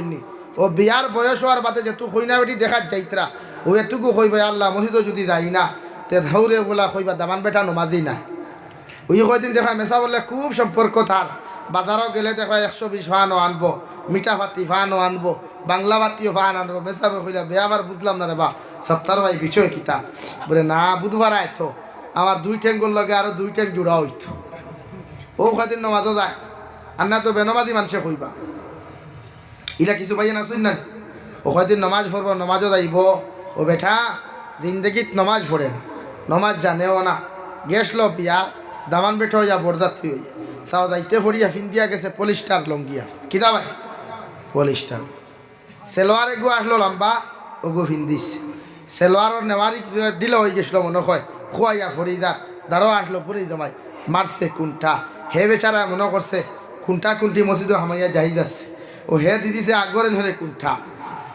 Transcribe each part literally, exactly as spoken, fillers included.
নি। ও বিয়ার বয়স অওয়ার বাদে যেটুকু কইনা বেটি দেখাত যাইতরা, ও এটুকু কইবা, "আল্লাহ, মসজিদো যুদি যাই না, তে হউরে বুলা কইবা দামান বেটা নমাজি না।" ওই কয়দিন দেখবা মেসাব লগে খুব সম্পর্ক তার, বাজারো গেলে দেখবা একশো বিশ ফানও আনবো, মিঠা ফাতি ফানও আনবো, বাংলা ফাতিও ফান আনবো। মেসাবে কইলা, "বে আবার বুঝলাম না রে বা, সত্তার ভাই বিষয় কিতা?" বলে, "না, বুধবার আয় তো, আমার দুই ঠেঙ্গর লগে আরো দুই ঠেং জুড়া অইতো।" ও কয়দিন নমাজো যায়, আর না তো বেনমাজি মানষে কইবা। ইলা কিছু ভাইয়াইন আছইন না নি? ও কয়দিন নমাজ পড়বো, নমাজো যাইবো। ও বেটা, জিন্দেগিত নমাজ পড়ে না, নমাজ জানেও না। গেছলো বিয়া, দামান বেটা অইয়া বরযাত্রী অইয়া। চাও যাইতে পড়িয়া ফিন্দিয়া গেছে পলিস্টার লুঙ্গি আফা। কিতা ভাই? পলিস্টার। সেলোয়ার এগু আছলো লাম্বা, ওগু ফিন্দিছে। সেলোয়ারর নেওয়ারি ঢিলা অই গেছলো মনো কয়, খুয়াইয়া ফড়ি যা, দারো আছলো পুরি জমাই, মারছে কুন্টা। হে বেচারা মনো করছে, কুন্টা কুন্টি মসজিদো হামাইয়া জায়েজ আছে। ও হে দি দিছে আগর এনরে কুন্টা,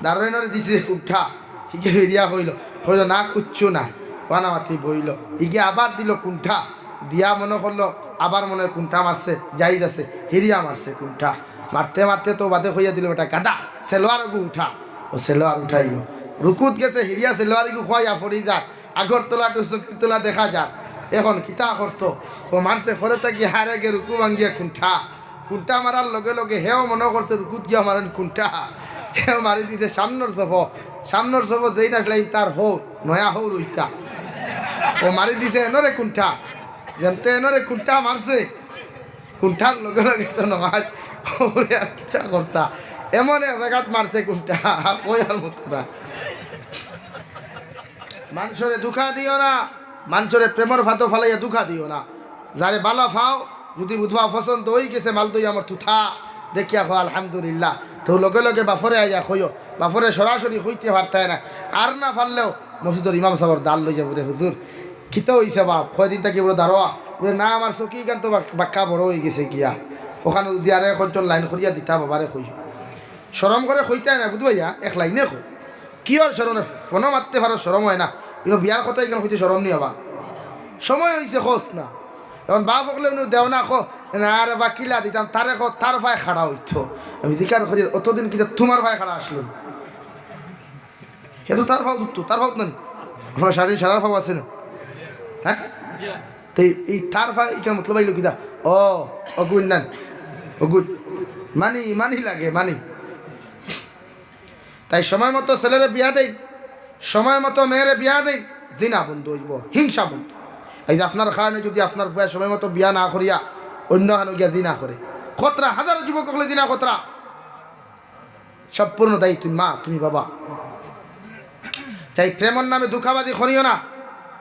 দারো এনরে দিছে কুন্টা। হিগে ফিরিয়া কইলো, কইলো, "না, কুচ্ছু না।" বানামাতি বইলো। ইগে আবার দিলো কুন্টা, দিয়া মনো করলো, আবার মনো অয় কুন্টা মারছে, জায়েজ আছে, হিরিয়া মারছে কুন্টা। মারতে মারতে তো বাদে কইয়া দিলো, "বেটা গাধা, সেলোয়ার ওগু উঠা।" ও সেলোয়ার উঠাইলো। রুকুত গেছে, হিরিয়া সেলোয়ার ইগু খুয়াইয়া ফড়ি যার। আগরতলা টু সকিরতলা দেখা যার। এখন কিতা করতো? ও মারছে করে থাকি হারে গে রুকু ভাঙ্গিয়া কুন্টা। কুন্টা মারার লগে লগে হেও মনো করছে রুকুত গিয়া মারইন কুন্টা। হেও মারি দিছে সামনর সফো। সামনর সফো যেইন আছলা ইন তার হউর, নয়া হউর অইতা। ও মারি দিছে এনরে কুন্টা। যেনতে এনরে কুন্টা মারছে, কুন্টার লগে লগে তো নমাজ, ওরে আর কিতা করতা? এমন এক জাগাত মারছে কুন্টা, কইয়ার মতো না। মানষরে ধুকা দিও না, মানষরে প্রেমর ফাঁদো ফালাইয়া ধুকা দিও না। যারে বালা পাও, যুদি বুঝবা পছন্দ অই গেছে, মাল দই আমার থুথা, দেখিয়া কও আলহামদুলিল্লাহ। তো লগে লগে বাফরে আইয়া কইও, বাফরে সরাসরি কইতে পারতায় না, আর না পারলেও মসজিদর ইমাম সাবর দাল লইয়া বলে, "হুজুর, কিতা অইছে বাপ? কয়দিন থাকি বড় দারোয়া।" বলে, "না, আমার চকি গান তো বাক-, বাক্কা বড় অই গেছে গিয়া। ওখানো যুদি আরো একজন লাইন করিয়া দিতা বাবারে কই।" শরম করে কইতায় না, বুঝবাইয়া, এক লাইনে কই। কি ওর শরম? ফোনো মারতে পারো, শরম অয় না। কিন্তু বিয়ার কথা ইখান কইতে শরম নি আবার। সময় অইছে, কস না। এখন বাপ অকলে উনি দেও না, কো, "না রে বা, কিলা দিতাম, তারে কো, তার পায়ে খাড়া অইতো।" আমি জিকার করি, "অতদিন কিতা তুমার পায়ে খাড়া আছলো?" হে তো তার পাও ধরতো, তার পাও তো নানি। আপনার সারাদিন সারার পাও আছে না? হ্যাঁ? তো এই, এই তার পাও, ইখান মতলব অইলো কিতা? ও, অগুইন নান। অগুইন। মানি, মানি লাগে, মানি। তাই সময় মতো ছেলেরে বিয়া দেইন, সময় মতো মেয়েরে বিয়া দেইন, জিনা বন্ধ অইবো, হিংসা বন্ধ। এই যে আপনার কারণে যুদি আপনার পুয়ায় সময় মতো বিয়া না করিয়া অন্য খানো গিয়া জিনা করে, কতরা হাজার যুবক অকলে জিনা কতরা। সম্পূর্ণ দায়ী তুমি মা, তুমি বাবা। তাই প্রেমর নামে ধুকাবাজি করিও না,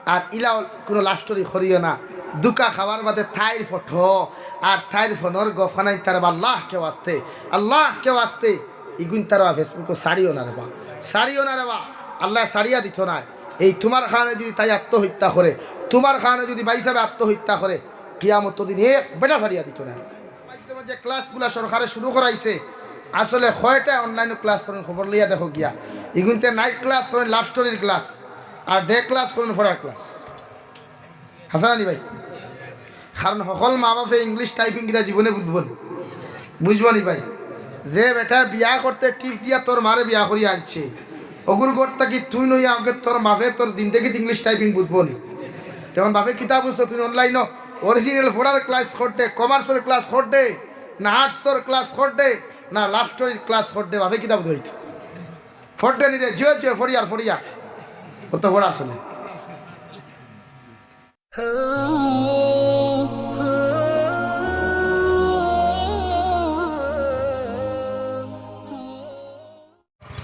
আর ইলা কুনু লাভ স্টোরি করিও না। ধুকা খাওয়ার বাদে তাইর ফটো আর তাইর ফোনর গফ খানাইন তার বা আল্লাহকে ওয়াস্তে, আল্লাহকে ওয়াস্তে, ইগুইন তার বা Facebook-ও ছাড়িও না রে বা, ছাড়িও না রে বা। আল্লায় ছাড়িয়া দিতো নায়। এই তুমার কারণে যুদি তাই আত্মহত্যা করে, তুমার কারণে যুদি ভাইসাবে আত্মহত্যা করে, কিয়ামতর দিন এক বেটা ছাড়িয়া দিতো নায়। মাধ্যমে যে ক্লাসগুলা সরকারে শুরু করাইছে, আসলে কয়টা অনলাইনো ক্লাস করইন, খবর লইয়া দেখো গিয়া। ইগুইন্তে নাইট ক্লাস করইন, লাভ স্টোরির ক্লাস, আর ডে ক্লাস করইন, পড়ার ক্লাস। হাছা না নি ভাই? কারণ হকল মা বাপে ইংলিশ টাইপিং কিতা জীবনে বুঝবো নি, বুঝবো নি ভাই? যে বেটা বিয়া করতে টিপ দিয়া তোর মারে বিয়া করিয়া আনছে, অগুর ঘর থাকি তুই নইয়া আগে তোর মাফে তোর জিন্দেগিত ইংলিশ টাইপিং বুঝবো নি? তখন বাপে কিতা বুঝতো? তুই অনলাইনো অরিজিনাল পড়ার ক্লাস করতে, কমার্সর ক্লাস করতে, না আর্টসর ক্লাস করতে, না লাভ স্টোরির ক্লাস করতে, বাপে কিতা বুঝতো? পড়তে নি রে, জুয়ে জুয়ে পড়িয়ার পড়িয়ার। অত পড়া আসলে।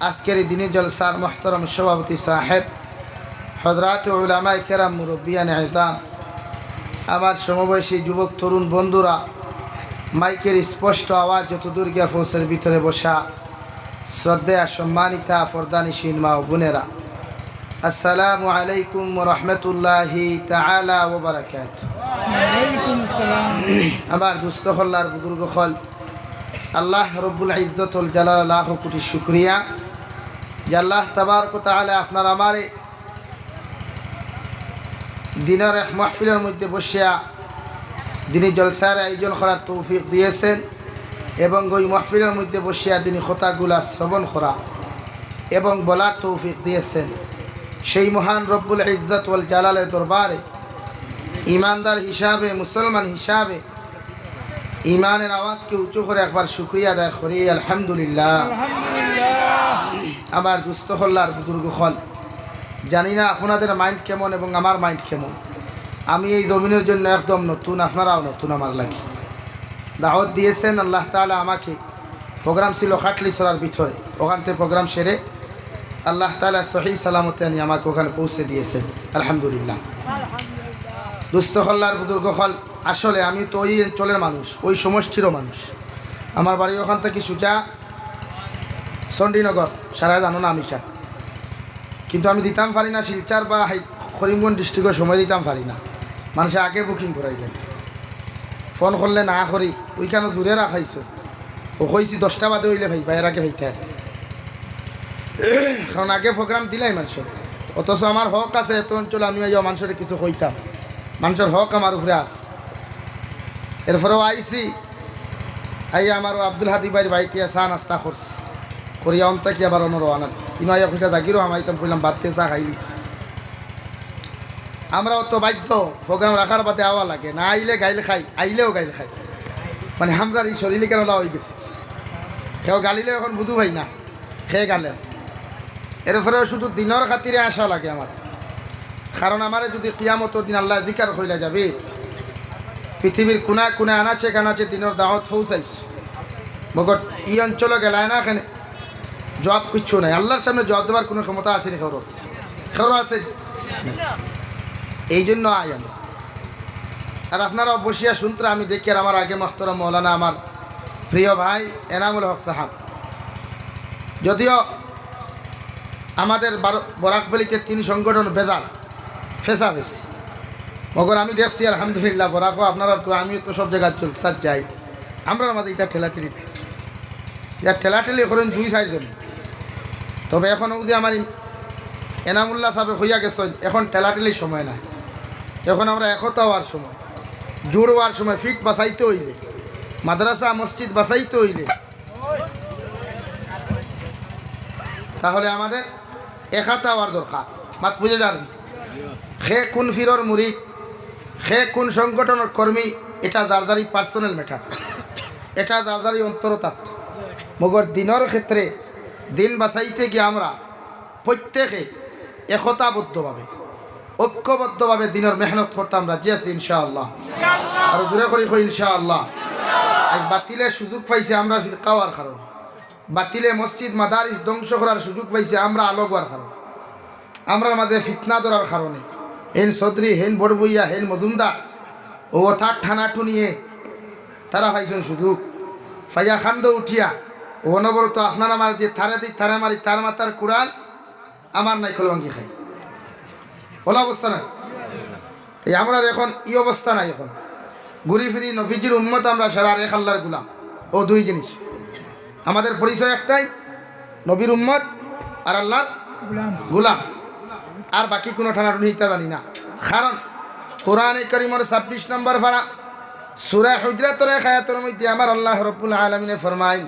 আজকের এই দিনী জলসার মোহতরম সভাপতি সাহেব, হযরাত উলামায়ে কেরাম, মুরব্বিয়ানে এজাম, আমার সমবয়সী যুবক তরুণ বন্ধুরা, মাইকের স্পষ্ট আওয়াজ যতদূর গিয়া পৌঁছের ভিতরে বসা শ্রদ্ধেয়া সম্মানিতা পর্দানিশীন মা ও বোনেরা, আসসালামু আলাইকুম ওয়া রাহমাতুল্লাহি তাআলা ওয়া বারাকাতুহু। ওয়ালাইকুম আসসালাম। আমার দুস্ত অকল আর বুজুর্গ অকল, আল্লাহ রব্বুল ইজ্জতুল জালাল লাখো কোটি শুকরিয়া যে আল্লাহ তাবারক ওয়া তাআলা আপনার আমারে দিনর এক মাহফিলর মধ্যে বসিয়া দিনী জলসার আয়োজন করার তৌফিক দিয়েছেন। এবং ওই মাহফিলের মধ্যে বসিয়া দিনী কথাগুলা শ্রবণ করা এবং বলার তৌফিক দিয়েছেন, সেই মহান রব্বুল ইজ্জত ওয়াল জালালের দরবারে ইমানদার হিসাবে, মুসলমান হিসাবে ইমানের আওয়াজকে উঁচু করে একবার শুকরিয়া আদায় করি, আলহামদুলিল্লাহ। আমার দুস্ত হল্লার বুজুর্গ হল, জানি না আপনাদের মাইন্ড কেমন এবং আমার মাইন্ড কেমন। আমি এই জমিনের জন্য একদম নতুন, আপনারাও নতুন আমার লাগি। দাওয়াত দিয়েছেন আল্লাহ তাআলা আমাকে। প্রোগ্রাম ছিল খাটলিছড়ার ভিতরে, ওখান থেকে প্রোগ্রাম সেরে আল্লাহ তাআলা সহি সালামতে আনি আমাকে ওখানে পৌঁছে দিয়েছেন, আলহামদুলিল্লাহ। দুস্ত হল্লার বুজুর্গ হল, আসলে আমি তো ওই অঞ্চলের মানুষ, ওই সমষ্টিরও মানুষ। আমার বাড়ি ওখান থেকে সুজা চণ্ডীনগর, সারা জানো না আমি কা। কিন্তু আমি দিতাম পারি না শিলচর বা হাই-, করিমগঞ্জ ডিস্ট্রিক্টও সময় দিতাম পারি না। মানুষে আগে বুকিং করাইলেন, ফোন করলে না করি, ওইখানে দূরে রাখাইছো। ও কইছি দশটা বাদে অইলে ভাই, বাইরে আগে ভাইতে। কারণ আগে প্রোগ্রাম দিলাই মানুষের, অথচ আমার হক আছে এত অঞ্চল আমি আইয়া মানুষের কিছু কইতাম, মানুষের হক আমার উপরে আছে। এরপরেও আইছি, আইয়া আমার ও আব্দুল হাদি ভাইর বাড়িতে চা নাস্তা করছি, করিয়া অন্তা কি আবার অন্য রওনা দিছি। ইনো আইয়া কইটা দাগিরও হামাইতাম, কইলাম বাদ দিয়ে চা খাই দিছি। আমরাও তো বাধ্য, প্রোগ্রাম রাখার বাদে আওয়া লাগে, না আইলে গাইল খাই, আইলেও গাইল খাই। মানে আমরার এই শরীরে কেন লাভ হয়ে গেছে, কেউ গালিলে এখন বুধু ভাই না, খেয়ে গেলেন। এরপরেও শুধু দিনর খাতিরে আশা লাগে আমার, কারণ আমারে যদি কিয়ামতর দিন আল্লাহ জিকার কইলা যাবে, পৃথিবীর কোনা কোনা আনাচে কানাচে দিনর দাওয়াত পৌঁছাইছ, মগর ই অঞ্চলে গেলায় না, এখানে জবাব কিচ্ছু নাই, আল্লাহর সামনে জবাব দেবার কোনো ক্ষমতা আছে নি কারোর? কারোর আছে? নাই। এই জন্য আই আমি। আর আপনারা বসিয়া শুনতরা আমি দেখি, আর আমার আগে মহতরম মৌলানা, আমার প্রিয় ভাই এনামুল হক সাহেব, যদিও আমাদের বারো-, বরাক ভ্যালিতে তিন সংগঠন বেজার ফেসাফেসি, মগর আমি দেখছি আলহামদুলিল্লাহ, বরাকও আপনারা তো, আমিও তো সব জায়গায় জলসাত যাই, আমরার মাঝে এটা ঠেলাঠেলি, এটা ঠেলাঠেলি করেন দুই চারজন। তবে এখন যদি আমার ইম-, এনামুল্লাহ সাহেব হইয়া গেছেন, এখন ঠেলাঠেলির সময় নাই, এখন আমরা একতা হওয়ার সময়, জোড় হওয়ার সময়। ফিট বাঁচাইতে হইলে, মাদ্রাসা মসজিদ বাঁচাইতে হইলে, তাহলে আমাদের একাতা হওয়ার দরকার। মাত বুঝে যান, খে কোন ফিরর মুরিদ, খে কোন সংগঠনের কর্মী, এটা যার যারই পার্সোনাল ম্যাটার, এটা যার যারই অন্তরতাত্ত্ব। মগর দিনর ক্ষেত্রে দিন বাঁচাইতে গিয়ে আমরা প্রত্যেকে একতাবদ্ধভাবে, ঐক্যবদ্ধভাবে দিনর মেহনত করতাম রাজি আছি ইনশাআল্লাহ। আর জোরে করি কই ইনশাআল্লাহ। আজ বাতিলে সুযোগ পাইছে আমরা ফিরকা হওয়ার কারণে, বাতিলে মসজিদ মাদারিস ধ্বংস করার সুযোগ পাইছে আমরা আলগ হওয়ার কারণে, আমরার মাঝে ফিতনা ধরার কারণে, হেন চৌধুরী, হেন বড়বুইয়া, হেন মজুমদার, ও তার ঠানাঠুনিয়ে তারা পাইছেন সুযোগ। ফাইয়া খান্দ উঠিয়া ও অনবরত আপনারা মারি দিয়ে তারে দি, তারে মারি, তার মাথার কুড়াল, আমার নাই খোলবাঙ্গি খাই। ওলা অবস্থা নাই। এই আমরার এখন ই অবস্থা নাই। এখন ঘুরি ফিরি নবীজির উম্মত আমরা সারা, আর এক আল্লাহর গুলাম। ও দুই জিনিস। আমাদের পরিচয় একটাই, নবীর উম্মত আর আল্লাহর গুলাম। আর বাকি কোনো ঠানাঠুনি ইতা জানি না। কারণ কোরআনে করিমর ছাব্বিশ নম্বর পারা, সূরা হুজরাতর এক আয়াতর মধ্যে আমার আল্লাহ রব্বুল আলামিনে ফরমাইন,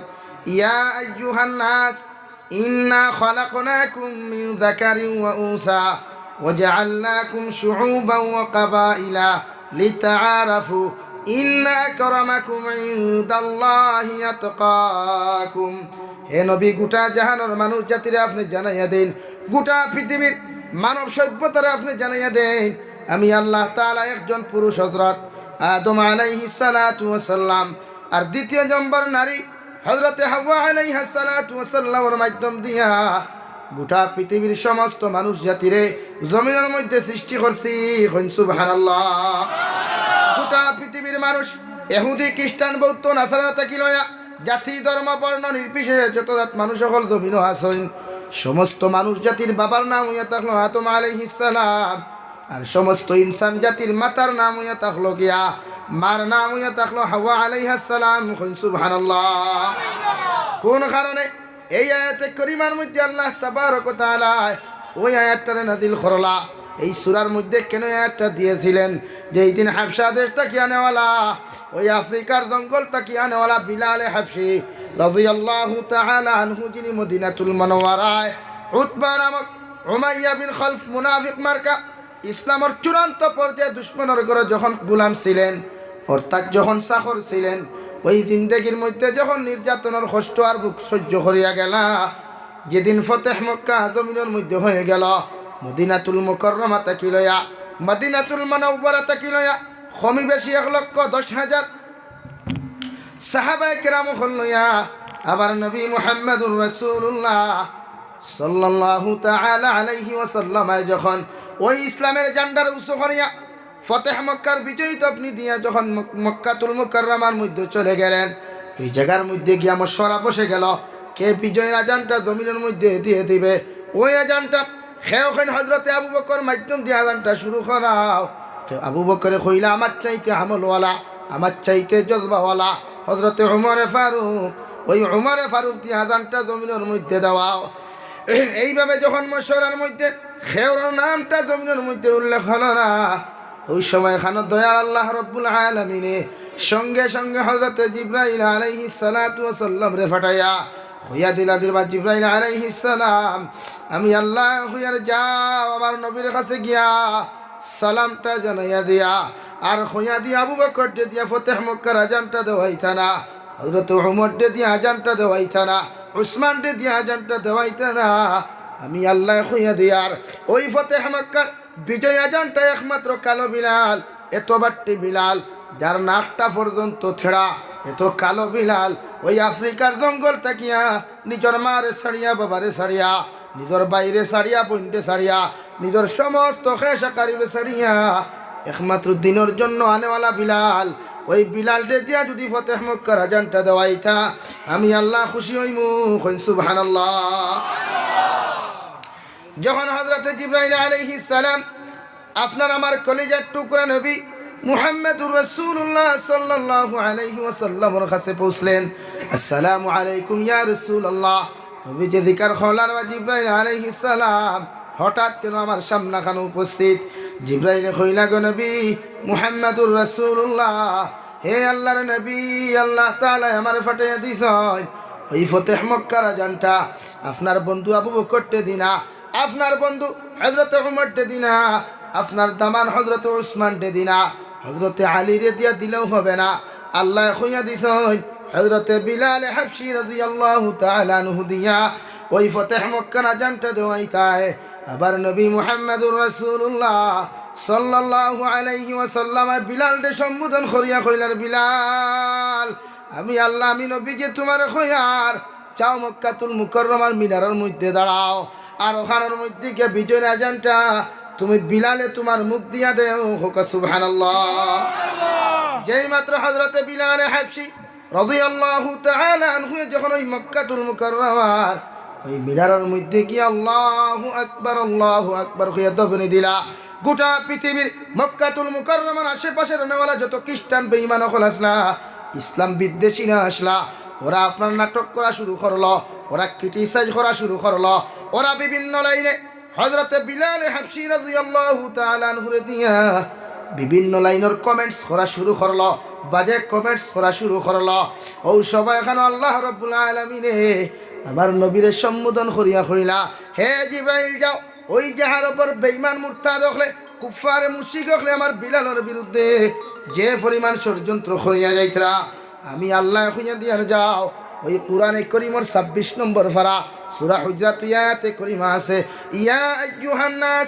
ইয়া আইয়ুহান নাস, إنا خلقناكم من ذكر وأنثى وجعلناكم شعوبا وقبائل لتعارفوا إن أكرمكم عند الله أتقاكم। হে নবী, গোটা জাহানর মানুষ জাতিরে আপনি জানাইয়া দেন, গোটা পৃথিবীর মানব সভ্যতারে আপনি জানাইয়া দেন, আমি আল্লাহ তাআলা একজন পুরুষ হযরত আদম আলাইহিস সালাতু ওয়াস সালাম, আর দ্বিতীয় নম্বর নারী হযরতে হাওয়া আলাইহাস সালাতু ওয়াস সালামর মাধ্যম দিয়া গোটা পৃথিবীর সমস্ত মানুষ জাতিরে জমিনর মধ্যে সৃষ্টি করছি। কইন সুবহানাল্লাহ। গোটা পৃথিবীর মানুষ, ইহুদি, খ্রিস্টান, বৌদ্ধ, নাসারা থাকি লয়া জাতি, ধর্ম, বর্ণ নির্বিশেষে যত জাত মানুষ অকল জমিনো আছইন, সমস্ত মানুষ জাতির বাবার নাম অইয়া থাকলো আদম আলাইহিস সালাম। আর সমস্ত ইনসান জাতির মাতার নাম অইয়া থাকলো গিয়া, মার নাম অইয়া থাকলো হাওয়া আলাইহাস সালাম। কইন সুবহানাল্লাহ। কোন কারণে? এই আয়াতে করিমার মধ্যে আল্লাহ তাবারক ওয়া তাআলা ওই আয়াতটারে নাজিল করলা। এই সূরার মধ্যে কেন এই আয়াতটা দিয়েছিলেন? যেই দিন হাবশা দেশ থাকি আনেওয়ালা, ওই আফ্রিকার জঙ্গল থাকি আনেওয়ালা বিলালে হাবশি রাদিয়াল্লাহু তাআলা আনহু, যিনি মদিনাতুল মুনাওয়ারায় উতবা নামক উমাইয়া বিন খালফ মুনাফিক মার্কা ইসলামর চূড়ান্ত পর্যায়ে দুশমনর ঘরো যখন গোলাম ছিলেন, অর্থাৎ যখন চাকর ছিলেন, ওই জিন্দেগির মধ্যে যখন নির্যাতনর কষ্ট আর ভোগ সহ্য করিয়া গেলা, যেদিন ফতেহ মক্কা জমিনর মধ্যে হয়ে গেল, মদিনাতুল মুকাররমা থাকি লইয়া, মদিনাতুল মুনাওয়ারা থাকি লইয়া, কমই বেশি এক লক্ষ দশ হাজার সাহাবায়ে কেরাম অকল লইয়া, আবার নবী মুহাম্মাদুর রাসূলুল্লাহ সাল্লাল্লাহু তাআলা আলাইহি ওয়াসাল্লাম যখন ওই ইসলামের ঝান্ডারে উঁচু করিয়া ফতেহ মক্কার বিজয়ী তবনি দিয়া যখন মক-, মক্কাতুল মুকাররমার মধ্যে চলে গেলেন, ওই জাগার মধ্যে গিয়া মশওয়ারা বসে গেল, কে বিজয়ের আজানটা জমিনর মধ্যে দিয়ে দিবে। ওই আজানটা কেউ কইন হযরতে আবু বকর মাধ্যম দিয়া আজানটা শুরু করাও, কেউ আবু বকরে কইলা আমার চাইতে আমলওয়ালা, আমার চাইতে জজবাওয়ালা হযরতে উমরে ফারুক, ওই উমরে ফারুক দিয়া আজানটা জমিনর মধ্যে দেওয়াও। এইভাবে যখন মশওয়ারার মধ্যে কেউর নামটা জমিনর মধ্যে উল্লেখ হলো না, ওই সময় খানো দয়াল আল্লাহ রব্বুল আলামিনে সঙ্গে সঙ্গে হযরতে জিব্রাইল আলাইহিস সালাতু ওয়াস সালামরে পাঠাইয়া কইয়া দিলা, দিবা জিব্রাইল আলাইহিস সালাম, আমি আল্লাহ কইয়ার যাও আমার নবীর কাছে গিয়া সালামটা জানাইয়া দিয়া, আর কইয়া দিয়া আবু বকররে দিয়া ফতেহ মক্কার আজানটা দেওয়াইতা না, হযরতে উমররে দিয়া আজানটা দেওয়াইতা না, উসমানরে দিয়া আজানটা দেওয়াইতা না। আমি আল্লাহ কইয়া দিয়ার ওই ফতেহ মক্কার বিজয় আজানটা একমাত্র কালো বিলাল, এত বাট্টি বিলাল, যার নাকটা পর্যন্ত ছেঁড়া, এত কালো বিলাল, ওই আফ্রিকার জঙ্গল থাকিয়া নিজর মারে ছাড়িয়া, বাবারে ছাড়িয়া, নিজর ভাইরে ছাড়িয়া, বইনরে ছাড়িয়া, নিজর সমস্ত খেশ আকারিবে ছাড়িয়া, একমাত্র দিনর জন্য আনেওয়ালা বিলাল, ওই বিলালরে দিয়া যদি ফতেহ মক্কার আজানটা দেওয়াইতা, আমি আল্লাহ খুশি হইমু। কইন সুবহানাল্লাহ। যখন হযরতে জিব্রাইল আলাইহিস সালাম আপনার আমার কলিজার টুকরা নবী মুহাম্মাদুর রাসূলুল্লাহ সাল্লাল্লাহু আলাইহি ওয়াসাল্লামর কাছে পৌঁছলেন, "আসসালামু আলাইকুম ইয়া রাসূলুল্লাহ।" নবীজি জিকার করলা, "ওয়া জিব্রাইল আলাইহিস সালাম, হঠাৎ কেন আমার সামনাখানো উপস্থিত?" জিব্রাইলে কইলা, "গো নবী মুহাম্মাদুর রাসূলুল্লাহ, হে আল্লাহর নবী, আল্লাহ তাআলা আমারে পাঠাইয়া দিছইন, ওই ফতেহ মক্কার আজানটা আপনার বন্ধু আবু বকররে দিনা, আপনার বন্ধু হযরতে উমররে দিনা, আপনার দামান হযরতে উসমানরে দিনা, হযরতে আলীরে দিয়া দিলেও হবে না। আল্লাহ কইয়া দিছইন, হযরতে বিলালে হাবশী রাদিয়াল্লাহু তাআলা আনহু দিয়া ওই ফতেহ মক্কার আজানটা দেওয়াইতায়।" আবার নবী মুহাম্মাদুর রাসূলুল্লাহ সাল্লাল্লাহু আলাইহি ওয়াসাল্লামে বিলালরে সম্বোধন করিয়া কইলার, "বিলাল, আমি আল্লাহ, আমি নবীজি তুমারে কইয়ার, যাও মক্কাতুল মুকাররমার মিনারর মধ্যে দাঁড়াও, আর ওখানর মধ্যে গিয়া বিজয়ের আজানটা তুমি বিলালে তুমার মুখ দিয়া দেও।" কউক্কা সুবহানাল্লাহ। যেই মাত্র হযরতে বিলালে হাবশী রাদিয়াল্লাহু তাআলা আনহু যখন ওই মক্কাতুল মুকাররমার ওই মিনারর মধ্যে গিয়া আল্লাহু আকবার, আল্লাহু আকবার কইয়া দবনি দিলা, গোটা পৃথিবীর মক্কাতুল মুকাররমার আশেপাশে রওনাওয়ালা যত খ্রিস্টান বেঈমান অকল আছলা, ইসলাম বিদ্বেষী না আছলা, ওরা আপনার নাটক করা শুরু করলো, ওরা criticize করা শুরু করলো, ওরা বিভিন্ন লাইনে হযরতে বিলালে হাবশী রাদিয়াল্লাহু তাআলা আনহুরে দিয়া বিভিন্ন লাইনর comments করা শুরু করলো, বাজে comments করা শুরু করলো। ও সবাই এখানে আল্লাহ রাব্বুল আলামিনে আমার নবীরে সম্বোধন করিয়া কইলা, "হে জিব্রাইল, যাও, ওই জাহার উপর বেঈমান মুরতাদ অকলে, কুফফারে মুশরিক অকলে আমার বিলালর বিরুদ্ধে যে পরিমাণ ষড়যন্ত্র করিয়া যাইতরা, আমি আল্লাহ কইয়া দিয়ার যাও।" ওই কোরআনে করিমর ছাব্বিশ নম্বর পারা, সূরা হুজুরাত, ওই আয়াতে করিমা আছে, "ইয়া আইয়ুহান নাস,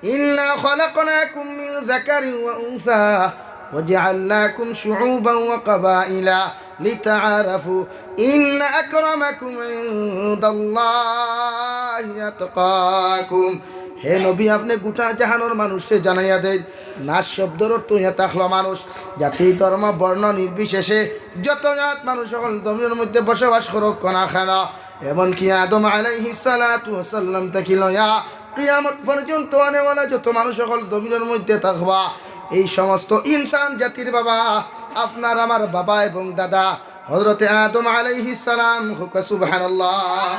ইন্না খালাকনাকুম মিন যাকারিন ওয়া উনসা ওয়া জাআলনাকুম শুউবান ওয়া কাবাইলা লিতাআরাফু, ইন্না আকরামাকুম ইনদাল্লাহি আতকাকুম।" হে নবী, আপনে গোটা জাহানর মানুষরে জানাইয়া দেইন, নাস শব্দর অর্থ অইয়া থাকলো মানুষ, জাতি, ধর্ম, বর্ণ নির্বিশেষে যত জাত মানুষ অকল জমিনর মধ্যে বসবাস করউক্কা না কেন, এমনকি আদম আলাইহিস সালাতু ওয়াস সালাম থাকি লইয়া কিয়ামত পর্যন্ত আনেওয়ালা যত মানুষ অকল জমিনর মধ্যে থাকবা, এই সমস্ত ইনসান জাতির বাবা, আপনার আমার বাবা এবং দাদা হযরতে আদম আলাইহিস সালাম। কউক্কা সুবহানাল্লাহ।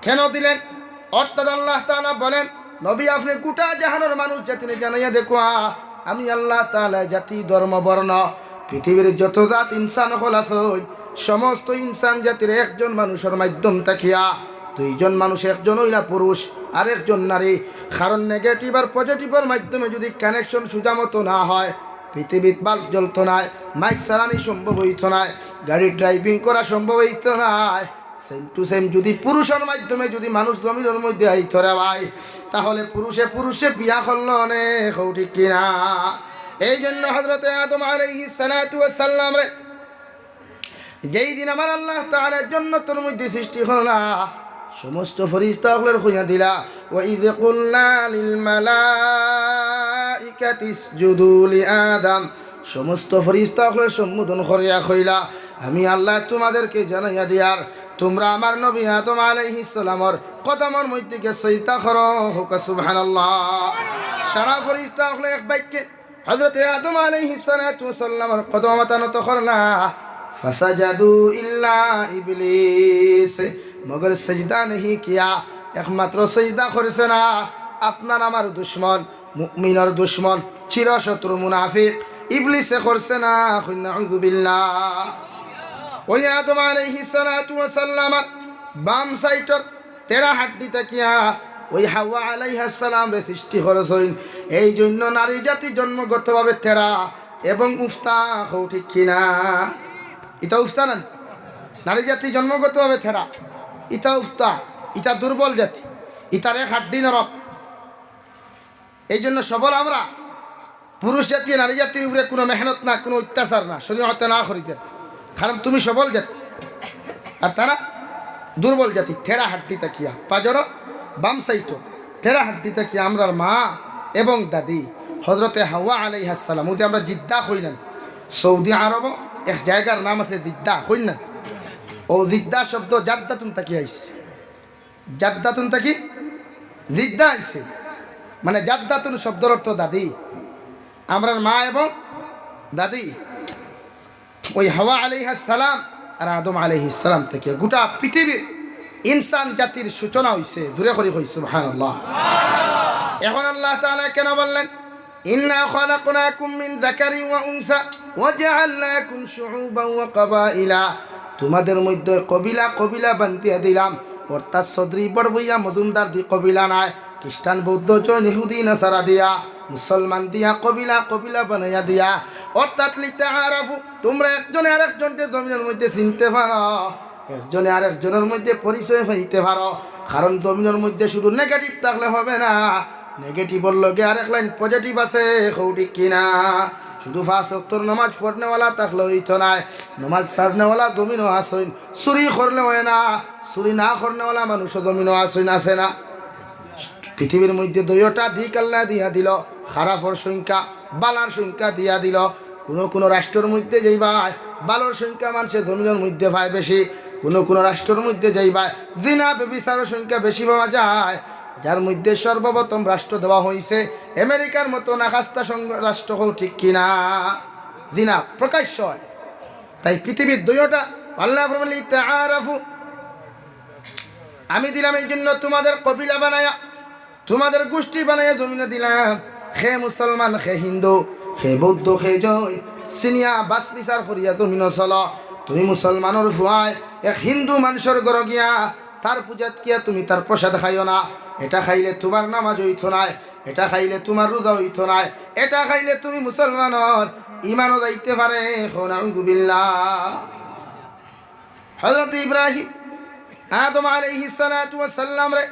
কেন দিলেন? অর্থাৎ আল্লাহ তাআলা বলেন, "নবী, আপনে গোটা জাহানর মানুষ জাতিরে জানাইয়া দেউক্কা, আমি আল্লাহ তাআলা জাতি, ধর্ম, বর্ণ, পৃথিবীর যত জাত ইনসান অকল আছইন, সমস্ত ইনসান জাতির একজন মানুষর মাধ্যম থাকিয়া দুইজন মানুষ, একজন অইলা পুরুষ আর একজন নারী। কারণ negative আর positive-র মাধ্যমে যদি connection সুজা মতো না হয়, পৃথিবীত bulb জ্বলতো নায়, mic চালানি সম্ভব অইতো নায়, গাড়ি driving করা সম্ভব অইতো নায়। Same to same যদি পুরুষর মাধ্যমে যদি মানুষ জমিনর মধ্যে আইতো রে ভাই, তাহলে পুরুষে পুরুষে বিয়া করলো অনে, কও ঠিক কিনা? এই জন্য হযরতে আদম আলাইহিস সালাতু ওয়াস সালামরে যেই দিন আমার আল্লাহ তাআলা জন্নতর মধ্যে সৃষ্টি করলা, সমস্ত ফিরিস্তা অকলরে কইয়া দিলা, "ওয়া ইয কুলনা লিল মালাইকাতি ইসজুদু লি আদম।" সমস্ত ফিরিস্তা অকলরে সম্বোধন করিয়া কইলা, "আমি আল্লাহ তোমাদেরকে জানাইয়া দিয়ার, তোমরা আমার নবী আদম আলাইহিস সালামর কদমর মধ্যে গিয়া সিজদা করো।" কউক্কা সুবহানাল্লাহ। সারা ফিরিস্তা অকলে এক বাক্যে হযরতে আদম আলাইহিস সালাতু ওয়াস সালামর কদমো মাথা নত করলা। ফাসাজাদু ইল্লা ইবলিস, মগর সিজদা নাহি কিয়া, একমাত্র সিজদা করছে না আপনার আমার দুশমন, মুমিনর দুশমন, চিরশত্রু মুনাফিক ইবলিসে করছে না। কইন নাউযুবিল্লাহ। ওই আদম আলাইহিস সালাতু ওয়াস সালামর বাম সাইডর তেড়া হাড্ডি থাকিয়া ওই হাওয়া আলাইহাস সালামরে সৃষ্টি করছইন। এই জন্য নারী জাতি জন্মগতভাবে তেড়া এবং উফতা, কও ঠিক কিনা? ইতা উফতা না? নারী জাতি জন্মগতভাবে তেড়া, ইতা উফতা, ইতা দুর্বল জাতি, ইতার এক হাড্ডি নরম। এই জন্য সবল আমরা। পুরুষ জাতি নারী জাতির উপরে কোনো মেহনত না, কোনো অত্যাচার না, শরীয়তে না করি দেন, কারণ তুমি সবল জাতি আর তারা দুর্বল জাতি। তেড়া হাড্ডি থাকিয়া পাজর বাম সাইডো, তেড়া হাড্ডি থাকিয়া আমরার মা এবং দাদি হযরতে হাওয়া আলাইহাস সালাম, ওদের আমরা জিদ্দা কই না, সৌদি আরব এক জায়গার নাম আছে জিদ্দা, কই না? ও জিদ্দা শব্দ জাদ্দাতুন থাকি আইছে। জাদ্দাতুন থাকি জিদ্দা আইছে, মানে জাদ্দাতুন শব্দর অর্থ দাদি। আমরার মা এবং দাদি ওই হাওয়া আলাইহাস সালাম আর আদম আলাইহিস সালাম থেকে গোটা পৃথিবীর ইনসান জাতির সূচনা হইছে। জোরে করি কই সুবহানাল্লাহ। এখন আল্লাহ তাআলা কেন বললেন, "ইন্না খালাকনাকুম মিন যাকারিন ওয়া উনসা ওয়া জাআলনাকুম শুউবান ওয়া কাবাইলা।" তোমাদের মধ্যে কবিলা কবিলা বান্ধিয়া দিলাম, অর্থাৎ চৌধুরী, বড়বইয়া, মজুমদার দি কবিলা নায়, খ্রিস্টান, বৌদ্ধ, জৈন, ইহুদি, নাসারা দিয়া, মুসলমান দিয়া, কবিলা কবিলা বানাইয়া দিয়া, অর্থাৎ লিতাআরাফু, তোমরা একজনে আরেকজনকে জমিনর মধ্যে চিনতে পারো, একজনে আরেকজনর মধ্যে পরিচয় পাইতে পারো। কারণ জমিনর মধ্যে শুধু negative থাকলে হবে না, negative-র লগে আরেক লাইন positive আছে, কও ঠিক কিনা? শুধু পাঁচ ওয়াক্তর নামাজ পড়নেওয়ালা থাকলে হইতো নায়, নামাজ ছাড়নেওয়ালা জমিনও আছইন, চুরি করলে হয় না, চুরি না করনেওয়ালা মানুষও জমিনও আছইন, আছে না? পৃথিবীর মধ্যে দুইওটা দিক আল্লাহ দিয়া দিল, খারাপর সংখ্যা, বালার সংখ্যা দিয়া দিল। কোনো কোনো রাষ্ট্রর মধ্যে যাইবায়, বালার সংখ্যা মানুষে জমিনর মধ্যে পায় বেশি। কোনো কোনো রাষ্ট্রর মধ্যে যাইবায়, জিনা ব্যভিচারর সংখ্যা বেশি পাওয়া যায়। যার মধ্যে সর্বপ্রথম রাষ্ট্র দেওয়া হইছে আমেরিকার মতো নাখাস্তা সংঘ-, রাষ্ট্র, কও ঠিক কিনা? জিনা প্রকাশ্য হয়। তাই পৃথিবীর দুইওটা, আল্লাহ ফরমান, "লিতাআরাফু।" আমি দিলাম এই জন্য তোমাদের কবিলা বানায়া, তোমাদের গোষ্ঠী বানাইয়া জমিনো দিলাম। কে মুসলমান, কে হিন্দু, কে বৌদ্ধ, কে জৈন, চিনিয়া বাছ বিচার করিয়া জমিনো চলো। তুমি মুসলমানর ফুয়ায় এক হিন্দু মানষর ঘরো গিয়া তার পূজাত গিয়া তুমি তার প্রসাদ খাইও না। এটা খাইলে তোমার নামাজ হইতো নায়, এটা খাইলে তোমার রোজা হইতো নায়, এটা খাইলে তুমি মুসলমানর ইমানও যাইতে পারে। কও নাউযুবিল্লাহ। হযরত ইব্রাহিম আদম আলাইহিস সালাতু ওয়াস সালামরে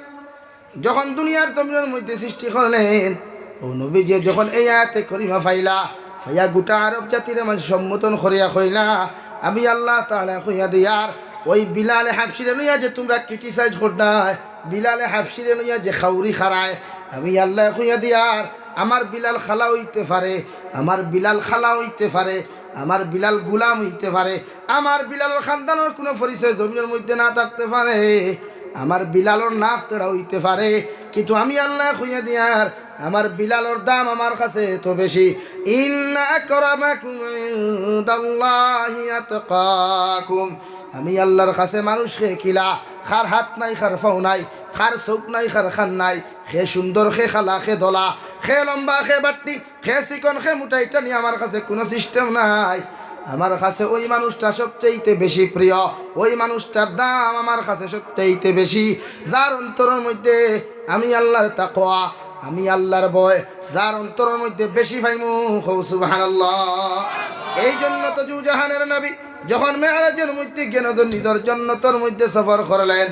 যখন দুনিয়ার জমিনর মধ্যে সৃষ্টি করলেন, ও নবীজি যখন এই আয়াতে করিমা পাইলা, পাইয়া গোটা আরব জাতির মাঝে সম্বোধন করিয়া কইলা, "আমি আল্লাহ তাআলা কইয়া দিয়ার, ওই বিলালে হাবশিরে লইয়া যে তোমরা criticize করতায়, বিলালে হাবশিরে লইয়া যে খাউরি খারায়, আমি আল্লাহ কইয়া দিয়ার, আমার বিলাল কালা হইতে পারে, আমার বিলাল কালা হইতে পারে, আমার বিলাল গুলাম হইতে পারে, আমার বিলালর খানদানর কোনো পরিচয় জমিনর মধ্যে না থাকতে পারে, আমার বিলালর নাক তেড়া হইতে পারে, কিন্তু আমি আল্লাহ কইয়া দিয়ার, আমার বিলালর দাম আমার কাছে এত বেশি।" "ইন্না আকরামাকুম ইনদাল্লাহি আতকাকুম।" আমি আল্লাহর কাছে মানুষ কে কিলা, কার হাত নাই, কার পাও নাই, কার চোখ নাই, কার কান নাই, কে সুন্দর, কে কালা, কে ধলা, খে লম্বা, খে বাট্টি, খে চিকন, খে মুটা, ইটা নিয়া আমার কাছে কুনু system নাই। আমার কাছে ওই মানুষটা সবচাইতে বেশি প্রিয়, ওই মানুষটার দাম আমার কাছে সবচাইতে বেশি, যার অন্তরর মধ্যে আমি আল্লাহর তাকওয়া, আমি আল্লাহর ভয়, যার অন্তরর মধ্যে বেশি পাইমু। কও সুবহানাল্লাহ। এই জন্য তো দুজাহানের নবী যখন মেরাজর মধ্যে গেন, তো নিজর জন্নতর মধ্যে সফর করলেন।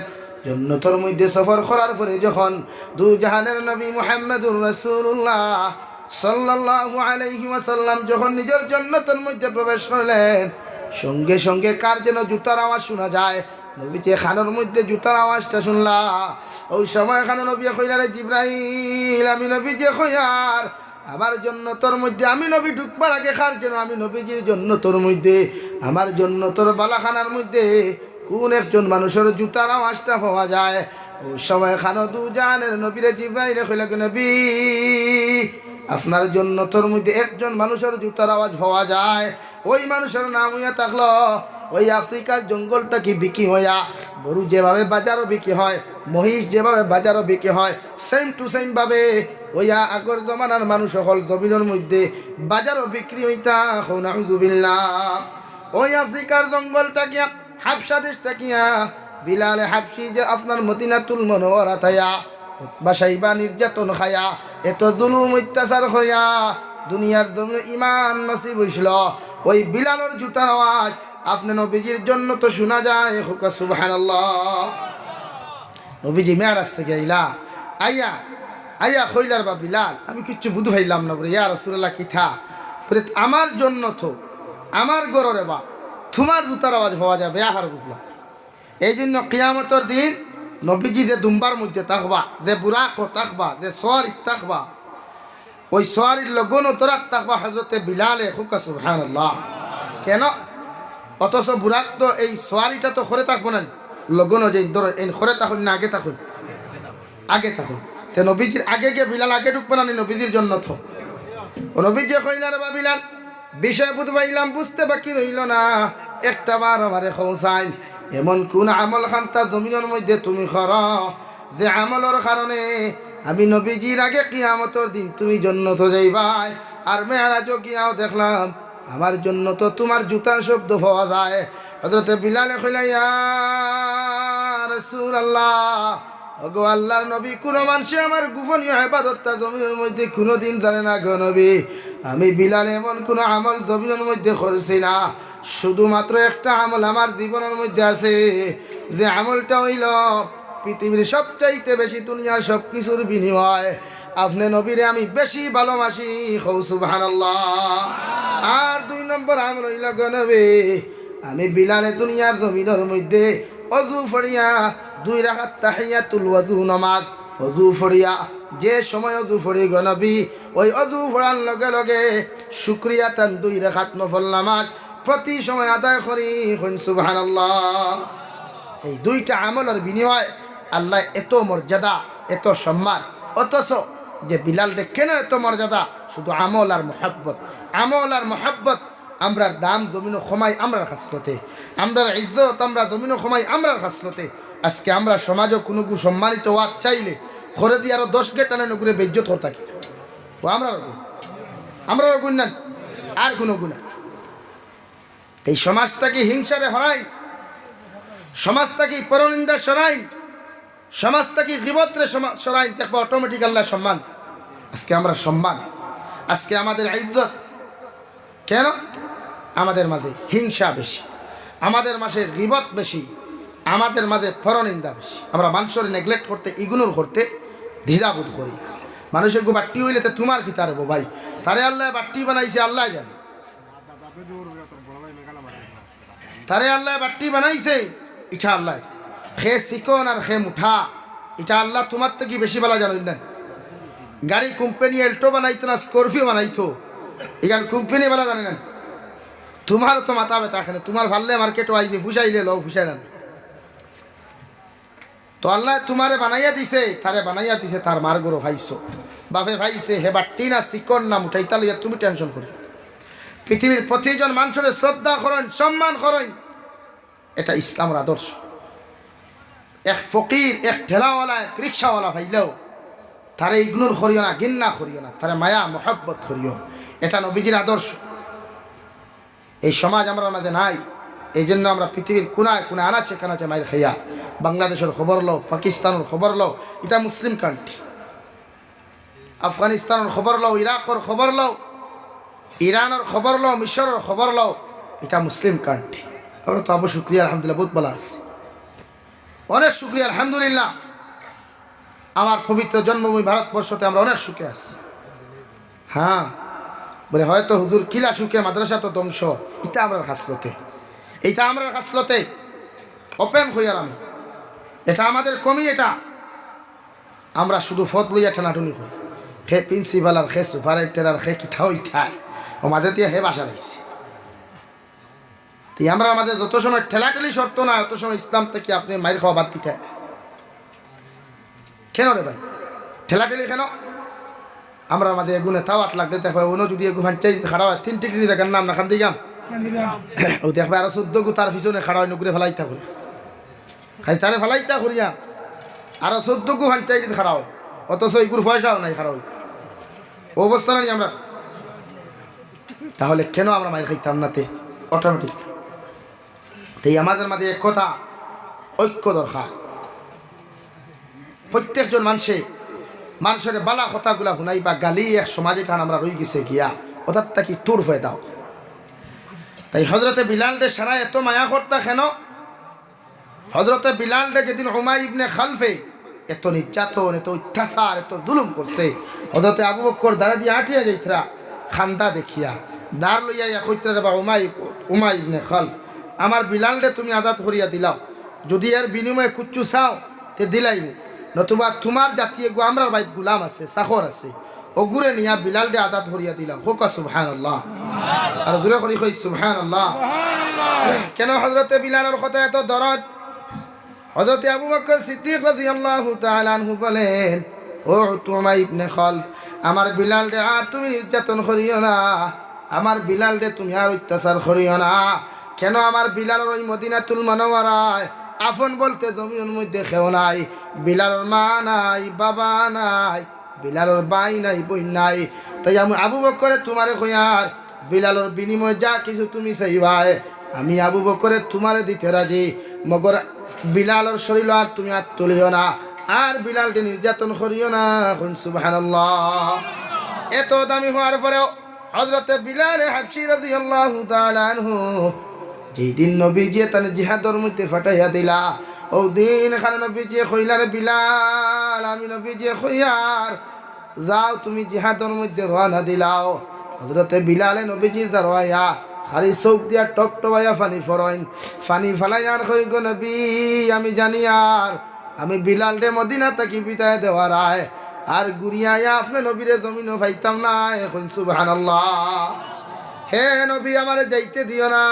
জন্নতর মধ্যে সফর করার পরে যখন দুজাহানের নবী মুহাম্মাদুর রাসূলুল্লাহ সাল্লাল্লাহু আলাইহি ওয়াসাল্লাম যখন নিজর জন্নতর মধ্যে প্রবেশ করলেন, সঙ্গে সঙ্গে কার যেন জুতার আওয়াজ শোনা যায়। নবীজির কানর মধ্যে জুতার আওয়াজটা শুনলা। ওই সময় কানো নবীয়ে কইলা, "রে জিব্রাইল, আমি নবীজিয়ে কইয়ার, আমার জন্নতর মধ্যে আমি নবী ঢুকবার আগে কার যেন আমি নবীজির জন্নতর মধ্যে, আমার জন্নতর বালাখানার মধ্যে কুন একজন মানুষর জুতার আওয়াজটা পাওয়া যায়।" ওই সময় কানো দুজাহানের নবীরে জিব্রাইলে কইলা, "নবী, আপনার জন্নতর মধ্যে একজন মানুষর জুতার আওয়াজ পাওয়া যায়।" ওই মানুষর নাম অইয়া থাকলো, ওই আফ্রিকার জঙ্গল থাকি বিকি অইয়া, গরু যেভাবে বাজারো বিকি হয়, মহিষ যেভাবে বাজারো বিকি হয়, same to same ভাবে ওই আগর জমানার মানুষ অকল জমিনর মধ্যে বাজারো বিক্রি অইতা। কও নাউজুবিল্লাহ। ওই আফ্রিকার জঙ্গল থাকিয়া, হাবশা দেশ থাকিয়া, বিলালে হাবশি যে আপনার মদিনাতুল মুনাওয়ারাত আইয়া, উতবা সাইবা নির্যাতন খাইয়া, এত জুলুম অত্যাচার করিয়া দুনিয়ার জমিনো ইমান নসিব অইছিল, ওই বিলালর জুতার আওয়াজ আপনে নবীজির জন্নতো শুনা যায়। কউক্কা সুবহানাল্লাহ। নবীজি মেরাজ থাকি আইলা, আইয়া, আইয়া কইলা, "রে বা বিলাল, আমি কিচ্ছু বুঝ পাইলাম না।" বলে, "ইয়া রাসূলুল্লাহ, কিতা?" বলে, "আমার জন্নতো, আমার ঘরো রে বা, তুমার জুতার আওয়াজ পাওয়া যায়, বেয়াহার বুঝলাম।" এই জন্য কিয়ামতর দিন নবীজি যে দুম্বার মধ্যে থাকবা, যে বুরাকো থাকবা, যে সওয়ারিত থাকবা, ওই সওয়ারির লগনো দরাত থাকবা হযরতে বিলালে। কউক্কা সুবহানাল্লাহ। কেন? অথচ বুরাক তো, এই সওয়ারিটা তো খরে থাকবো না নি? লগনো যে ধরো, এই খরে থাকইন না আগে থাকইন? আগে থাকইন। তে নবীজির আগে গিয়া বিলাল আগে ঢুকবো না নি নবীজির জন্নতো? ও নবীজি কইলা, "রে বা বিলাল, বিষয় বুঝ পাইলাম, বুঝতে বাকি রইল না। একটা বার আমারে কও চাইন, এমন কুন আমল খান্তা জমিনর মধ্যে তুমি করো, যে আমলর কারণে আমি নবীজির আগে কিয়ামতর দিন তুমি জন্নতো যাইবায়।" আর মেরাজো গিয়াও দেখলাম, আমার জন্নতো তুমার জুতার শব্দ পাওয়া যায়। হযরতে বিলালে কইলা, "ইয়া রাসূলুল্লাহ, ওগো আল্লাহর নবী, কুনু মানষে আমার গোপনীয় ইবাদতটা জমিনর মধ্যে কুনুদিন জানে না গো নবী। আমি বিলালে এমন কুনু আমল জমিনর মধ্যে করছি না। শুধুমাত্র একটা আমল আমার জীবনর মধ্যে আছে, যে আমলটা অইলো পৃথিবীর সবচাইতে বেশি দুনিয়ার সব কিছুর বিনিময়ে আপনে নবীরে আমি বেশি ভালোবাসি।" কও সুবহানাল্লাহ। আর দুই নম্বর আমল অইলো গো নবী, আমি বিলালে দুনিয়ার জমিনর মধ্যে অজু পড়িয়া দুই রাকাত তাহিয়াতুল ওযু নামাজ, অজু পড়িয়া, যে সময় অজু পড়ি গো নবী, ওই অজু পড়ার লগে লগে শুকরিয়া তান দুই রাকাত নফল নামাজ প্রতি সময় আদায় করি। কইন সুবহানাল্লাহ। এই দুইটা আমলর বিনিময়ে আল্লায় এত মর্যাদা, এত সম্মান। অথচ যে বিলালরে কেন এত মর্যাদা? শুধু আমল আর মহব্বত, আমল আর মহব্বত। আমরার দাম জমিনো কমাই আমরার খাসলতে, আমরার ইজ্জত আমরা জমিনো কমাই আমরার খাসলতে। আজকে আমরা সমাজো কুনুগু সম্মানিত অওয়াত চাইলে খরে দি আরো দশ গেট আনে নগুরে বেইজ্জত করতা কি? ও আমরার গুণ, আমরার গুণ না, আর কুনু গুণ না। এই সমাজ থাকি হিংসারে হরাইন, সমাজ থাকি পরনিন্দা সরাইন, সমাজ থাকি গিবতরে সমা-, সরাইন, দেখবা automatic আল্লায় সম্মান। আজকে আমরা সম্মান, আজকে আমাদের ইজ্জত। কেন? আমাদের মাঝে হিংসা বেশি, আমাদের মাঝে গিবত বেশি, আমাদের মাঝে পরনিন্দা বেশি। আমরা মানষরে neglect করতে, ignore করতে দ্বিধাবোধ করি। মানষের গু বাট্টি অইলে তে তুমার কিতা রে বা ভাই? তারে আল্লায় বাট্টি বানাইছে, আল্লায় জানে। তারে আল্লায় বাট্টি বানাইছে, ইটা আল্লায়। খে চিকন আর খে মুটা, ইটা আল্লায় তুমার থাকি বেশি ভালা জানইন না। গাড়ি কোম্পানি Alto বানাইতো না Scorpio বানাইতো, ইখান কোম্পানি ভালা জানে না। তুমারও তো মাথা ব্যথা এখানে, তুমার ভাল্লে মার্কেটো আইছে, ফুসাইলে লও, ফুসাইলে না। তো আল্লায় তুমারে বানাইয়া দিছে, তারে বানাইয়া দিছে, তার মার ঘরো পাইছো, বাপে পাইছে, হে বাট্টি না চিকন না মুটা, ইতা লইয়া তুমি tension করি। পৃথিবীর প্রতিজন মানষরে শ্রদ্ধা করইন, সম্মান করইন, এটা ইসলামর আদর্শ। এক ফকির, এক ঠেলাওয়ালা, এক রিক্সাওয়ালা পাইলেও তারে ইগনোর করিও না, ঘিন্না করিও না, তারে মায়া মহব্বত করিও। এটা নবীজির আদর্শ। এই সমাজ আমরার মাঝে নাই, এই জন্য আমরা পৃথিবীর কোনায় কোনায় আনাচে কানাচে মাইর খাইয়া। বাংলাদেশর খবর লও, পাকিস্তানর খবর লও, ইতা মুসলিম কান্ট্রি। আফগানিস্তানর খবর লও, ইরাকর খবর লও, ইরানর খবর লও, মিশরর খবর লও, ইতা মুসলিম কান্ট্রি। আমরা তো আবু শুক্রিয়া আলহামদুলিল্লাহ বহুত ভালা আছি, অনেক শুক্রিয়া আলহামদুলিল্লাহ। আমার পবিত্র জন্মভূমি ভারতবর্ষতে আমরা অনেক সুখে আছি। হ্যাঁ, বলে হয়তো হুজুর কিলা সুখে, মাদ্রাসা তো ধ্বংস। ইটা আমরার খাসলতে, ইটা আমরার খাসলতে। ওপেন কইয়ার আমি, এটা আমাদের কমি। এটা আমরা শুধু পদ লইয়া টানাটুনি করি, হে প্রিন্সিপাল আর হে সুপারিনটেন্ডেন্ট আর হে কিতা অইতায়, ও মাঝে দিয়া হে বাসা রইছে। তে আমরার মাঝে যত সময় ঠেলাঠেলি শর্ত না, অত সময় ইসলাম থাকি আপনে মাইর খাওয়া বাদ দিতা। কেন রে ভাই, ঠেলাঠেলি কেন? আমরার মাঝে এগুনে তাওয়াত লাগতে দেখবা, অনো যদি এগু পঞ্চায়েত খাড়া অয়, তিন টিকরি দেখার নাম না খান দিগাম। ও দেখবা আরো চোদ্দ গু তার পিছনে খাড়া অয়, নুকুরে ফেলাইতা করি। খালি তারে ফেলাইতা করিয়া আরো চোদ্দ গু পঞ্চায়েত খাড়া অয়, অথচ এগুর পয়সাও নাই খাড়া অয়। অবস্থা নাই আমরা। তাহলে কেন আমরা মাইর খাইতাম না তে? অটোমেটিক। তাই আমাদের মাঝে এক কথা, ঐক্য দরকার। প্রত্যেকজন মানষে, মানষরে বালা কথাগুলা হুনাইবা, গালি এক সমাজে কান আমরা রই গেছে গিয়া, অর্থাৎ তা কি তুর হয়ে দাও। তাই হজরতে বিলালরে সারা এত মায়া করতা কেন? হজরতে বিলালরে যেদিন উমাই ইবনে খালফে এত নির্যাতন, এত অত্যাচার, এত জুলুম করছে, হজরতে আবু বকর দাঁড়া দিয়ে আটিয়া যাইতরা, খান্দা দেখিয়া, দাঁড় লইয়া ইয়া কইতরা, "রে বা উমাই, উমাই ইবনে খালফ, আমার বিলালরে তুমি আজাদ করিয়া দিলাও, যদি এর বিনিময়ে কুচ্ছু চাও, তে দিলাইমু, নতুবা তোমার জাতি এগু আমরার বাইত গুলাম আছে, চাকর আছে, ওগুরে নিয়া বিলালরে আজাদ করিয়া দিলাও।" হোকা সুবহানাল্লাহ। আর জোরে করি কই সুবহানাল্লাহ। কেন হজরতে বিলালর কথা এত দরদ? হজরতে আবু বকর সিদ্দিক রাদিয়াল্লাহু তাআলা আনহু বলেন, "ও উমাই ইবনে খালফ, আমার বিলালরে আর তুমি নির্যাতন করিও না, আমার বিলালরে তুমি আর অত্যাচার করিও না।" কেন আমার বিলালর ওই মদিনাতুল মুনাওয়ারায় আপন বলতে জমিনর মধ্যে কেউ নাই, বিলালর মা নাই, বাবা নাই, বিলালর ভাই নাই, বইন নাই। তাই আমি আবু বকরে তোমারে কইয়ার, বিলালর বিনিময়ে যা কিছু তুমি চাইবায়, আমি আবু বকরে তোমারে দিতে রাজি। মগর বিলালর শরীল আর তুমি আত তুলিও না, আর বিলালরে নির্যাতন করিও না। কইন সুবহানাল্লাহ। এত দামি হওয়ার পরেও হজরতে বিলালে হাবশি রাদিয়াল্লাহু তাআলা আনহু যেই দিন নবীজিয়ে তানে জিহাদর মধ্যে ফাটাইয়া দিলা, ও দিন খানে নবীজিয়ে কইলা, "রে বিলাল, আমি নবীজিয়ে কইয়ার, যাও তুমি জিহাদর মধ্যে রওয়ানা দিলাও।" হজরতে বিলালে নবীজির দারোয়াইয়া খালি চোখ দিয়া টপ টপাইয়া পানি ফরইন, পানি ফালাইয়ার কই, "গো নবী, আমি জানিয়ার আমি বিলালরে মদিনা থাকি বিদায় দেওয়ার আয়, আর ঘুরিয়া আইয়া আপনে নবীরে জমিনো পাইতাম না।" এখন সুবহানাল্লাহ। হে নবী, আমারে যাইতে দিও না।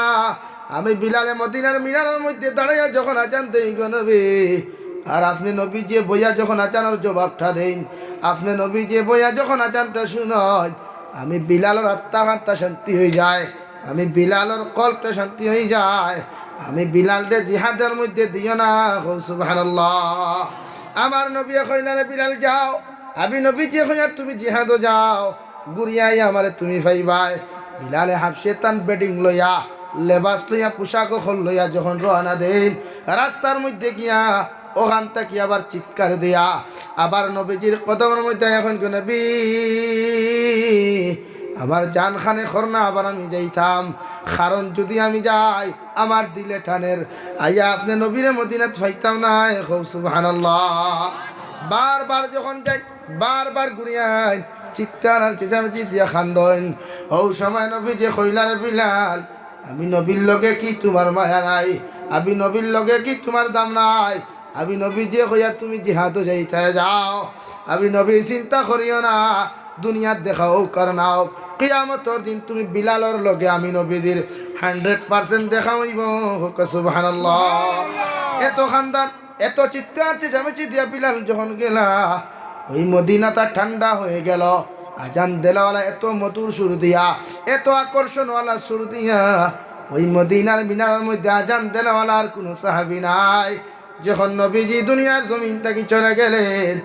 আমি বিলালে মদিনার মিনারর মধ্যে দাঁড়াইয়া যখন আজান দেই গো নবী, আর আপনে নবীজিয়ে বইয়া যখন আজানর জবাবটা দেইন, আপনে নবীজিয়ে বইয়া যখন আজানটা শুনইন, আমি বিলালর আত্মা কান্তা শান্তি হয়ে যায়, আমি বিলালর কলবটা শান্তি হয়ে যায়। আমি বিলালরে জিহাদর মধ্যে দিও না। কও সুবহানাল্লাহ। আমার নবী কইলা, "রে বিলাল, যাও।" আমি নবীজিয়ে কইয়ার, "তুমি জিহাদো যাও, ঘুরিয়া আইয়া আমারে তুমি পাইবায়।" বিলালে হাবশে তান বেডিং লইয়া, লেবাস লইয়া, পোশাক অকল লইয়া যখন রওয়ানা দেইন, রাস্তার মধ্যে গিয়া ওখান থাকি আবার চিৎকার দিয়া, আবার নবীজির কদমর মধ্যে এখন কই, "নবী, আমার জান খানে খরনা, আবার আমি যাইতাম, কারণ যদি আমি যাই, আমার দিলে টানের, আইয়া আপনে নবীরে মদিনাত পাইতাম না।" কও সুবহানাল্লাহ। বারবার যখন যাই, বারবার ঘুরিয়া আইন, চিৎকার আর চেঁচামেচি দিয়া কান্দইন। ও সময় নবীজিয়ে কইলা, "রে বিলাল, আমি নবীর লগে কি তোমার মায়া নাই? আমি নবীর লগে কি তোমার দাম নাই? আমি নবীজিয়ে কইয়ার তুমি জিহাদো যাইতায় যাও।" আমি নবী চিন্তা করিও না, দুনিয়ার দেখা অউক আর না অউক, কিয়ামতর দিন তুমি বিলালর লগে আমি নবীজির হান্ড্রেড পার্সেন্ট দেখা অইবো। হোক সুবহানাল্লাহ। এত কান্দান, এত চিৎকার চেঁচামেচি দিয়া বিলাল যখন গেলা, ওই মদিনাটা ঠান্ডা হয়ে গেল। আজান দেলাওয়ালা এত মধুর সুর দিয়া, এত আকর্ষণওয়ালা সুর দিয়া, ওই মদিনার মিনারর মধ্যে আজান দেলাওয়ালা আর কোনো সাহাবী নাই। যখন নবীজি দুনিয়ার জমিন থাকি চলে গেলেন,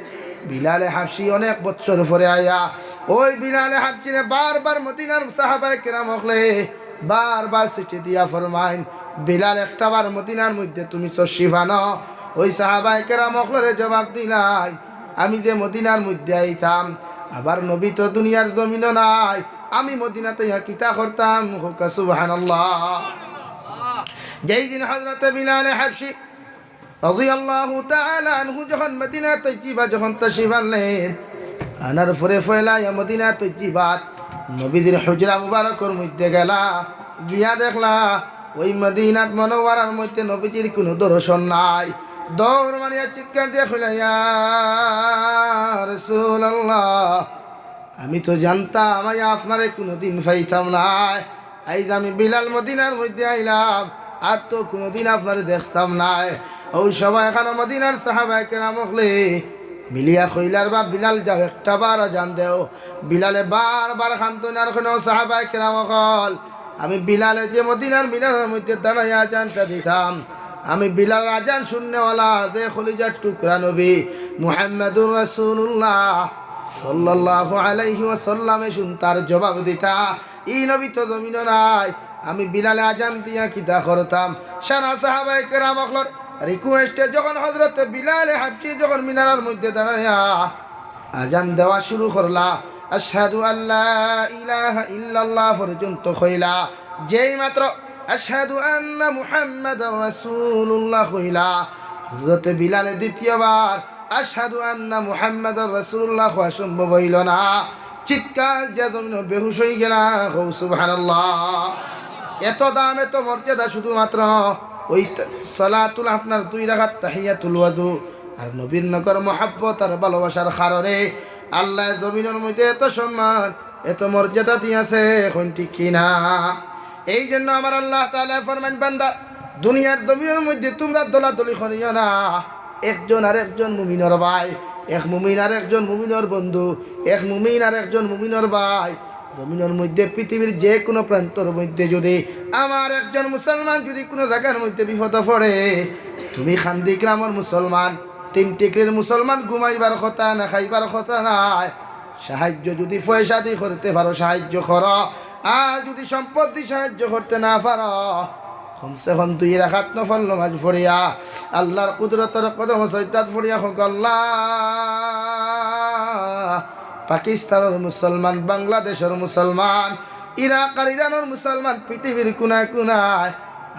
বিলালে হাবশি অনেক বছর পরে আইয়া ওই বিলালে হাবশিরে বারবার মদিনার সাহাবায়ে কেরাম অকলে বারবার চিঠি দিয়া ফরমাইন, "বিলাল, একটাবার মদিনার মধ্যে তুমি তশরিফ আনো।" ওই সাহাবায়ে কেরাম অকলরে জবাব দিলাইন, "আমি যে মদিনার মধ্যে আইতাম, আবার নবী তো দুনিয়ার জমিনো নাই, আমি মদিনাত আইয়া কিতা করতাম?" কউক্কা সুবহানাল্লাহ। যেই দিন হযরতে বিলালে হাবশি রাদিয়াল্লাহু তাআলা আনহু যখন মদিনা তৈয়িবা যখন তশরিফ আনলেন, আনার পরে পয়লা আইয়া মদিনা তৈয়িবাত নবীজির হুজরা মুবারকর মধ্যে গেলা, গিয়া দেখলা ওই মদিনাত মুনাওয়ারার মধ্যে নবীজির কুনু দর্শন নাই। দৌড় মারিয়া চিৎকার দিয়া কইলা, "ইয়া রাসূলুল্লাহ, আমি তো জানতাম আমি আপনারে কুনুদিন পাইতাম নায়। আইজ আমি বিলাল মদিনার মধ্যে আইলাম, আর তো কুনুদিন আপনারে দেখতাম নায়।" অউ সময় একখানো মদিনার সাহাবায়ে কেরাম অকলে মিলিয়া কইলা, "রে বা বিলাল, যাও একটাবার আজান দেও।" বিলালে বারবার কান্দইন আর কইন, "ও সাহাবায়ে কেরাম অকল, আমি বিলালে যে মদিনার মিনারার মধ্যে দাঁড়াইয়া আজানটা দিতাম, আমি বিলালর আজান হুননেওয়ালা যে কলিজার টুকরা নবী মুহাম্মাদুর রাসূলুল্লাহ সাল্লাল্লাহু আলাইহি ওয়াসাল্লামে হুনতা আর জবাব দিতা, ই নবী তো জমিনো নাই, আমি বিলালে আজান দিয়া কিতা করতাম?" সারা সাহাবায়ে কেরাম অকলর request-এ যখন হযরতে বিলালে হাবশি যখন মিনারার মধ্যে দাঁড়াইয়া আজান দেওয়া শুরু করলা, "আশহাদু আল্লা ইলাহা ইল্লাল্লাহ" পর্যন্ত কইলা, যেই মাত্র "আশহাদু আন্না মুহাম্মাদার রাসূলুল্লাহ" কইলা, হযরতে বিলালে দ্বিতীয়বার "আশহাদু আন্না মুহাম্মাদার রাসূলুল্লাহ" কওয়া সম্ভব অইলো না, চিৎকার দিয়া জমিনো বেহুশ অইগেলা। কও সুবহানাল্লাহ। এত দাম, এত মর্যাদা শুধুমাত্র ওই ত-, সালাতুল, আপনার দুই রাকাত তাহিয়াতুল ওযু আর নবীর নগর মহব্বত আর ভালোবাসার কারণে আল্লায় জমিনর মধ্যে এত সম্মান, এত মর্যাদা দিয়াছে, কইন ঠিক কি না? এই জন্য আমার আল্লাহ তাআলায় ফরমাইন, "বান্দা, দুনিয়ার জমিনর মধ্যে তুমরা দলাদলি করিও না। একজন আর একজন মুমিনর ভাই, এক মুমিন আর একজন মুমিনর বন্ধু, এক মুমিন আর একজন মুমিনর ভাই।" জমিনর মধ্যে পৃথিবীর যে কুনু প্রান্তর মধ্যে যুদি আমার একজন মুসলমান যুদি কুনু জাগার মধ্যে বিপদো পড়ে, তুমি কান্দি গ্রামর মুসলমান, তিন টিকরির মুসলমান ঘুমাইবার কথা না, খাইবার কথা নায়। সাহায্য যুদি পয়সাদি করতে পারো, সাহায্য করো। আর যুদি সম্পদদি সাহায্য করতে না পারো, কমসে কম দুই রাকাত নফল নমাজ পড়িয়া, আল্লাহর কুদরতর কদমো সজদাত পড়িয়া কউক্কা, "আল্লাহ, পাকিস্তানর মুসলমান, বাংলাদেশর মুসলমান, ইরাক আর ইরানর মুসলমান, পৃথিবীর কুনায় কুনায়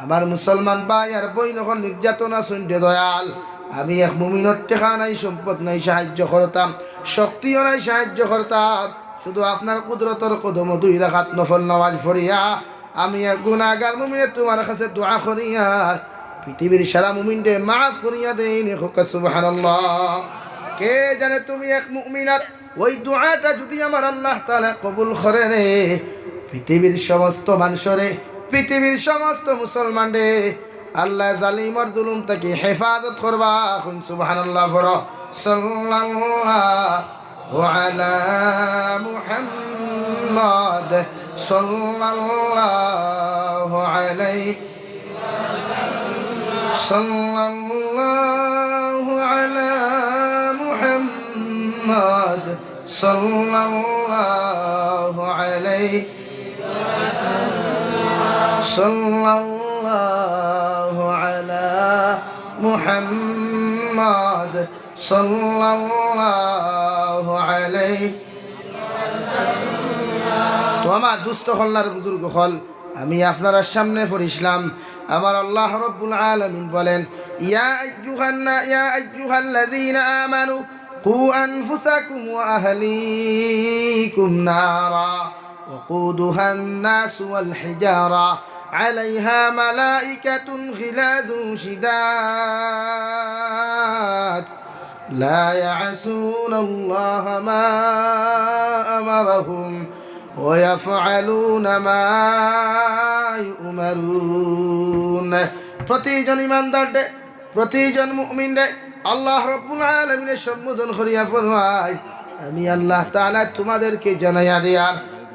আমার মুসলমান ভাই আর বইন অকল নির্যাতন আছইন রে দয়াল। আমি এক মুমিনর টেকা নাই, সম্পদ নাই, সাহায্য করতাম, শক্তিও নাই, সাহায্য করতাম। শুধু আপনার কুদরতর কদমো দুই রাকাত নফল নমাজ পড়িয়া আমি এক গুনাগার মুমিনে তুমার কাছে দোয়া করিয়ার পৃথিবীর সারা মুমিনরে মাফ করিয়া দেইন।" কউক্কা সুবহানাল্লাহ। কে জানে তুমি এক মুমিনার ওই দোয়াটা যুদি আমার আল্লাহ তাআলায় কবুল করে রে, পৃথিবীর সমস্ত মানষরে, পৃথিবীর সমস্ত মুসলমানরে আল্লায় জালিমর জুলুম থাকি হেফাজত করবা। কইন সুবহানাল্লাহ পড়ো। সাল্লাল্লাহু আলা মুহাম্মদ, সাল্লাল্লাহু আলাইহি সাল্লাল্লাহু আলা মুহাম্মদ, সাল্লাল্লাহু আলাইহি, সাল্লাল্লাহু আলা মুহাম্মদ, সাল্লাল্লাহু আলাইহি। তো আমার দুস্ত অকল আর বুজুর্গ অকল, আমি আপনারার সামনে পড়ছিলাম, আমার আল্লাহ রাব্বুল আলামিন বলেন, "ইয়া আইয়ুহান না-, ইয়া আইয়ুহাল্লাযীনা আমানু কু আনফুসাকুম ওয়া আহলিকুম নারা ওয়াকুদুহান নাসু ওয়াল হিজারা আলাইহা মালাইকাতুন গিলাযুন শিদাদ।" لا يعصون الله ما أمرهم ويفعلون ما يؤمرون। প্রতিজন ইমানদাররে, প্রতিজন মুমিনরে আল্লাহ রাব্বুল আলামিনে সম্বোধন করিয়া ফরমায়, "আমি আল্লাহ তাআলা তুমাদেরকে জানাইয়া দিয়ার,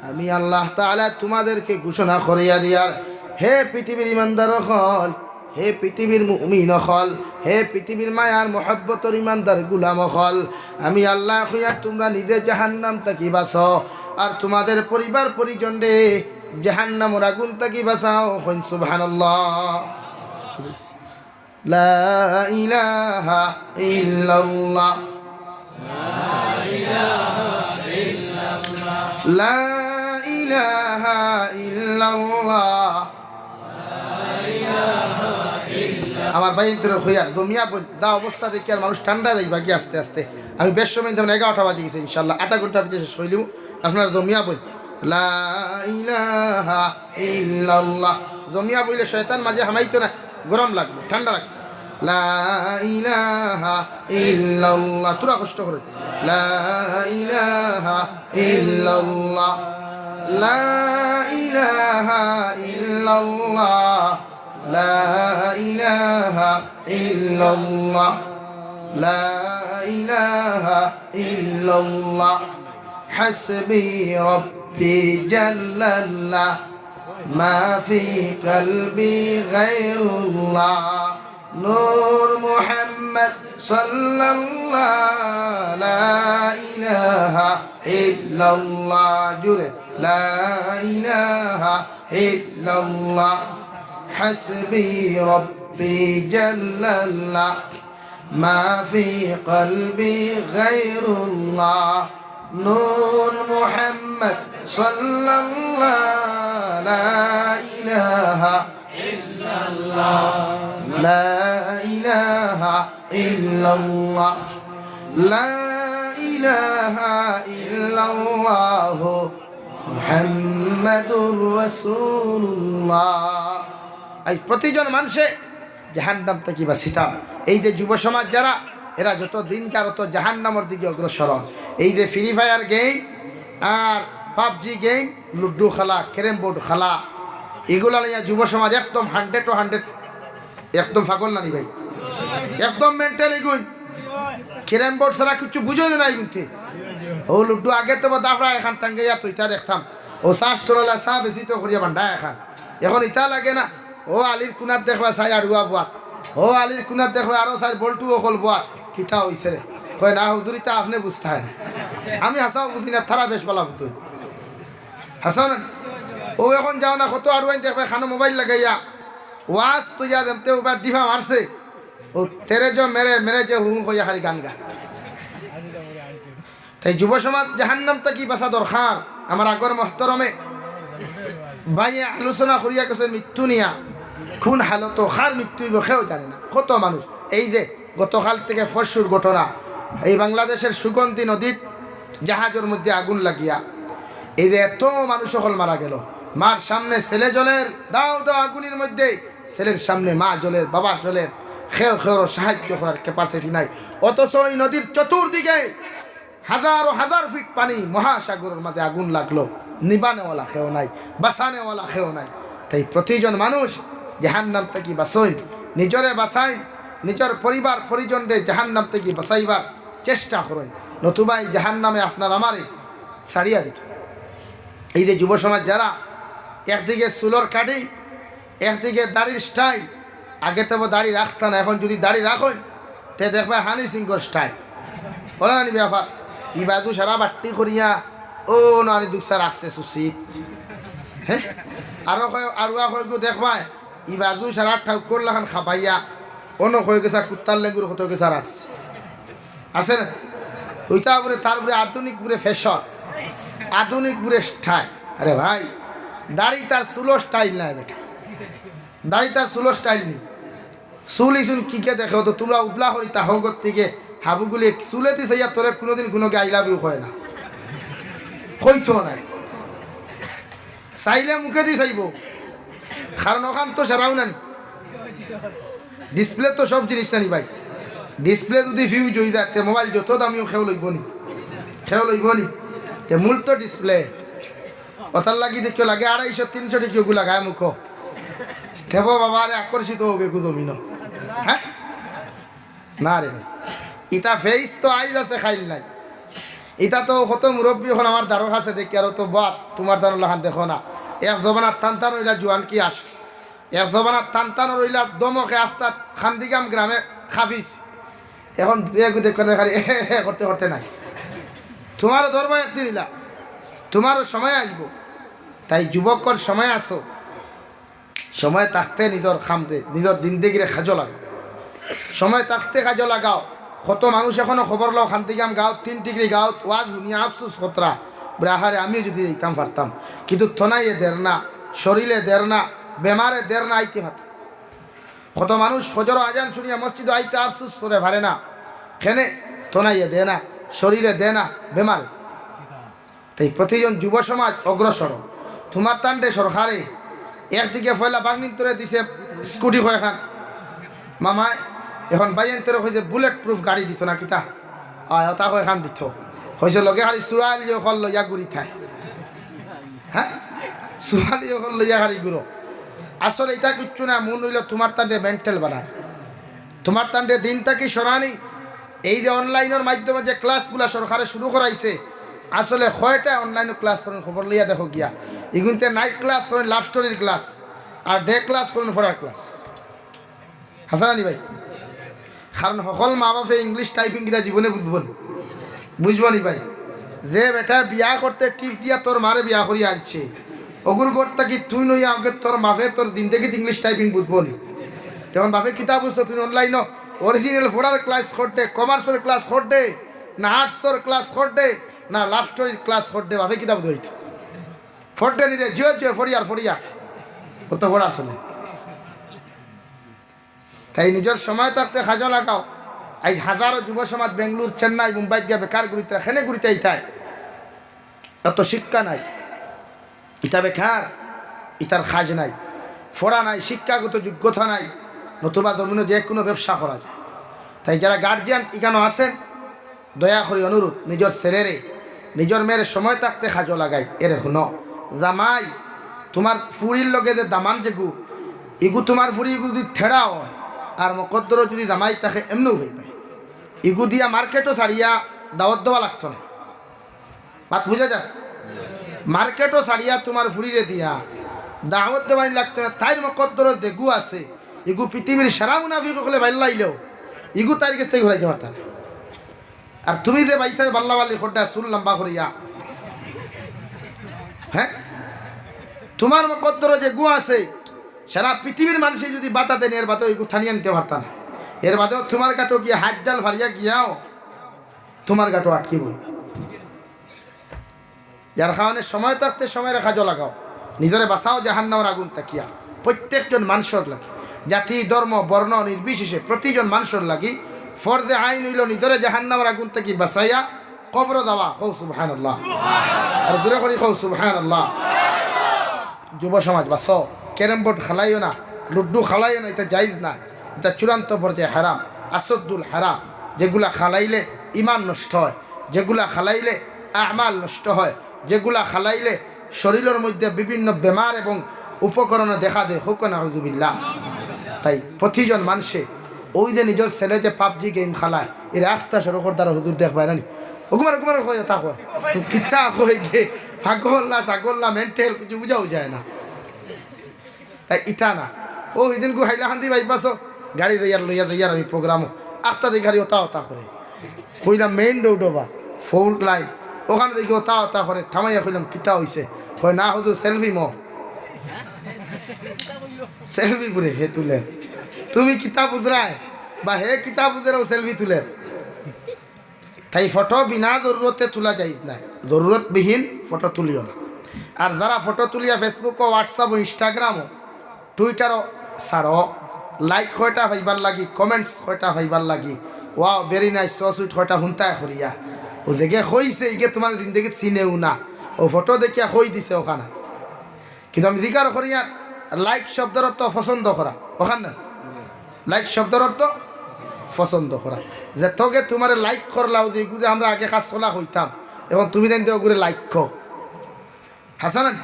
আমি আল্লাহ তাআলা তুমাদেরকে ঘোষণা করিয়া দিয়ার, হে পৃথিবীর ইমানদার অকল, হে পৃথিবীর মুমিন অকল, হে পৃথিবীর মায়ার মহব্বতর ইমানদার গুলাম অকল, আমি আল্লায় কইয়ার তুমরা নিজে জাহান্নাম থাকি বাঁচো, আর তুমাদের পরিবার পরিজনরে জাহান্নামর আগুন থাকি বাঁচাও। কইন সুবহানাল্লাহ। লা ইলাহা ইল্লাল্লাহ। লা ইলাহা ইল্লাল্লাহ। আমার ভাইয়াইন্তরে কইয়ার, জমিয়া বইন, যা অবস্থা দেখিয়ার মানুষ ঠান্ডা যাইবা গি আস্তে আস্তে। আমি বেশ সময়, যেমন এগারোটা বাজি গেছে, ইনশাআল্লাহ আধা ঘন্টার ভিতরে শেষ করিলিমু। আপনারা জমিয়া বইন, লা ইলাহা ইল্লাল্লাহ। জমিয়া বইলে শয়তান মাঝে হামাইতো না, গরম লাগবো, ঠান্ডা লাগবো। লা ইলাহা ইল্লাল্লাহ। থুড়া কষ্ট করইন। লা ইলাহা ইল্লাল্লাহ। লা ইলাহা ইল্লাল্লাহ। লা ইলাহা ইল্লাল্লাহ। লা ইলাহা ইল্লাল্লাহ। হাসবি রব্বি জাল্লাল্লাহ। মা ফি কলবি গায়রুল্লাহ। নূর মুহাম্মদ সাল্লাল্লাহ। লা ইলাহা ইল্লাল্লাহ। জোরে। লা ইলাহা ইল্লাল্লাহ। হাসবি রব্বি জাল্লাল্লাহ। মা ফি কলবি গায়রুল্লাহ। নূর মুহাম্মদ সাল্লাল্লাহ। লা ইলাহা ইল্লাল্লাহ। লা ইলাহা ইল্লাল্লাহ। লা ইলাহা ইল্লাল্লাহ। মুহাম্মাদুর রাসূলুল্লাহ। এই প্রতিজন মানুষে জাহান্নাম থাকি বাঁচিতাম। এই যে যুব সমাজ যারা, এরা যত দিন যার তত জাহান্নামর দিকে অগ্রসর অন। এই যে ফ্রি ফায়ার গেম আর পাবজি গেম, লুডু খেলা, ক্যারম বোর্ড খেলা, ইগুলা লইয়া যুব সমাজ একদম হান্ড্রেড টু হান্ড্রেড, একদম পাগল নানি ভাই, একদম মেন্টাল ইগুইন। ক্যারম বোর্ড ছাড়া কিচ্ছু বুঝইন না ইগুইন্তে। অউ লুডু আগে তো দাফড়া এখান টাঙ্গাইয়া থইতা দেখতাম, অউ চাষ ট্রলা চা বেশি তো করিয়া বান্ডা এখান, এখন ইতা লাগে না। অউ আলির কুনাত দেখবা চাইর আড়ুয়া বওয়াত, অউ আলির কুনাত দেখবা আরো চাইর বল্টু অকল বওয়াত। কিতা অইছে রে? কয়, "না হুজুর, ইতা আপনে বুঝতা না, আমি হাছাউ বুঝি না, তারা বেশ ভালা বুঝইন।" হাছা না? অউ এখন যাও না, কত আড়ুয়াইন দেখবা কানো মোবাইল লাগাইয়া, ওয়াজ তো ইয়া যেমতে উবা ডিফা মারছে, অউ "তেরে জো মেরে, মেরে জো হুঁ" কইয়া খালি গান গায়। তাই যুব সমাজ জাহান্নাম থাকি বাঁচা দরকার। আমার আগর মহতরমে ভাইয়ে আলোচনা করিয়া গেছে মৃত্যু নিয়া, কোন হালতো কার মৃত্যু অইবো কেউ জানে না। কত মানুষ, এই যে গতকাল থেকে পরশুর ঘটনা, এই বাংলাদেশের সুগন্ধি নদীর জাহাজর মধ্যে আগুন লাগিয়া এই যে এত মানুষ অকল মারা গেল, মার সামনে ছেলে জ্বলের, দাও দাও আগুনের মধ্যে, ছেলের সামনে মা জ্বলের, বাবা জ্বলের, কেউ কেউর সাহায্য করার capacity নাই। অথচ ওই নদীর চতুর্দিকে হাজারো হাজার ফিট পানি, মহাসাগরর মাঝে আগুন লাগলো, নিবানেওয়ালা কেউ নাই, বাঁচানেওয়ালা কেউ নাই। তাই প্রতিজন মানুষ জাহান্নাম থাকি বাঁচইন, নিজরে বাঁচাইন, নিজর পরিবার পরিজনরে জাহান্নাম থাকি বাঁচাইবার চেষ্টা করইন, নতুবা এই জাহান্নামে আপনার আমারে ছাড়িয়া দিত। এই যে যুব সমাজ যারা একদিকে চুলর কাটিং, একদিকে দাড়ির স্টাইল, আগে তো দাড়ি রাখতা না, এখন যদি দাড়ি রাখইন, তে দেখবা হানি সিংহর স্টাইল। ওলা নানি ব্যাপার, ই বাজু সারা বাট্টি করিয়া, ও নানি দুকসা রাখছে সুসিত। হ্যাঁ, আরো কয়, আরুয়া কয় গো দেখবায়, ই বাজু সারা ঠাউকর লাখান খাবাইয়া, অনো কয় গেছা কুত্তার লেঙ্গুর কত গেছা রাখছে। আছে না? ওইটা উপরে, তার উপরে আধুনিক উপরে ফ্যাশন, আধুনিক উপরে স্টাইল। আরে ভাই, দাড়ি তার চুলো স্টাইল নাই বেটা, দাড়ি তার চুলো স্টাইল নেই। চুল ইসুন কিকে দেখে তো তোমরা উদলা করি তা হগত থেকে হাবুগুলি চুলে দিছে ইয়া তোরে কোনোদিন কোনো I love you কয় না, কইতো নাই। চাইলে মুখে দি চাইবো, কারণ ওখান তো সেরাও নানি। ডিসপ্লে তো সব জিনিস নানি ভাই, ডিসপ্লে যদি ফিউজ হয়ে যায়, তে মোবাইল যত দামিও কেউ লইব নি, কেউ লইব নি। তে মূল তো ডিসপ্লে, ওটার লাগি দেখিও লাগে আড়াইশো তিনশো টেকা ওগু লাগায় মুখো। দেব বাবা রে আকর্ষিত হবে গু জমিন। হ্যাঁ, না রে ভাই, ইটা ফেস তো আইজ আছে, খাইল নাই। ইটা তো কত মুরব্বী এখন আমার দ্বারো আছে, দেখি আর তো বাপ তোমার দানো লাখান দেখো না। এক জমানার টান টান হইলা জুয়ান কি আস, এক জমানাত টান টান রইলা, দমকে আস্তা খান্দিগাম গ্রামে খাফিস। এখন দুই এগু দেখলে খালি করতে করতে নাই। তুমারও ধরবো একদিন ইলা, তুমারও সময় আসবো। তাই যুবকর সময় আছো, সময় থাকতে নিজর খামরে, নিজর জিন্দেগিরে কাজো লাগাও। সময় থাকতে কাজো লাগাও। কত মানুষ এখনো খবর লও, খান্দিগাম গাঁওত, তিন ডিগ্রি গাঁওত, ওয়াজ হুনিয়া আফসোস করতরা। বলে, "আহারে, আমিও যদি যাইতাম পারতাম।" কিন্তু তনাইয়ে দের না, শরীরে দের না, বেমারে দের না, আইতে পারতাম। কত মানুষ ফজর আজান শুনিয়া মসজিদো আইতে আফসোস করে পারে না। কেনে? তনাইয়ে দে না, শরীরে দে না, বেমারে। তাই প্রতিজন যুব সমাজ অগ্রসর। তুমার তান্ডে সরকারে একদিকে পয়লা বাগনিন্তরে দিছে স্কুটি কয়খান, মামায় এখন বাইয়েন্তরে কইছে বুলেট প্রুফ গাড়ি দিত না কিতা, আয়, ওটা কয়খান দিত। কইছে লগে খালি সুয়ালি অকল লইয়া ঘুরি থায়। হ্যাঁ, সুয়ালি অকল লইয়া খালি ঘুরো। আসলে ইটা কিচ্ছু না, মন অইল তুমার তান্ডে মেন্টাল বানায়, তুমার তান্ডে দিন থাকি সরানি। এই যে অনলাইনর মাধ্যমে যে ক্লাসগুলা সরকারে শুরু করাইছে, আসলে কয়টা অনলাইনো ক্লাস করইন খবর লইয়া দেখো গিয়া। ইগুনতে নাইট ক্লাস করইন, লাভ স্টোরির ক্লাস, আর ডে ক্লাস করইন, পড়ার ক্লাস। হাছা না নি ভাই? কারণ হকল মা বাপে ইংলিশ টাইপিং কিতা জীবনে বুঝবো নি, বুঝবো নি ভাই? যে বেটা বিয়া করতে টিপ দিয়া তোর মারে বিয়া করিয়া আনছে, অগুর ঘর থাকি তুই নইয়া আগে তোর বাপে তোর জিন্দেগিত ইংলিশ টাইপিং বুঝবো নি? তখন বাপে কিতা বুঝতো? তুই অনলাইনো অরিজিনাল পড়ার ক্লাস করতে, কমার্সর ক্লাস করতে, না আর্টসর ক্লাস করতে, না লাভ স্টোরির ক্লাস করতে, বাপে কিতা বুঝতো? পড়তে নিলে জুয়ে জুয়ে পড়িয়ার পড়িয়া, ও তো পড়া আসলে। তাই নিজর সময় থাকতে কাজো লাগাও। আইজ হাজারো যুব সমাজ বেঙ্গালুর, চেন্নাই, মুম্বাইত গিয়া বেকার ঘুরিতরা, কেনে ঘুরিতা ইতায়? অত শিক্ষা নাই, ইতা বেকার, ইতার কাজ নাই, পড়া নাই, শিক্ষাগত যোগ্যতা নাই, নতুবা জমিনো যে কুনু ব্যবসা করা যায়। তাই যারা গার্জিয়ান ইখানো আছেন, দয়া করি অনুরোধ, নিজর ছেলেরে, নিজর মেয়েরে সময় থাকতে কাজো লাগাই। এরে হুনো, জামাই, তুমার ফুড়ির লগে যে দামান যেগু, ইগু তুমার ফুড়ি ইগু যদি থেড়া অয়, আর মকদ্দরো যদি জামাই থাকে, এমনেউ অইবায়। ইগু দিয়া মার্কেটও ছাড়িয়া দাওয়াত দেওয়া লাগতো না। মাত বুঝা যায়? মার্কেটও ছাড়িয়া তুমার ফুড়িরে দিয়া দাওয়াত দেওয়াই লাগতো না। তাইর মকদ্দরো যেগু আছে, ইগু পৃথিবীর সারা মুনাফিক অকলে বাইল্লাইলেও ইগু তাইর গেছ থাকি ঘুরাইতে পারতা না। আর তুমি যে ভাই সাহেব বাল্লা বাল্লি খোড্ডা চুল লম্বা করিয়া, হ্যাঁ, তুমার মকদ্দরো যেগু আছে, সারা পৃথিবীর মানষে যদি বাতা দেন, এর বাদেও ইগু টানিয়া নিতে পারতা না। এর বাদেও তুমার গাটো গিয়া হাত জাল ফারিয়া গিয়াও তুমার গাটো আটকিবো। যার কারণে সময় থাকতে সময়রে কাজো লাগাও, নিজরে বাঁচাও জাহান্নামর আগুন থাকিয়া। প্রত্যেকজন মানষর লাগি, জাতি, ধর্ম, বর্ণ নির্বিশেষে প্রতিজন মানষর লাগি ফরজে আইন অইল নিজরে জাহান্নামর আগুন থাকি বাঁচাইয়া কবরো যাওয়া। কও সুবহানাল্লাহ। আর জোরে করি কও সুবহানাল্লাহ। যুব সমাজ বাঁচো, ক্যারম বোর্ড খেলাইও না, লুডু খেলাইও না, ইটা জায়েজ না, ইটা চূড়ান্ত পর্যায়ে হারাম, আসাদ্দুল হারাম। যেগুলা খেলাইলে ইমান নষ্ট হয়, যেগুলা খেলাইলে আমাল নষ্ট হয়, যেগুলা খেলাইলে শরীরর মধ্যে বিভিন্ন বেমার এবং উপকরণে দেখা দেয়, কউক্কা নাউজুবিল্লাহ। তাই প্রতিজন মানষে ওই যে নিজর ছেলে যে পাবজি গেম খেলায়, এর একটা সড়কর দ্বারা হুজুর দেখবায় না নি? ওগুমার, ওগুমার কয়, ওটা কয়। কিতা কয় গে? পাগল না, ছাগল না, মেন্টাল, কিছু বুঝাও যায় না। তাই ইটা না। ও, হিদিন গু হাইলাকান্দি বাইপাসো গাড়ি যাইয়ার লইয়া যাইয়ার আমি প্রোগ্রামও। আখতা দি গাড়ি ওতা ওতা করে। কইলাম, "মেইন রোড বা, ফোর লাইন।" ওখানে দেখি ওতা ওতা করে। থামাইয়া কইলাম, "কিতা অইছে?" কয়, "না হুজুর, সেলফি মো।" সেলফি পুরে হে তুলে। তুমি কিতা বুঝরায়? বা হে কিতা বুঝরায় ও সেলফি তুলে? তাই ফটো বিনা জরুরতে তুলা জায়েজ নায়, জরুরতবিহীন ফটো তুলিও না। আর যারা ফটো তুলিয়া Facebook ও WhatsApp ও Instagram ও Twitter ও ছাড়ো, লাইক কয়টা পাইবার লাগি, কমেন্টস কয়টা পাইবার লাগি, "Wow, very nice, so sweet" কয়টা হুনতায় করিয়া, ও যেগে কইছে ইগে তুমার জিন্দেগিত চিনেও না, ও ফটো দেখিয়া কই দিছে ওখানে। কিন্তু আমি জিকার করি আর লাইক শব্দর অর্থ পছন্দ করা, ওখান না? লাইক শব্দর অর্থ পছন্দ করা। যে তোকে তুমারে লাইক করলাও, যে এগুরে আমরা আগে কাজ করা কইতাম, এখন তুমি দেন ওগুরে লাইক কও। হাসান,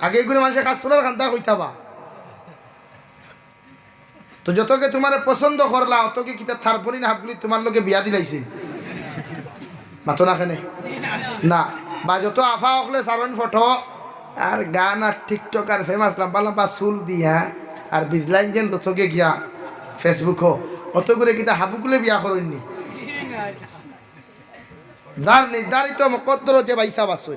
আগে এগুরে মানষে কাজ করার কান্দা কইতাবা। তো যতকে তুমারে পছন্দ করলা, অতকে কিতা থারপনি না হাবগুলি তুমার লগে বিয়া দিলাইছিল? মাতো না কেনে? না। বা যত আফা অকলে সারন ফটো আর গান আর TikTok আর ফেমাস লম্বা লম্বা চুল দিয়া, আর বিজলাইন যেন যতগে গিয়া Facebook-ও, অতগুরে কিতা হাবুগুলে বিয়া করইননি? যার নির্ধারিত মকদ্দরো যে ভাইসাব আছইন,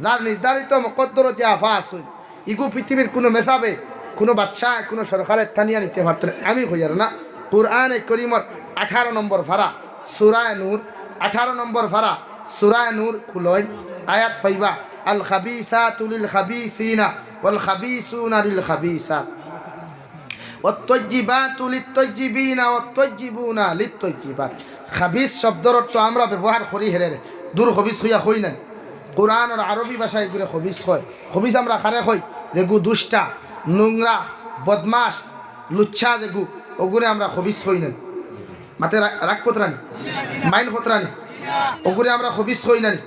যার নির্ধারিত মকদ্দরো যে আফা আছইন, ইগু পৃথিবীর কুনু মেসাবে, কুনু বাদশায়, কুনু সরকারে টানিয়া নিতে পারতো না। আমি কইয়ার না, কুরআনে করিমর আঠারো নম্বর ফারা, সূরায়ে নূর, আঠারো নম্বর ফারা, সূরায়ে নূর খুলইন, আয়াত পাইবা, "আল খাবিসাতু লিল খাবিসিনা ওয়াল খাবিসুনা লিল খাবিসাত।" ওয়াত্তাইয়্যিবাতু লিত্তাইয়্যিবিনা ওয়াত্তাইয়্যিবুনা লিত্তাইয়্যিবাত। খাবিস শব্দর অর্থ আমরা ব্যবহার করি হেরে রে। দুর খবিস কইয়া কই নাই। কুরআনর আরবি ভাষায় এগুরে খবিস কয়। খবিস আমরা কারে কই? যেগু দুষ্টা, নোংরা, বদমাশ, লুচ্ছা যেগু, ওগুরে আমরা খবিস কই নাই। মাতে রা-, রাগ করতরানি? মাইন করতরানি? ওগুরে আমরা খবিস কই নাই।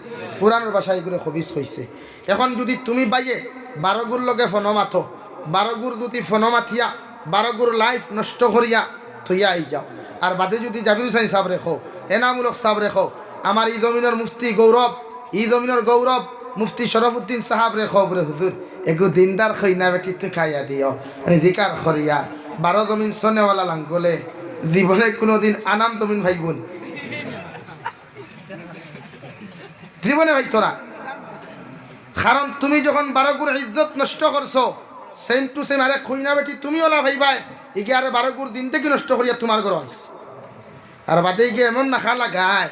কুরআনর ভাষায় এগুরে খবিস কইছে। এখন যুদি তুমি বাইয়ে বারোগুর লগে ফোনো মাতো, বারোগুর যুদি ফোনো মাতিয়া, বারোগুর life নষ্ট করিয়া থইয়া আই যাও, আর বাদে যুদি জাবির হুসাইন সাবরে কও, এনামুল হক সাবরে কও, আমার ই জমিনর মুফতি গৌরব, ই জমিনর গৌরব মুফতি শরফুদ্দিন সাবরে কও, বুলে, "হুজুর, এগু দিনদার কইনা বেটি তুকাইয়া দিও, আমি জিকার করিয়া, বারো জমিন সনেওয়ালা লাঙ্গলে জীবনে কুনুদিন আনাম জমিন পাইবো না।" জীবনে পাইতো না। কারণ তুমি যখন বারোগুর ইজ্জত নষ্ট করছো, same to same আরেক কইনা বেটি তুমি ওলা পাইবায়, ইগিয়ে আরে বারোগুর জিন্দেগি নষ্ট করিয়া তুমার ঘরো আইছে। আর বাদে ইগিয়ে এমন নাখা লাগায়,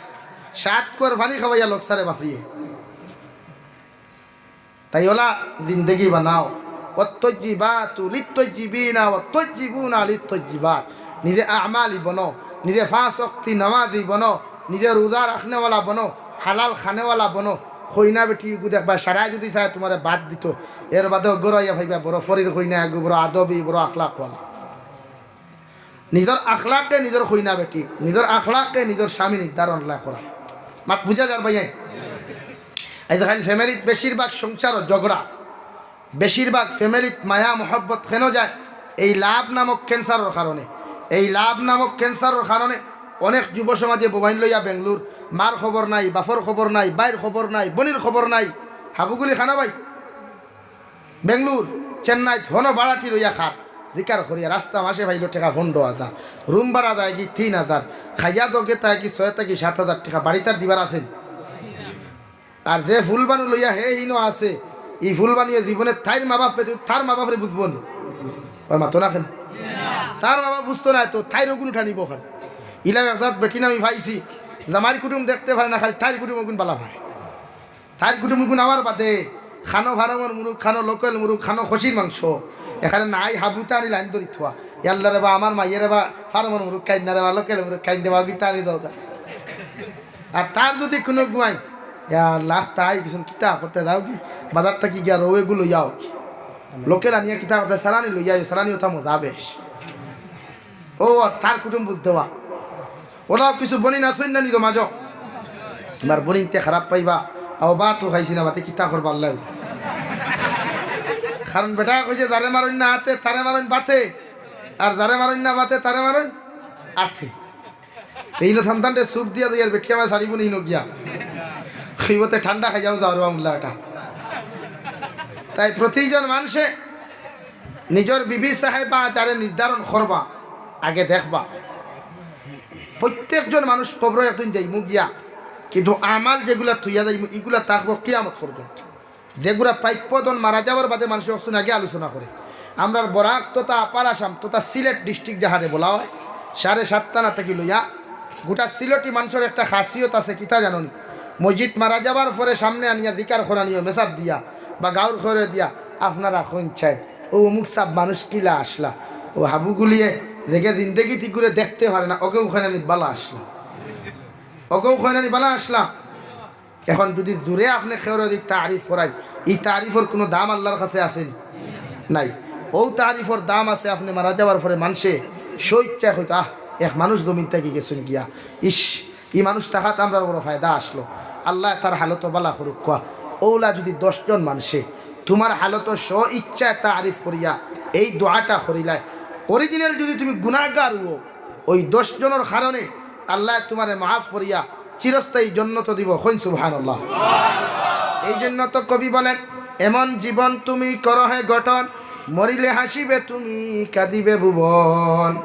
সাত কুয়ার পানি খাওয়াইয়া লগ সারে বাফরিয়ে। তাই ওলা জিন্দেগি বানাও। ওয়াত্তাইয়্যিবাতু লিত্তাইয়্যিবিনা ওয়াত্তাইয়্যিবুনা লিত্তাইয়্যিবাত। নিজে আমালি বনো, নিজে পাঁচ ওয়াক্তি নামাজি বনো, নিজে রোজা রাখনেওয়ালা বনো, হালাল খানেওয়ালা বনো। কইনা বেটি গু দেখবা, সারায় যুদি চায় তুমারে বাদ দিতো, এর বাদে ঘরো আইয়া পাইবা বড় ফরির কইনা, এগু বড় আদবি, বড় আখলাকওয়ালা। নিজর আখলাকে নিজর কইনা বেটি, নিজর আখলাকে নিজর স্বামী নির্ধারণ লা করা। মাত বুঝা যার ভাইয়াইন? আইজ কাইল ফ্যামিলিত বেশিরভাগ সংসারো ঝগড়া, বেশিরভাগ ফ্যামিলিত মায়া মহব্বত কেন যায়? এই লাভ নামক ক্যান্সারর কারণে। এই লাভ নামক ক্যান্সারর কারণে অনেক যুব সমাজে বউয়াইন লইয়া বেঙ্গলোর, মার খবর নাই, বাফর খবর নাই, বাইর খবর নাই, বইনর খবর নাই। হাবুগুলি খানা ভাই, বেঙ্গলোর, চেন্নাইত হনো ভাড়াটি লইয়া খার, জিকার করিয়া রাস্তা মাসে পাইলো টেকা পনরো হাজার, রুম ভাড়া যায় কি তিন হাজার, খাইয়া দগে তায় কি ছয় থাকি সাত হাজার টেকা, বাড়িত আর দিবার আছে নি? আর যে ফুলবানু লইয়া হে হিনো আছে, ই ফুলবানুয়ে জীবনে তাইর মা বাপ পেতে তার মা বাপরে বুঝবো নি? ওর মাতো না কেন? তার মা বাপ বুঝতো না তো তাইর ওগুন উঠানিব ওখানে। ইলা একজাত বেটি না আমি পাইছি, জামাইর কুটুম দেখতে পারে না, খালি তাইর কুটুম ওগুন বালা পায়। তাইর কুটুম ওগুন আমার বাদে, খানো ফার্মর মুরুগ, খানো লোকাল মুরুগ, খানো খসির মাংস। এখানে নাই হাবুতা আনি লাইন ধরি থোয়া। ইয়াল্লা রে বা, আমার মাইয়ে রে বা, ফার্মর মুরুগ খাইন না রে বা, লোকাল মুরুগ খাইন দে বা, গিতা আনি দাও গা। আর তার যদি কুনু গুয়াইন, ইয়া আল্লাহ, তাই কিছু কিতা করতে দাও কি? বাজার থাকি গিয়া রৌ এগু লইয়াও কি? লোকাল আনিয়া কিতা করতে? সালানি লইয়া আইও, সালানি ওটা মজা বেশ। ও, আর তার কুটুম বুঝ দেওয়া। ওলাও কিছু বইন আছইন না নি তো মাঝো? তুমার বইনতে খারাপ পাইবা, আও বা তো খাইছি না বাতে, কিতা করবা আল্লাহ। কারণ বেটায় কইছে, "যারে মারইন না হাতে, তারে মারইন বাতে, আর যারে মারইন না বাতে, তারে মারইন আতে।" এইনো থানতানরে সুপ দিয়া যাই আর বেটি আমায় সারিব নি হিনো গিয়া। কইবতে ঠান্ডা খাইয়াও যাও রে আমুল্লা এটা। তাই প্রতিজন মানুষে নিজর বিবি সাহেবা যারে নির্ধারণ করবা, আগে দেখবা। প্রত্যেকজন মানুষ কবরো একদিন যাইমু গিয়া, কিন্তু আমাল যেগুলা থইয়া যাইমু, ইগুলা থাকবো কিয়ামত পর্যন্ত। যেগুলা প্রাপ্য ধন মারা যাওয়ার বাদে মানুষে অকসুন আগে আলোচনা করে। আমরার বরাক তথা আপার আসাম তথা সিলেট ডিস্ট্রিক্ট যাহারে বলা হয়, সাড়ে সাত থানা থাকি লইয়া গোটা সিলেটি মানুষর একটা খাসিয়ত আছে, কিতা জানো নি? মসজিদ মারা যাওয়ার পরে সামনে আনিয়া জিকার করানিও মেসাব দিয়া বা গাউর খরে দিয়া, "আপনারা কইন চাই, ও অমুক সাব মানুষ কিলা আসলা, ও হাবুগুলিয়ে দেখে জিন্দেগি তি করে দেখতে পারে না, ওকে ওখানে আমি বালা আসলা, ওকে ওখানে আমি বালা আসলা।" এখন যদি জোরে আপনে কেউরে যদি তারিফ করাই, ই তারিফর কুনু দাম আল্লার কাছে আছে নি? নাই। ও তারিফর দাম আছে আপনে মারা যাওয়ার পরে মানষে স্বইচ্ছায় কইতো, "আহ, এক মানুষ জমিন থাকি গেছইন গিয়া, ইস, ই মানুষ থাকাত আমরার বড় ফায়দা আসলো, আল্লায় তার হালত বালা করুক।" কওয়া ওলা যদি দশ জন মানষে তুমার হালত স্বইচ্ছায় তারিফ করিয়া এই দোয়াটা করিলায়, অরিজিনাল যদি তুমি গুনাহগার অও, ওই দশ জনর কারণে আল্লায় তুমারে মাফ করিয়া চিরস্থায়ী জন্নত দিব। কইন সুবহানাল্লাহ। এই জন্য তো কবি বলেন, "এমন জীবন তুমি করো হে গঠন, মরিলে হাসিবে তুমি, কাঁদিবে ভুবন।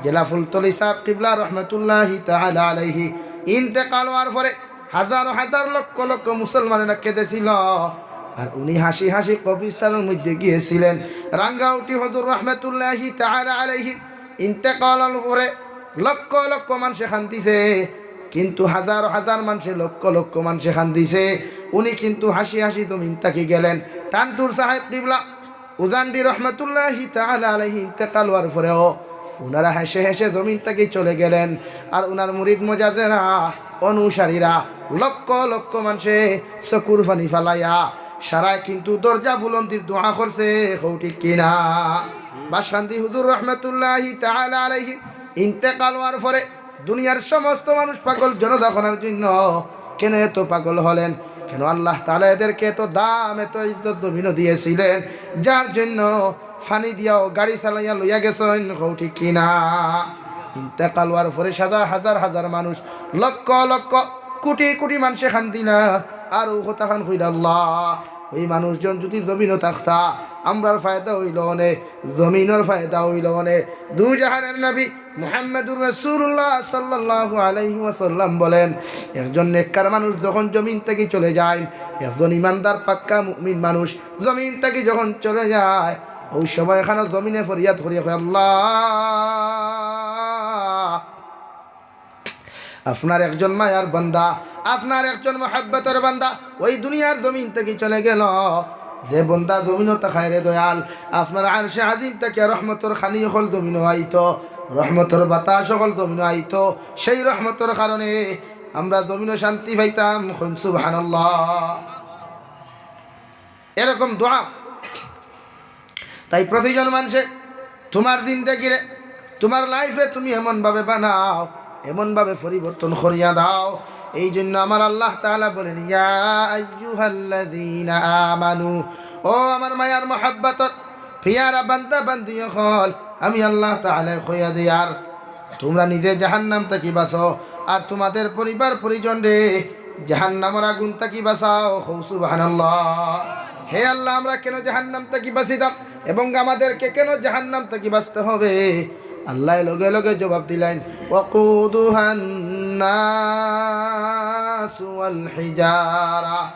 জেলা ফুলতলি সাহেব কিবলা রহমতুল্লাহি তাআলা আলাইহি ইন্তেকাল হওয়ার পরে হাজার হাজার লক্ষ লক্ষ মুসলমানেরা কেঁদেছিল, আর উনি হাসি হাসি কবরস্থানের মধ্যে গিয়েছিলেন। রাঙ্গাউটি হুজুর রহমতুল্লাহি তাআলা আলাইহি ইন্তেকালের পরে লক্ষ লক্ষ মানুষে কান্দিছে, কিন্তু হাজার হাজার মানুষে, লক্ষ লক্ষ মানুষে কান্দিছে, উনি কিন্তু হাসি হাসি জমিন থাকি গেলেন। টান্টুর সাহেব কিবলা উজান্ডি রহমতুল্লাহি তাআলা আলাইহি ইন্তেকাল হওয়ার পরেও উনারা হেসে হেসে জমিন থাকি চলে গেলেন। আর উনার মুরিদ মুজাদ্দেরা, অনুসারীরা, লক্ষ লক্ষ মানুষে চকুর পানি ফালাইয়া সারায় কিন্তু দরজা বুলন্দির দোয়া করছে, কও ঠিক কিনা? বাসকান্দি হুজুর রহমতুল্লাহি তাআলা আলাইহি ইন্তেকাল হওয়ার পরে দুনিয়ার সমস্ত মানুষ পাগল জনতা করার জন্য। কেন এত পাগল হলেন? কেন আল্লাহ তাআলা এদেরকে এত দাম, এত ইজ্জত জমিনও দিয়েছিলেন, যার জন্য পানি দিয়াও গাড়ি চালাইয়া লইয়া গেছেন, কও ঠিক কিনা? ইন্তেকাল হওয়ার পরে সাদা হাজার হাজার মানুষ, লক্ষ লক্ষ, কোটি কোটি মানুষে কান্দিলা, আর ও কথা খান কইলা আল্লাহ, ওই মানুষজন যদি জমিনও থাকতা, আমরার ফায়দা হইল অনে, জমিনর ফায়দা হইল অনে। দুই জাহানের নবী মুহাম্মাদুর রাসূলুল্লাহ সাল্লাল্লাহু আলাইহি ওয়াসাল্লাম বলেন, একজন নেককার মানুষ যখন জমিন থাকি চলে যায়, একজন ইমানদার পাক্কা মুমিন মানুষ জমিন থাকি যখন চলে যায়, ওই সময় এখানে জমিনে ফরিয়াদ করিয়া কয়, আল্লাহ, আপনার একজন মায়ার বান্দা, আপনার একজন মহব্বতর বান্দা ওই দুনিয়ার জমিন থাকি চলে গেল। যে বান্দা জমিনও থাকায় রে দয়াল, আপনার আরশে আজিম থাকি রহমতর পানি অকল জমিনও আইতো, রহমতর বাতাস অকল জমিনও আইতো, সেই রহমতর কারণে আমরা জমিনও শান্তি পাইতাম। কইন সুবহানাল্লাহ। এরকম দোয়া। তাই প্রতিজন মানুষে তোমার জিন্দেগিরে, তোমার লাইফরে তুমি এমনভাবে বানাও, এমনভাবে পরিবর্তন করিয়া দাও। এই জন্য আমার আল্লাহ তাআলা বলেন, ইয়া আইয়ুহাল্লাযীনা আমানু, ও আমার মায়ার মহব্বতর পিয়ারা বান্দা বান্দি অকল, আমি আল্লাহ তাআলা কইয়া দিয়ার, তোমরা নিজে জাহান্নাম থাকি বাঁচো, আর তোমাদের পরিবার পরিজনরে জাহান্নামর আগুন থাকি বাঁচাও। কও সুবহানাল্লাহ। হে আল্লাহ, আমরা কেন জাহান্নাম থাকি বাঁচিতাম এবং আমাদেরকে কেন জাহান্নাম থাকি বাঁচতে হবে? আল্লাহ লগে লগে জবাব দিলেন, ওয়াকুদুহান নাসু ওয়াল হিজারা।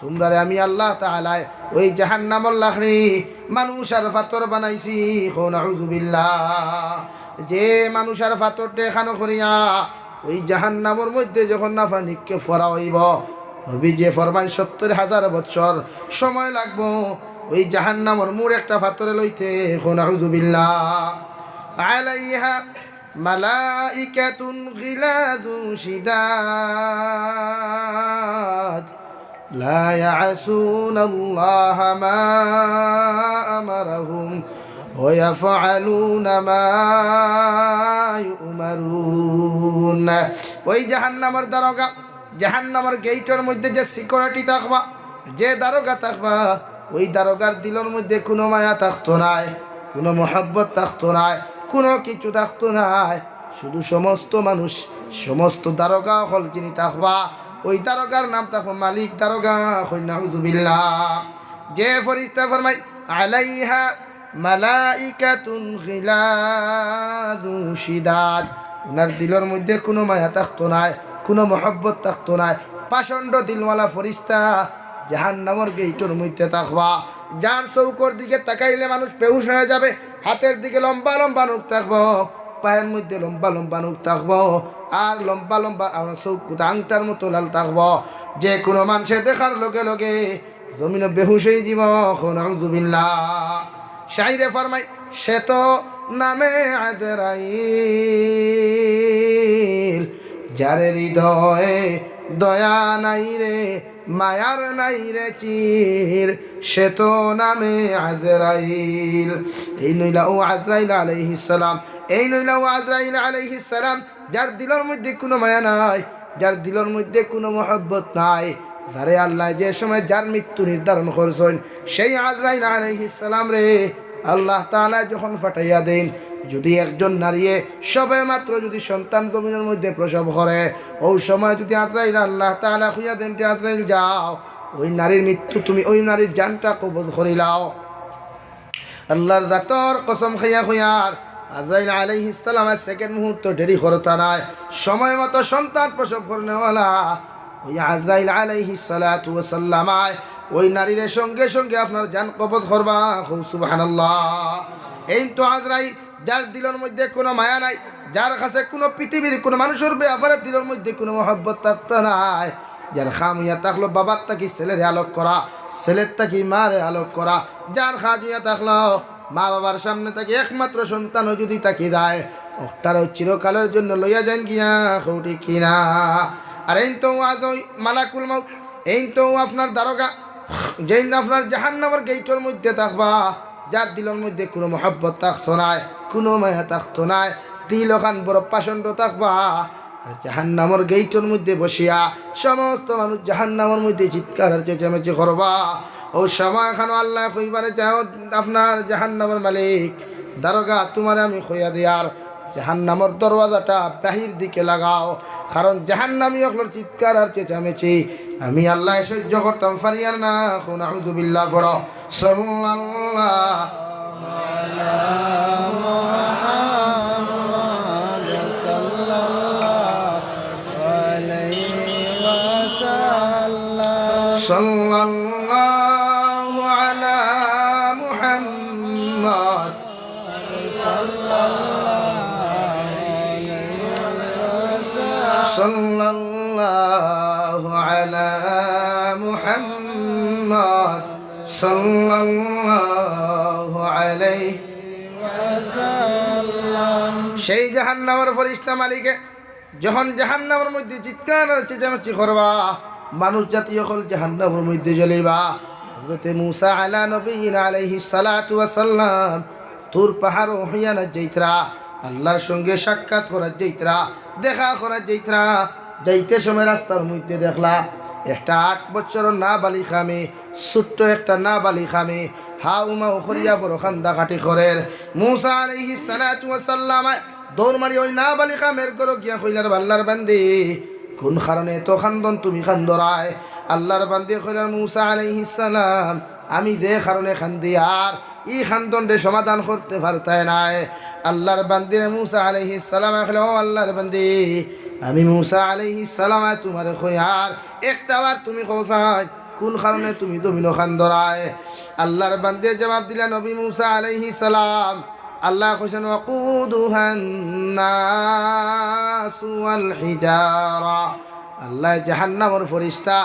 তোমরারে আমি আল্লাহ তাআলায় ওই জাহান্নামর লাকড়ি, মানুষ আর পাথর বানাইছি। কও নাউযুবিল্লাহ। যে মানুষ আর পাথরটা এখানো করিয়া ওই জাহান্নামর মধ্যে যখন না পানি নিক্ষেপ করা হইব, নবীজি ফরমাইন, সত্তর হাজার বছর সময় লাগবো ওই জাহান্নামর মুড় একটা পাথরে লইতে। কও নাউযুবিল্লাহ। আলাইহা মালাইকাতুন গিলাযু শিদাদ লা ইয়াসুনাল্লাহা মা আমারাহুম ওয়া ইয়াফআলুনা মা ইউমারুন। ওই জাহান্নামর দারোগা, জাহান্নামর গেইটর মধ্যে যে সিকিউরিটি থাকবা, যে দারোগা থাকবা, ওই দারোগার দিলর মধ্যে কুনু মায়া থাকতো নায়, কুনু মহব্বত থাকতো নায়, কুনু কিছু থাকতো নায়। শুধু সমস্ত মানুষ, সমস্ত দারোগা অকল যিনি থাকবা, ওই দারোগার নাম থাকবো মালিক দারোগা। কও নাউযুবিল্লাহ। যে ফিরিস্তা ফরমাইন, আলাইহা মালাইকাতুন গিলাযু শিদাদ। উনার দিলর মধ্যে কুনু মায়া থাকতো নায়, কুনু মহব্বত থাকতো নায়। পাষণ্ড দিলওয়ালা ফিরিস্তা জাহান্নামর গেইটর মধ্যে থাকবা। যার চউখর দিকে তাকাইলে মানুষ বেহুশ হয়ে যাবে। হাতের দিকে লম্বা লম্বা নখ থাকবো, পায়ের মধ্যে লম্বা লম্বা নখ থাকবো, আর লম্বা লম্বা আমার চউখ আংটার মতো লাল থাকবো। যে কুনু মানুষে দেখার লগে লগে জমিনো বেহুশ হয়ে দিব। কও নাউযুবিল্লাহ। শাইরে ফরমাইন, সে তো নামে আজরাইল, যার হৃদয়ে দয়া নাই রে, মায়ার নাই রে চির, সে তো নামে আজরাইল। এইন অইলা ও আজরাইল আলাইহিস সালাম, এইন অইলা ও আজরাইল আলাইহিস সালাম। যার দিলর মধ্যে কুনু মায়া নাই, যার দিলর মধ্যে কুনু মহব্বত নাই, যারে আল্লায় যে সময় যার মৃত্যু নির্ধারণ করছইন, সেই আজরাইল আলাইহিস সালামরে আল্লাহ তাআলায় যখন পাঠাইয়া দেইন, যদি একজন নারীয়ে সবে মাত্র যদি সন্তান জমিনর মধ্যে প্রসব করে, ওই সময় যদি আজরাইল আল্লাহ তাআলায় কইয়া দেইন, "রে আজরাইল যাও, ওই নারীর মৃত্যু তুমি, ওই নারীর জানটা কবজ করিলাও।" আল্লাহর জাতর কসম খাইয়া কইয়ার, আজরাইল আলাইহিস সালামে সেকেন্ড মুহূর্ত দেরি করতা নায়, সময় মতো সন্তান প্রসব করনেওয়ালা ওই আজরাইল আলাইহিস সালাতু ওয়াস সালাম আয়, ওই নারীরে সঙ্গে সঙ্গে আপনার জান কবজ করবা। কও সুবহানাল্লাহ। এইন তো আজরাইল, যার দিলর মধ্যে কুনু মায়া নাই, যার কাছে কুনু পৃথিবীর কুনু মানুষর ব্যাপারে দিলর মধ্যে কুনু মহব্বত থাকতা নায়, যার কাম অইয়া থাকলো বাবার থাকি ছেলেরে আলোক করা, ছেলের থাকি মারে আলোক করা, যার কাজ অইয়া থাকলো মা বাবার সামনে থাকি একমাত্র সন্তান যদি থাকি যায়, অকটারে চিরকালের জন্য লইয়া যাইন গিয়া, কও ঠিক কিনা? আর এইন তো আজ ওই মালাকুল মউত, এইন তো আপনার দারোগা, যেইন আপনার জাহান্নামর গেইটর মধ্যে থাকবা, যার দিলর মধ্যে কুনু মহব্বত থাকতো নায়, কুনু মায়া থাকতো নায়, দিল অখান বড় পাষণ্ড থাকবা। আর জাহান্নামর গেইটর মধ্যে বসিয়া সমস্ত মানুষ জাহান্নামর মধ্যে চিৎকার আর চেঁচামেচি করবা। অউ সময় খানো আল্লায় কইবারে, যাও, আপনার জাহান্নামর মালিক, দারোগা, তুমারে আমি কইয়া দিয়ার, জাহান্নামর দরওয়াজাটা বাহির দিকে লাগাও, কারণ জাহান্নামী অকলর চিৎকার আর চেঁচামেচি আমি আল্লায় সহ্য করতাম পারিয়ার না। কও নাউযুবিল্লাহ পড়ো। সাল্লাল্লাহু আলা মুহাম্মদ সাল্লাল্লাহু আলাইহি ওয়াসাল্লাম। সাল্লাল্লাহু আলা মুহাম্মদ সাল্লাল্লাহু আলা মুহাম্মদ সাল্লাল্লাহু আলাইহি ওয়াসাল্লাম। সেই জাহান্নামর ফিরিস্তা মালিকে যখন জাহান্নামর মধ্যে চিৎকার আর চেঁচামেচি করবা, মানুষ জাতি অকল জাহান্নামর মধ্যে জ্বলিবা, হযরতে মুসা আলা নবিয়্যিনা আলাইহিস সালাতু ওয়াস সালাম তুর পাহাড়ো অইয়া না যাইতরা, আল্লাহর সঙ্গে সাক্ষাৎ করার যাইতরা, দেখা করার যাইতরা। যাইতে সময় রাস্তার মধ্যে দেখলা একটা আট বছরর নাবালিগা মেয়ে, ছোট্ট একটা নাবালিগা মেয়ে, হাউ মাউ করিয়া বড় কান্দাকাটি করের। মুসা আলাইহিস সালাতু ওয়াস সালাম দৌড় মারি ওই নাবালিগা মেয়ের ঘরো গিয়া কইলার, আল্লাহর বান্দি, কুন কারণে এত কান্দন তুমি কান্দরায়? আল্লাহর বান্দি কইলার, মুসা আলাইহিস সালাম, আমি যে কারণে কান্দিয়ার, ই কান্দনরে সমাধান করতে পারতায় নায়। আল্লাহর বান্দিরে মুসা আলাইহিস সালাম কইলা, ও আল্লাহর বান্দি, আমি মুসা আলাইহিস সালাম তুমারে কইয়ার, একটা বার তুমি কও চাই, কুন কারণে তুমি জমিনো কান্দরায়? আল্লাহর বান্দিয়ে জবাব দিলা, নবী মুসা আলাইহিস সালাম, আল্লায় কইছইন, "ওয়াকুদুহান নাসু ওয়াল হিজারা।" আল্লায় জাহান্নামর ফিরিস্তা,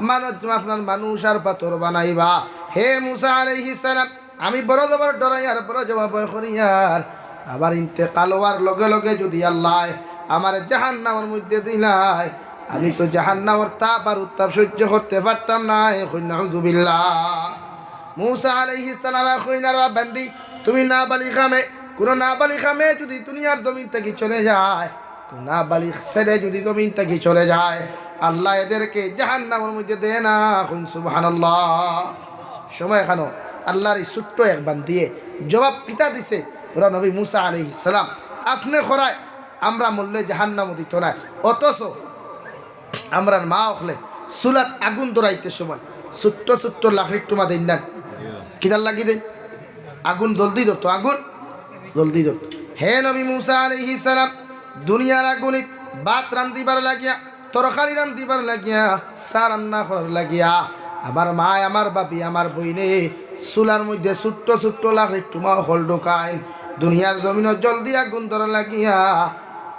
মানুষ, আপনার মানুষ আর পাথর বানাইবা। হে মুসা আলাইহিস সালাম, আমি বড় জবর ডরাইয়ার, বড় জবর ভয় করিয়ার। আমার ইন্তেকাল অওয়ার লগে লগে যুদি আল্লায় আমারে জাহান্নামর মধ্যে দিলায়, আমি তো জাহান্নামর তাপ আর উত্তাপ সহ্য করতে পারতাম নায়। কইন নাউযুবিল্লাহ। মুসা আলাইহিস সালামে কইন, আরে বান্দি, তুমি নাবালিগা মেয়ে, কুনু নাবালিগা মেয়ে যুদি দুনিয়ার জমিন থাকি চলে যায়, কুনু নাবালিগ ছেলে যুদি জমিন থাকি চলে যায়, আল্লায় এদেরকে জাহান্নামর মধ্যে দেয় না। কইন সুবহানাল্লাহ। সময় খানো আল্লাহর এই ছোট্ট এক বান্দিয়ে জবাব কিতা দিছে, ওরা নবী মুসা আলাইহিস সালাম, আপনে কইরায় আমরা মরলে জাহান্নামো দিতো নায়, অথচ আমরার মা অকলে চুলাত আগুন ধরাইতে সময় ছোট্ট ছোট্ট লাকড়ির টুমা দেইন না, কিতার লাগি দেইন? আগুন জলদি ধরতো, আগুন জলদি ধরতো। হে নবী মুসা আলাইহিস সালাম, দুনিয়ার আগুনিত ভাত রান্ধিবার লাগিয়া, তরকারি রান্ধিবার লাগিয়া, চা রান্না করার লাগিয়া, আমার মায়, আমার ভাবি, আমার বইনে চুলার মধ্যে ছোট্ট ছোট্ট লাকড়ির টুমা অকল ঢুকাইন দুনিয়ার জমিনো জলদি আগুন ধরার লাগিয়া।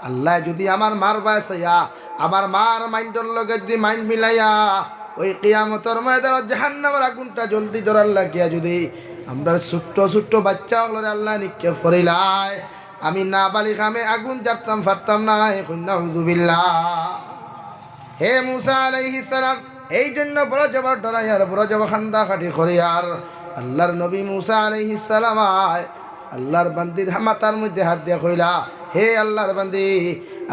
আল্লায় যুদি আমার মার বায় চাইয়া, আমার মার মাইন্ডর লগে যুদি মাইন্ড মিলাইয়া, ওই কিয়ামতর ময়দানো জাহান্নামর আগুনটা জলদি ধরার লাগিয়া যুদি আমরার ছোট্ট ছোট্ট বাইচ্চা অকলরে আল্লায় নিক্ষেপ করিলায়, আমি নাবালিগা মেয়ে আগুন জারতাম পারতাম নায়। কইন নাউযুবিল্লাহ। হে মুসা আলাইহিস সালাম, এই জন্য বড় জবর ডরাইয়ার, বড় জবর কান্দাকাটি করিয়ার। আল্লাহর নবী মুসা আলাইহিস সালাম আয় আল্লাহর বান্দির মাথার মধ্যে হাত দিয়া কইলা, হে আল্লাহর বান্দি,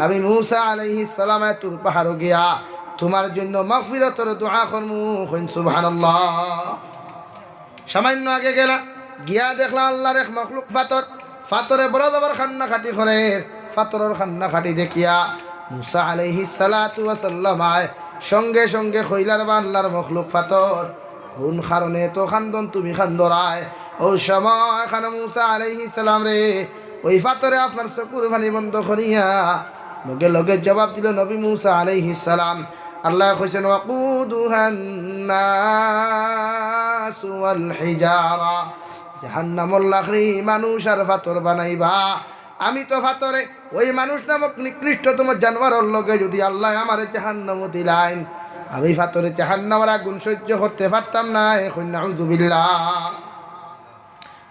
আমি মুসা আলাইহিস সালামে তুর পাহাড়ো গিয়া তুমার জন্য মাগফিরাতর দোয়া করমু। কইন সুবহানাল্লাহ। সামান্য আগে গেলা, গিয়া দেখলা আল্লাহর এক মখলুক পাথর, পাথরে বড় জবর কান্দাকাটি করের। পাথরর কান্দাকাটি দেখিয়া মুসা আলাইহিস সালাতু ওয়াস সালাম আয় সঙ্গে সঙ্গে কইলা, রে বা আল্লাহর মখলুক পাথর, কুন কারণে এত কান্দন তুমি কান্দরায়? ওই সময় খানে মুসা আলাইহিস সালামরে ওই ফাতরে আপনার চকুর পানি বন্ধ করিয়া লগে লগে জবাব দিল নবী মুসা আলাইহিস সালাম। আল্লায় কইছইন, "ওয়াকুদুহান নাসু ওয়াল হিজারা।" জাহান্নামর লাকড়ি মানুষ আর ফাতর বানাইবা। আমি তো ফাতরে, ওই মানুষ নামক নিকৃষ্টতম জানোয়ারর লগে যুদি আল্লায় আমারে জাহান্নামো দিলাইন, আমি ফাতরে জাহান্নামর আগুন সইজ্য করতে পারতাম নায়। কইন নাউজুবিল্লাহ।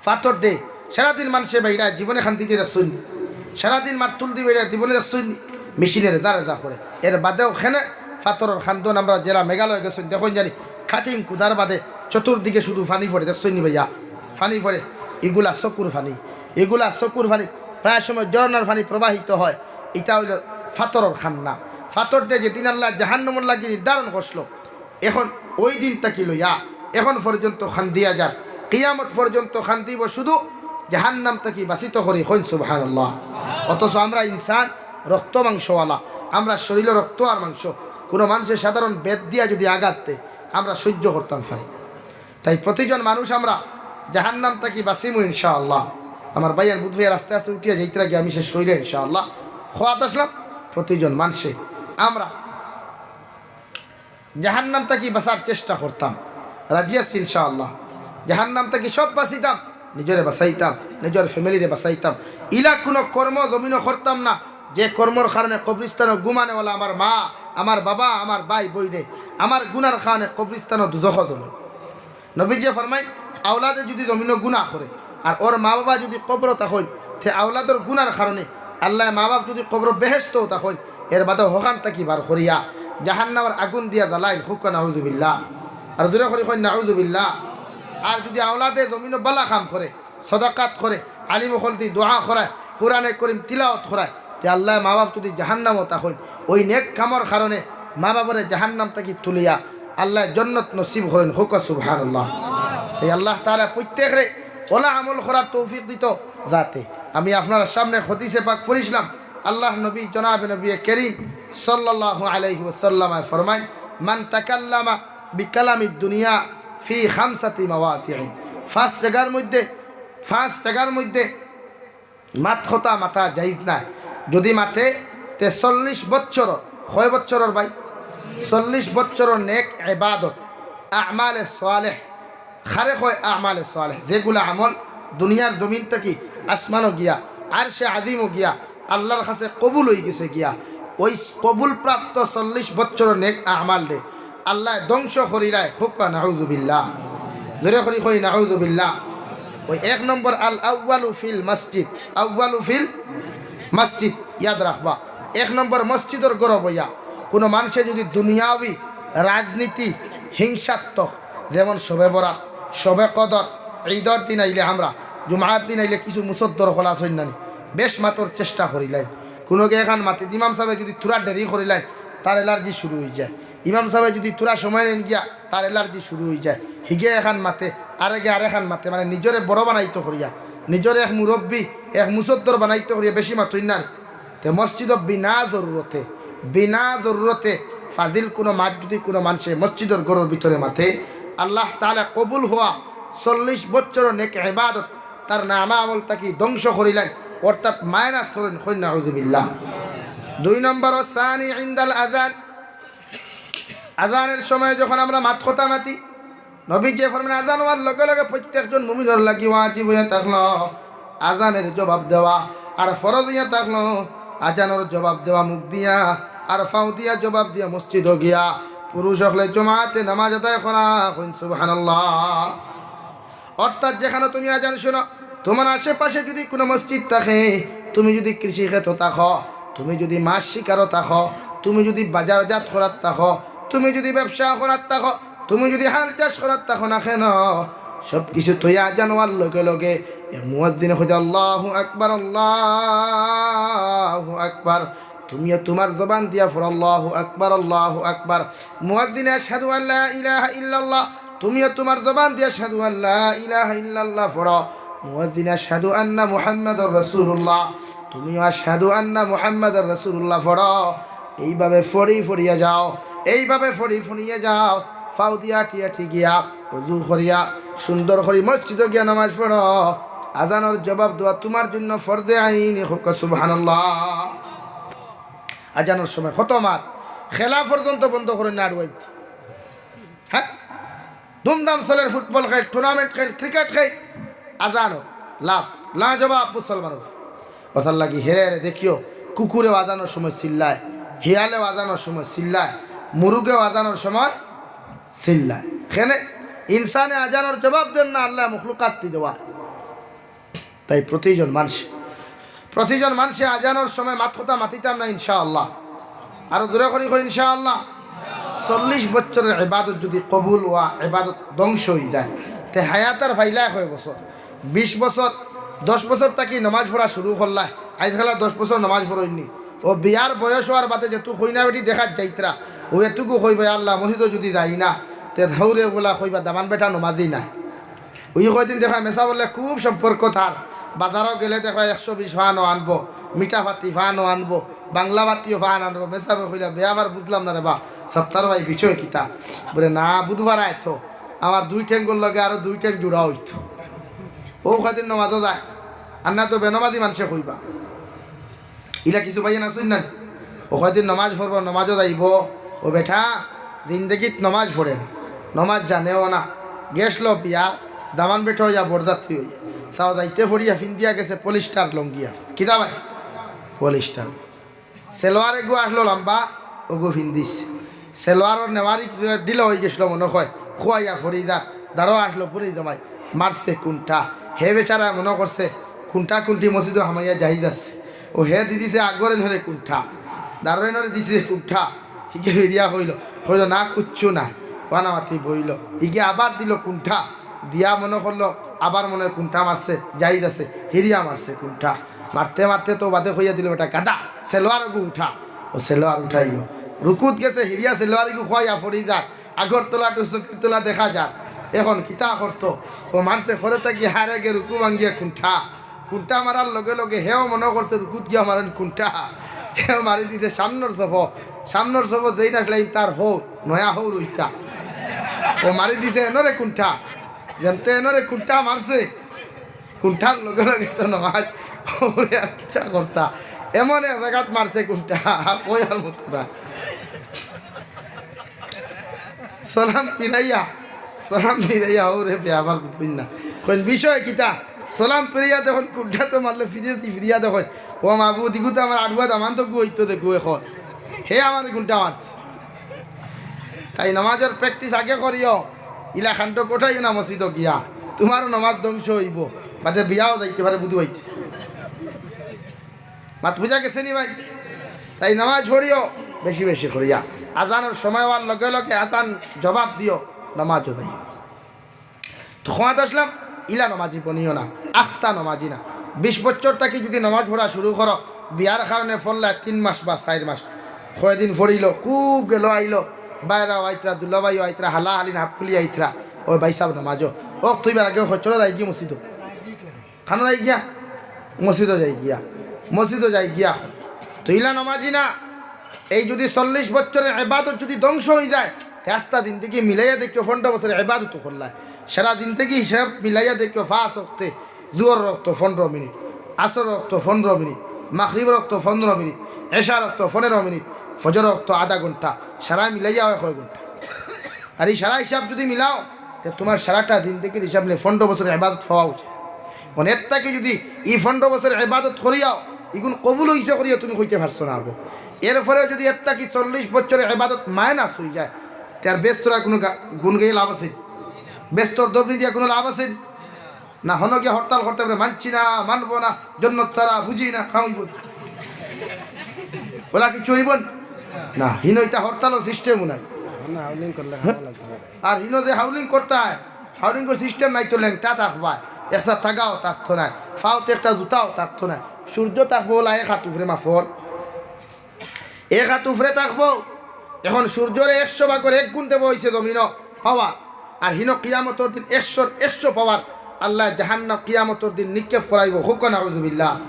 ফাতর দে, সারাদিন মানষে বাইরা জীবনে খান্দিতে দেখছইন নি? সারাদিন মারতুল দি বাইরা জীবনে দেখছইন নি? মেশিনর রেদা রেদা করে। এর বাদেও খেনে ফাতরর খান্দন আমরা যেরা মেঘালয় গেছইন, দেখইন জানি কাটিং কুদার বাদে চতুর্দিকে শুধু পানি পড়ে, দেখছইন নি ভাইয়া? পানি পড়ে, ইগুলা চকুর পানি, ইগুলা চকুর পানি, প্রায় সময় ঝর্ণার পানি প্রবাহিত হয়। ইটা অইলো ফাতরর খান্না। ফাতর দে যেদিন আল্লায় জাহান্নামর লাগি নির্ধারণ করছিল, এখন ওই দিন থাকি লইয়া এখন পর্যন্ত খান্দিয়া যার, কিয়ামত পর্যন্ত খান্দিব শুধু জাহান্নাম থাকি বাঁচিত করি। কইন সুবহানাল্লাহ। অথচ আমরা ইনসান, রক্ত মাংসওয়ালা, আমরা শরীরে রক্ত আর মাংস। কুনু মানষে সাধারণ বেত দিয়া যুদি আঘাত দে, আমরা সইজ্য করতাম পারি। তাই প্রতিজন মানুষ আমরা জাহান্নাম থাকি বাঁচিমু ইনশাআল্লাহ। আমার ভাইয়ান বুধ ভাইয়ার আস্তে আস্তে উঠিয়া যাইতরা গিয়া আমি শেষ করিলে ইনশাআল্লাহ। খোয়াত আসলাম, প্রতিজন মানষে আমরা জাহান্নাম থাকি বাঁচার চেষ্টা করতাম। রাজি আছি ইনশাআল্লাহ। জাহান্নাম থাকি সব বাঁচিতাম, নিজরে বাঁচাইতাম, নিজর ফ্যামিলিরে বাঁচাইতাম। ইলা কুনু কর্ম জমিনো করতাম না, যে কর্মর কারণে কবরিস্তানো ঘুমানেওয়ালা আমার মা, আমার বাবা, আমার ভাই বইনে, আমার গুনার কারণে কবরিস্তানো দুজখো জ্বলে। নবীজিয়ে ফরমাইন, আওলাদে যুদি জমিনো গুনা করে, আর ওর মা বাবা যুদি কবরো থাকইন, তে আওলাদর গুনার কারণে আল্লায় মা বাপ যুদি কবরো বেহেশতো থাকইন, এর বাদে হখান থাকি বার করিয়া জাহান্নামর আগুন দিয়া জ্বালাইন। কউক্কা নাউজুবিল্লাহ। আর জোরে করি কইন নাউজুবিল্লাহ। আর যুদি আওলাদে জমিনো বালা কাম করে, সদাকাত করে, আলিম অকলদি দোয়া করায়, কোরআনে করিম তিলাওয়াত করায়, তে আল্লায় মা বাপ যুদি জাহান্নামো থাকইন, ওই নেক কামর কারণে মা বাপরে জাহান্নাম থাকি তুলিয়া আল্লায় জন্নত নসিব করইন। কউক্কা সুবহানাল্লাহ। তাই আল্লাহ তাআলা প্রত্যেকরে ওলা আমল করার তৌফিক দিত যাতে। আমি আপনার সামনে হাদিসে পাক পড়ছিলাম, আল্লাহর নবী জনাবে নবী করিম সাল্লাল্লাহু আলাইহি ওয়াসাল্লাম ফরমাইন, "মান তাকাল্লামা বিকালামিদ দুনিয়া ফি খামসাতি মাওয়াদিন।" পাঁচ জাগার মধ্যে, পাঁচ জাগার মধ্যে মাত কথা মাতা জায়েজ নায়। যুদি মাতে, তে চল্লিশ বছর, কয় বছরর ভাই? চল্লিশ বছরর নেক ইবাদত, আমালে সালেহ। কারে কয় আমালে সালেহ? যেগুলা আমল দুনিয়ার জমিন থাকি আসমানো গিয়া, আরশে আজিমো গিয়া, আল্লাহর কাছে কবুল অইগেছে গিয়া। ওই কবুলপ্রাপ্ত চল্লিশ বছরর নেক আমালরে আল্লায় ধ্বংস করিলায়। কউক্কা নাউজুবিল্লাহ। জোরে করি কই নাউজুবিল্লাহ। ওই এক নম্বর আল আউয়ালু ফিল মসজিদ, আউয়ালু ফিল মসজিদ, ইয়াদ রাখবা। এক নম্বর মসজিদর ঘরো বইয়া কুনু মানষে যুদি দুনিয়াবি রাজনীতি হিংসাত্মক, যেমন শবে বরাত, শবে কদর, ঈদর দিন আইলে আমরা, জুমার দিন আইলে কিছু মুসদ্দর খোলা সৈন্যানি বেশ মাতর চেষ্টা করিলাইন। কুনুগে এখান মাতে ইমাম সাবে যুদি থুড়া দেরি করিলাইন, তার অ্যালার্জি শুরু অইযায়। ইমাম সাবে যুদি থুড়া সময় নেইন গিয়া, তার অ্যালার্জি শুরু অইযায়। হিগে এখান মাতে, আরেগে আরেখান মাতে, মানে নিজরে বড় বানাইতো করিয়া, নিজরে এক মুরব্বি, এক মুসদ্দর বানাইতো করিয়া বেশি মাতইন না। তে মসজিদো বিনা জরুরতে, বিনা জরুরতে ফাজিল কুনু মাত যুদি কুনু মানষে মসজিদর ঘরর ভিতরে মাতে, আল্লাহ তাআলা কবুল হওয়া চল্লিশ বছরর নেক ইবাদত তার নামা আমল থাকি ধ্বংস করিলাইন, অর্থাৎ মাইনাস করিলাইন। কইন নাউজুবিল্লাহ। দুই নম্বর, ওয়াসানি ইনদাল আযান, আযানের সময় যখন আমরা মাত কথা মাতি, নবীজিয়ে ফরমাইন, আযান হওয়ার লগে লগে প্রত্যেকজন মুমিনর লাগি ওয়াজিব অইয়া থাকলো আযানের জবাব দেওয়া, আর ফরজ অইয়া থাকলো আযানর জবাব দেওয়া মুখ দিয়া, আর পাও দিয়া জবাব দিয়া মসজিদো গিয়া। পুরুষ অকলে জমাতে নামাজ আদায় করা। কইন সুবহানাল্লাহ। অর্থাৎ যেখানো তুমি আযান শুনো, তুমার আশেপাশে যুদি কুনু মসজিদ থাকে, তুমি যুদি কৃষি খেতো থাকো, তুমি যুদি মাছ শিকারো থাকো, তুমি যুদি বাজারজাত করাত থাকো, তুমি যুদি ব্যবসা করাত থাকো, তুমি যুদি হাল চাষ করাত থাকো না কেনো, সব কিছু থইয়া আযান হওয়ার লগে লগে এক মুয়াজ্জিনে কইতা, "আল্লাহু আকবার, আল্লাহু আকবার।" তুমিও তুমার জবান দিয়া ফড়ো, "আল্লাহু আকবার, আল্লাহু আকবার।" মুয়াজ্জিনে, "আশহাদু আল্লা ইলাহা ইল্লাল্লাহ।" তুমিও তুমার জবান দিয়া "আশহাদু আল্লা ইলাহা ইল্লাল্লাহ" ফড়ো। মুয়াজ্জিনে "আশহাদু আন্না মুহাম্মাদুর রাসূলুল্লাহ।" তুমিও "আশহাদু আন্না মুহাম্মাদুর রাসূলুল্লাহ" ফড়ো। এইভাবে ফড়ি ফড়িয়া যাও, এইভাবে ফড়ি ফড়িয়া যাও। পাও দিয়া আটি আটি গিয়া, অজু করিয়া, সুন্দর করি মসজিদো গিয়া নামাজ পড়ো। আজানর জবাব দেওয়া তুমার জন্য ফরজে আইন। কউক্কা সুবহানাল্লাহ। আজানর সময় কত মাত, খেলা পর্যন্ত বন্ধ করইন না আড়ুয়াইত। হ্যাঁ, ধুমধাম চলের, ফুটবল খেল, টুর্নামেন্ট খেল, ক্রিকেট খেল, আজান অর লাফ, লাজবাব মুসলমানর। অতার লাগি হেরে হেরে দেখিও, কুকুরেও আজানর সময় চিল্লায়, হিয়ালেও আজানর সময় চিল্লায়, মুরুগেও আজানর সময় চিল্লায়। কেনে? ইনসানে আজানর জবাব দের না, আল্লায় মখলুকাত তি দেওয়া। তাই প্রতিজন মানষে, প্রতিজন মানষে আজানর সময় মাত কথা মাতিতাম না ইনশাআল্লাহ। আরো জোরে করি কই ইনশাআল্লাহ। চল্লিশ বছরর ইবাদত যুদি কবুল অওয়া ইবাদত ধ্বংস অইযায়, তে হায়াত আর পাইলায় কয় বছর? বিশ বছর, দশ বছর থাকি নমাজ পড়া শুরু করলায়, আইজকাল আর দশ বছর নমাজ পড়ইননি। অউ বিয়ার বয়স অওয়ার বাদে যেতু কইনা বেটি দেখাত যাইত্রা, অউ এতুকু কইবা, "আল্লাহ, মসজিদো যুদি যাই না, তে হউরে বুলা কইবা, দামান বেটা নমাজি নায়।" অউ কয়দিন দেখা মেসাবর লগে খুব সম্পর্ক তার, বাজারো গেলে দেখা একশো বিশ পানও আনবো, মিঠা পাতি পানও আনবো, বাংলা পাতিও পান আনবো। মেসাবে কইলা, "বে, আবার বুঝলাম না রে বা, সত্তার ভাই বিষয় কিতা?" বলে, "না, বুধবার আয় তো, আমার দুই ঠেঙ্গর লগে আরো দুই ঠেং জুড়া অইতো।" অউ কয়দিন নমাজো যায়, আর না তো বেনমাজি মানষে কইবা। ইলা কিছু ভাইয়াইন আছইন না? অউ কয়দিন নমাজ পড়বো, নমাজো যাইবো। অউ বেটা জিন্দেগিত নমাজ পড়ে না, নমাজ জানেও না। গেছলো বিয়া, দামান বেটা অইয়া বরযাত্রী অইয়া। চাও যাইতে পড়িয়া ফিন্দিয়া গেছে পলিস্টার লুঙ্গি। কিতা ভাই? পলিস্টার। সেলোয়ার এগু আছলো লাম্বা, অগু ফিন্দিছে। সেলোয়ারর নেওয়ারি ঢিলা অইগেছলো মনো কয়, খুয়াইয়া ফড়ি যা, দারো আছলো পুরি জমাই, মারছে কুন্ঠা। হে বেচারায় মনো করছে কুন্ঠা কুন্ঠি মসজিদো হামাইয়া জায়েজ আছে। অউ হে দি দিছে আগর এনরে কুন্ঠা, দারো এনরে দিছে কুন্ঠা। হিগে ফিরিয়া কইলো, কইলো, "না, কুচ্ছু নায়।" বানামাতি বইলো। হিগে আবার দিলো কুন্ঠা, দিয়া মনো করলো আবার মনো অয় কুন্ঠা মারছে, জায়েজ আছে, হিরিয়া মারছে কুন্ঠা। মারতে মারতে তো বাদে কইয়া দিলো, "বেটা গাধা, সেলোয়ার অগু উঠা।" অউ সেলোয়ার উঠাইলো। রুকুত গেছে, হিরিয়া সেলোয়ার অগু খুয়াইয়া ফড়ি যার। আগরতলা to সকিরতলা দেখা যার। এখন কিতা করতো? অউ মারছে, পরে থাকি হারে গে রুকু ভাঙ্গিয়া কুন্ঠা। কুন্ঠা মারার লগে লগে হেও মনো করছে রুকুত গিয়া মারইন কুন্ঠা। হেও মারি দিছে সামনর সফো। সামনর সফো যেইন আছলা ইন তার হউর, নয়া হউর অইতা। অউ মারি দিছে এনরে কুন্ঠা। যেনতে এনরে কুন্ঠা মারছে, কুন্ঠার লগে লগে তো নমাজ, অউরে আর কিতা করতা? এমন এক জাগাত মারছে কুন্ঠা, কইয়ার মতো না। সালাম ফিরাইয়া, সালাম ফিরাইয়া, "অউরে বে, আবার বুঝইন না।" কইন, "বিষয় কিতা?" সালাম ফিরাইয়া দেখইন কুন্ঠা তো মারলে ফিরিয়া দি ফিরিয়া দেখইন, "ও মাবুদ, ইগু তো আমার আড়ুয়া দামান তো গু অইতো দেখু এখন। হে আমারে কুন্ঠা মারছে।" তাই নমাজর practice আগে করিও, ইলা কাণ্ড কটাইও না মসজিদো গিয়া, তুমারও নমাজ ধ্বংস অইবো, বাদে বিয়াও যাইতে পারে বুধু অইতে। মাত বুঝা গেছে নি ভাই? তাই নমাজ পড়িও বেশি বেশি করিয়া, আজানর সময় অওয়ার লগে লগে আজান জবাব দিও, নমাজো যাইও। তো কওয়াত আছলাম, ইলা নমাজি বনিও না, আখতা নমাজি না। বিশ বছর থাকি যুদি নমাজ পড়া শুরু করো, বিয়ার কারণে পড়লায় তিন মাস বা চাইর মাস, কয়দিন পড়িলো, খুব গেলো আইলো, বাইরাও আইত্রা, দুলাভাইও আইত্রা, হালা হালিন হাফকুলি আইত্রা, "ও ভাইসাব নমাজো।" অউ তুই বার আগে কয়, "চলো যাইগি মসজিদো।" কানো যাইগিয়া? মসজিদো যাইগিয়া, মসজিদো যাইগিয়া। তো ইলা নমাজি না। এই যুদি চল্লিশ বছরর ইবাদত যুদি ধ্বংস অইযায়, তে আস্তা জিন্দেগি মিলাইয়া দেখিও পনরো বছরর ইবাদত করলায়। সারা জিন্দেগি হিসাব মিলাইয়া দেখিও, পাঁচ ওয়াক্তে জুহরর ওয়াক্ত পনরো মিনিট, আসরর ওয়াক্ত পনরো মিনিট, মাগরিবর ওয়াক্ত পনরো মিনিট, এশার ওয়াক্ত পনরো মিনিট, ফজরর ওয়াক্ত আধা ঘন্টা, সারা মিলাইয়া অয় কয় ঘন্টা? আর ই সারা হিসাব যুদি মিলাও, তে তুমার সারাটা জিন্দেগির হিসাব মিলে পনরো বছরর ইবাদত পাওয়া উচিত। মানে এর থাকি যুদি ই পনরো বছরর ইবাদত করিয়াও ইগুন কবুল অইছে করিয়া তুমি কইতে পারছো না অবো, এরপরেও যুদি এর থাকি চল্লিশ বছরর ইবাদত minus অইযায়, তে আর বেস্তর কুনু গা-, গুন গাইয়া লাভ আছে? বেস্তর দবনি দিয়া কুনু লাভ আছে? না, হনো গিয়া হরতাল করতে পারে, "মানছি না, মানবো না, জন্নত ছাড়া, বুঝি না, খাওয়াইবো।" অলা কিচ্ছু অইবো না। না, হিনো ইতা হরতালর system নাই। না, হাউলিং করলে খাওয়া লাগতে পারে। আর হিনো যে হাউলিং করতা অয়, হাউলিংর system নাই তো লেংটা থাকবায়, একটা তাগাও থাকতো নায়, পাওত একটা জুতাও থাকতো নায়, সূর্য থাকবো অলা এক হাত উপরে মাফর, এক হাত উপরে থাকবো। এখন সূর্যরে একশো ভাগর এক গুণ দেওয়া অইছে জমিনো power, আর হিনো কিয়ামতর দিন একশোর একশো power আল্লায় জাহান্নাম কিয়ামতর দিন নিক্ষেপ করাইবো। কউক্কা নাউজুবিল্লাহ।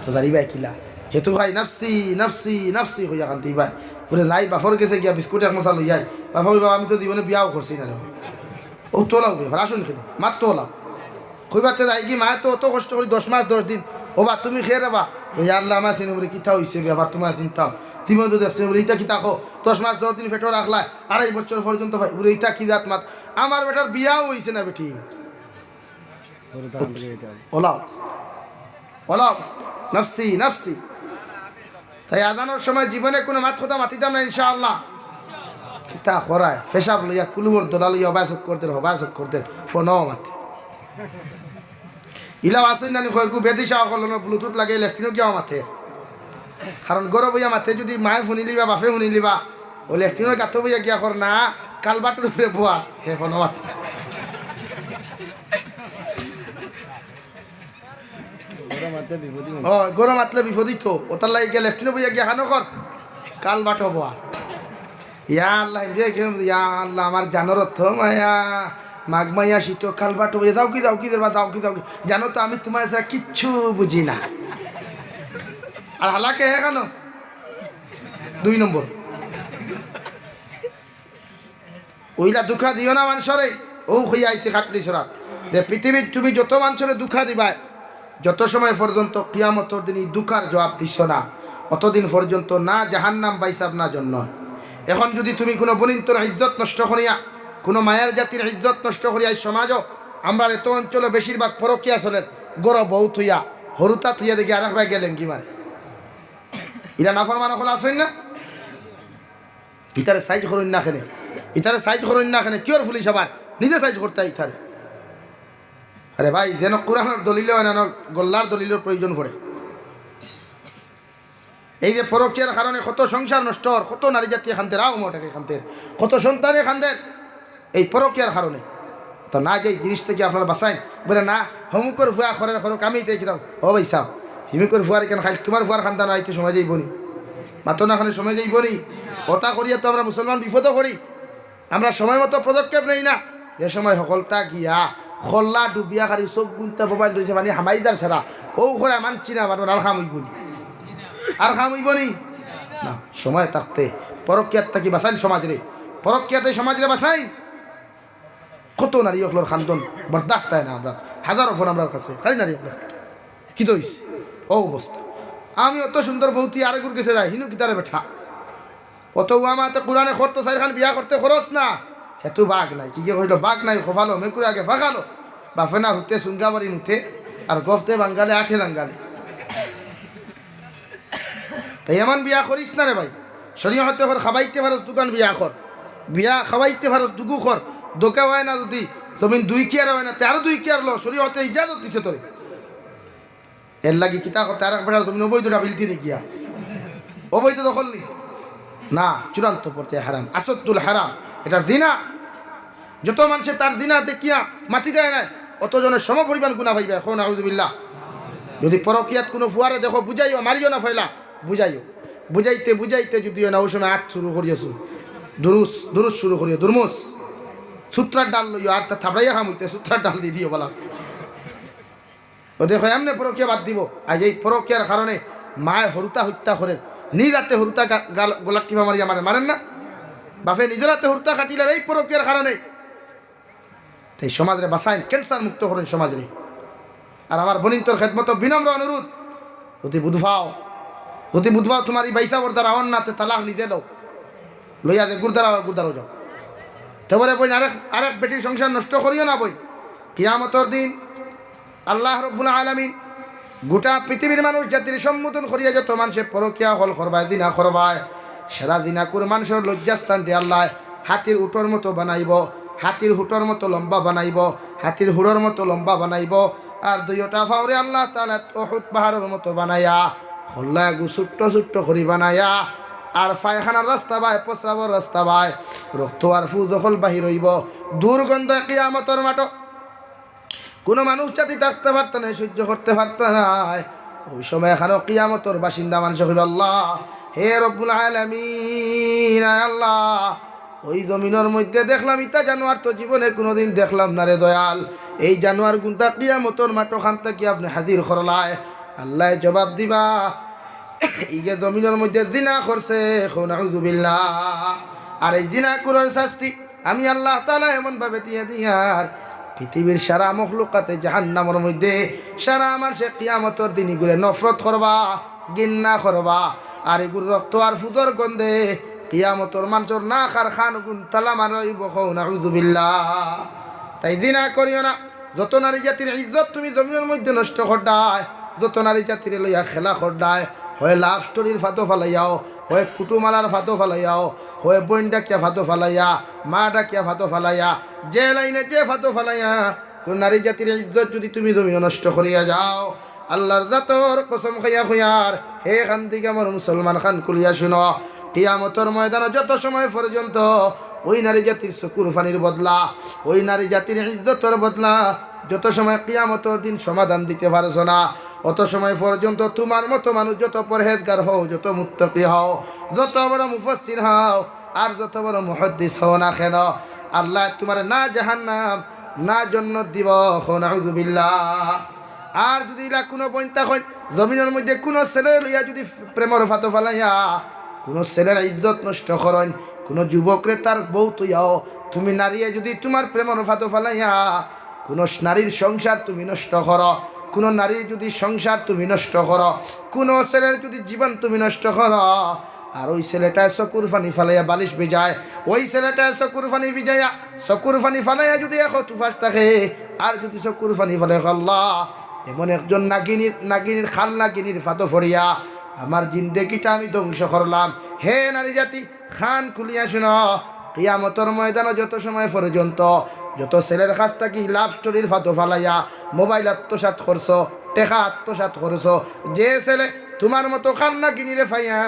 তো জানিবায় কিলা? হেতু কয়, "নাফসি, নাফসি, নাফসি" কইয়া কান্দিবায়। বলে, "নাই, বাপর গেছে গিয়া বিস্কুট এক মশা লইয়া আই।" বাপে কইবা, "আমি তো জীবনে বিয়াও করছি না রে বা।" ও তো ওলাও বে, আবার আসুন কেনে? মাত তো ওলাও। কইবাতে যাইগি, মায়ে তো অত কষ্ট করি দশ মাস দশ দিন। ও বা, তুমি কে রে বা? ইয়া আল্লাহ, আমার সিনে বলে কিতা অইছে বে, আবার তুমার চিন্তা। তুমি তো দেখছো বলে, ইতা কিতা কও? দশ মাস দশ দিন পেটো রাখলায়, আড়াই বছর পর্যন্ত ভাই, বলে, ইতা কি জাত মাত? আমার বেটার বিয়াও অইছে না বেটি। ওলাও। ওলাও। নফসি, নফসি। তাই আজানর সময় জীবনে কুনু মাত কথা মাতিতাম না ইনশাআল্লাহ। কিতা করায়? পেশাব লইয়া কুলুবর দলা লইয়া হবায় চউখ করদের, হবায় চউখ করদের, ফোনও মাতে। ইলাও আছইন নানি কয়গু বেদিশা অকল অনো Bluetooth লাগাই লেফটিনো গিয়াও মাতে। কারণ ঘরো বইয়া মাতে যুদি মায়ে হুনিলিবা, বাপে হুনিলিবা, অউ লেফটিনর গাতো বইয়া গিয়া কর না, কালবাটর উপরে বওয়া, হে ফোনও মাতে। ঘরো মাতলে বিপদই। ও, ঘরো মাতলে বিপদই তো। অতার লাগি গিয়া লেফটিনো বইয়া গিয়া খানো কর। কালবাটো বওয়া। ইয়া আল্লাহ, ইমরে কেউ, ইয়া আল্লাহ, আমার জানর অত মায়া। মাঘ মাইয়া শীত কালবাটো বইয়া, যাও কি, যাও কি, যাও কি, যাও কি। জানো তো আমি তুমার ছাড়া কিচ্ছু বুঝি না। আর হালাকে হে কেন? দুই নম্বর। অইলা ধুকা দিও না মানষরে। অউ কইয়া আইছি খাটলি ছড়া। যে পৃথিবীত তুমি যত মানষরে ধুকা দিবায়, যত সময় পর্যন্ত কিয়ামতর দিন ই ধুকার জবাব দিছো না, অতদিন পর্যন্ত না জাহান্নাম বাইসাব না জন্নত। এখন যুদি তুমি কুনু বনিন্তর ইজ্জত নষ্ট করিয়া, কুনু মায়ার জাতির ইজ্জত নষ্ট করিয়া, ই সমাজো আমরার এত অঞ্চলো বেশিরভাগ পরকিয়া চলের, ঘরো বউ থইয়া, হুরুতা থইয়া দেখি আরেক ভাই গেলেন কি মারে। ইরা নাফরমান অকল আছইন না? ইতারে সাইজ করইন না কেনে? ইতারে সাইজ করইন না কেনে? কিওর পুলিশ আবার? নিজে সাইজ করতে ইতারে। আরে ভাই, যেন কোরআনর দলিল অয় না, গল্লার দলিলর প্রয়োজন পড়ে। এই যে পরকিয়ার কারণে কত সংসার নষ্ট অর, কত নারী জাতি কান্দের, আও মোটাকে কান্দের, কত সন্তানে কান্দের। এই পরকিয়ার কারণে। তো না, যে এই জিনিস থাকি আপনারা বাঁচাইন। বলে, "না, হমুকর ফুয়া করের, করুক, আমি ইতা কিতাম।" ও ভাইসাব, হিমুকর ফুয়ার কেন খাইল, তুমার ফুয়ার খান্দানো আইতে সময় যাইবো নি? মাতো না খানে সময় যাইবো নি? অতা করিয়া তো আমরা মুসলমান বিপদো পড়ি। আমরা সময় মতো পদক্ষেপ নেই না। যে সময় হকলতা গিয়া, খল্লা ডুবিয়া খালি চউখ গুনতা মোবাইল রইছে, মানে হামাইদার ছাড়া। অউ করে মানছি না, মানে আর কাম অইবো নি? আর কাম অইবো নি? না, সময় থাকতে পরকিয়াত থাকি বাঁচাইন সমাজরে। পরকিয়াতে সমাজরে বাঁচাইন। কত নারী অকলর কান্দন বরদাস্ত অয় না আমরার, হাজারো ফোন আমরার কাছে, খালি নারী অকলর। কিতা অইছে? অউ অবস্থা। আমি অত সুন্দর বউ থুইয়া আরেকগুর গেছে যাই, হিনু কিতারে বেটা? অত উয়া মাতে কোরআনে করতো চাইরখান বিয়া করতে খরচ না, হেতু বাঘ নাই। কিগে কইলো, বাঘ নাই কপালো, মেকুরে আগে ফাঁকালো, বাফে না হুতে সুঙ্গাবাড়ি মুতে, আর গফতে বাঙ্গালে আঠে দাঙ্গালে। তাই এমন বিয়া করিস না রে ভাই। শরীয়তে কর, খাবাইতে পারস দুখান বিয়া কর, বিয়া খাবাইতে পারস দুগু কর। দোকা অয় না যুদি, জমিন দুই কিয়ার অয় না, তে আরো দুই কিয়ার ল, শরীয়তে ইজাজত দিছে তোরে। এর লাগি কিতা করতে, আরেক বেটার জমিন অবৈধ ডাবিল দিনে গিয়া, অবৈধ দখল নি? না, চূড়ান্ত পর্যায়ে হারাম, আসাদ্দুল হারাম, এটা জিনা। যত মানষে তার জিনা দেখিয়া মাতি দেয় না, অত জনের সমপরিমাণ গুনা পাইবা। এখন আউযুবিল্লাহ। যুদি পরকিয়াত কুনু ফুয়ারে দেখো, বুঝাইও, মারিও না ফয়লা, বুঝাইও। বুঝাইতে বুঝাইতে যুদি অয় না, অউ সময় আত শুরু করিও, দুরুস, দুরুস শুরু করিও, দুরমুস। সুত্রার ডাল লইও, আর তা থাবড়াইয়া খাম অইতে, সুত্রার ডাল দি দিও বালা। ও দেখো, এমনে পরকিয়া বাদ দিবো। আইজ এই পরকিয়ার কারণে মায়ে হুরুতা হত্যা করের, নিজ আতে হুরুতা গা-, গাল-, গলাত টিপা মারিয়া মারের, মারের না? বাফে নিজর আতে হুরুতা কাটিলার এই পরকিয়ার কারণে। তাই সমাজরে বাঁচাইন, ক্যান্সার মুক্ত করইন সমাজরে। আর আমার বনিন্তর খেদমতো বিনম্র অনুরোধ, যুদি বুধবাও, যুদি বুধবাও তুমার ই বাইসাবর দ্বারা অর না, তে তালাক নিজে লও, লইয়া যে গুরুদ্বারা, গুরুদ্বারাও যাও। তে বলে, বইন, আরেক, আরেক বেটির সংসার নষ্ট করিও না বইন। কিয়ামতর দিন আল্লাহ রব্বুল আলামিন গোটা পৃথিবীর মানুষ জাতির সম্বোধন করিয়া যত মানষে পরকিয়া অকল করবায়, জিনা করবায়, সারা জিনাকুর মানষর লজ্জাস্থানরে আল্লায় হাতির উটর মতো বানাইবো, হাতির হুটর মতো লম্বা বানাইবো, হাতির হুড়র মতো লম্বা বানাইবো। আর দুইওটা পাওরে আল্লাহ তাআলা উহুদ পাহাড়র মতো বানাইয়া, খল্লাগু ছোট্ট ছোট্ট করি বানাইয়া, আর পায়খানার রাস্তা বায়, প্রস্রাবর রাস্তা বায়, রক্ত আর ফুজ অকল বাহির অইবো। দুর্গন্ধ কিয়ামতর মাঠো কুনু মানুষ জাতি থাকতে পারতা নায়, সহ্য করতে পারতা নায়। অউ সময় এখানো কিয়ামতর বাসিন্দা মানষে কইবা, "আল্লাহ, হে রব্বুল আলামিন, আয় আল্লাহ, অউ জমিনর মধ্যে দেখলাম, ইতা জানোয়ার তো জীবনে কুনুদিন দেখলাম না রে দয়াল। এই জানোয়ারগুনতা কিয়ামতর মাঠো খান থাকি আপনে হাজির করলায়।" আল্লায় জবাব দিবা, "ইগে জমিনর মধ্যে জিনা করছে।" কও নাউজুবিল্লাহ। আর এই জিনাকুরর শাস্তি আমি আল্লাহ তাআলা এমন ভাবে দিয়া দিয়ার, পৃথিবীর সারা মখলুকাতে জাহান্নামর মধ্যে সারা মানষে কিয়ামতর দিন ইগুরে নফরত করবা, ঘিন্না করবা। আর ইগুর রক্ত আর ফুজর গন্ধে কিয়ামতর মানষর নাক আর কানগুন তালা মারা অইবো। কও নাউজুবিল্লাহ। তাই জিনা করিও না। যত নারী জাতির ইজ্জত তুমি জমিনর মধ্যে নষ্ট কররায়, যত নারী জাতিরে লইয়া খেলা কররায়, হয় লাভ স্টোরির ফাঁদো ফালাইয়াও, হয় কুটুমালার ফাঁদো ফালাইয়াও, হয় বইন ডাকিয়া ফাঁদো ফালাইয়া, মা ডাকিয়া ফাঁদো ফালাইয়া, যে লাইনে যে ফাঁদো ফালাইয়া, কুনু নারী জাতির ইজ্জত যুদি তুমি জমিনো নষ্ট করিয়া যাও, আল্লার জাতর কসম খাইয়া কইয়ার, হে কান্দিগা আমার মুসলমান কান খুলিয়া হুনো, কিয়ামতর ময়দানো যত সময় পর্যন্ত ওই নারী জাতির চকুর পানির বদলা, ওই নারী জাতির ইজ্জতর বদলা, যত সময় কিয়ামতর দিন সমাধান দিতে পারছো না, অত সময় পর্যন্ত তুমার মতো মানুষ যত পরহেজগার হও, যত মুত্তাকি হও, যত বড় মুফাসসির হও, আর যত বড় মুহাদ্দিস হও না কেন, আল্লায় তুমারে না জাহান্নাম, না জন্নত দিবো। কও নাউজুবিল্লাহ। আর যুদি ইলা কুনু বইন থাকইন, জমিনর মধ্যে কুনু ছেলেরে লইয়া যুদি প্রেমর ফাঁদো ফালাইয়া কুনু ছেলের ইজ্জত নষ্ট করইন, কুনু যুবকরে তার বউ থইয়াও, তুমি নারীয়ে যুদি তুমার প্রেমর ফাঁদো ফালাইয়া কুনু নারীর সংসার তুমি নষ্ট করো, কুনু নারীর যুদি সংসার তুমি নষ্ট করো, কুনু ছেলের যুদি জীবন তুমি নষ্ট করো, আর ওই ছেলেটায় চকুর পানি ফালাইয়া বালিশ ভিজায়, ওই ছেলেটায় চকুর পানি ভিজাইয়া, চকুর পানি ফালাইয়া যুদি এক উপাস থাকে, আর যুদি চকুর পানি ফালায়, আল্লাহ, এমন একজন নাগিনীর, নাগিনীর, খাল নাগিনীর ফাঁদো পড়িয়া আমার জিন্দেগিটা আমি ধ্বংস করলাম। হে নারী জাতি, কান খুলিয়া হুনো, কিয়ামতর ময়দানো যত সময় পর্যন্ত যত ছেলের কাছ থাকি লাভ স্টোরির ফাঁদো ফালাইয়া, মোবাইল আত্মসাৎ করছো, টেকা আত্মসাৎ করছো, যে ছেলে তুমার মতো খাল নাগিনীরে পাইয়া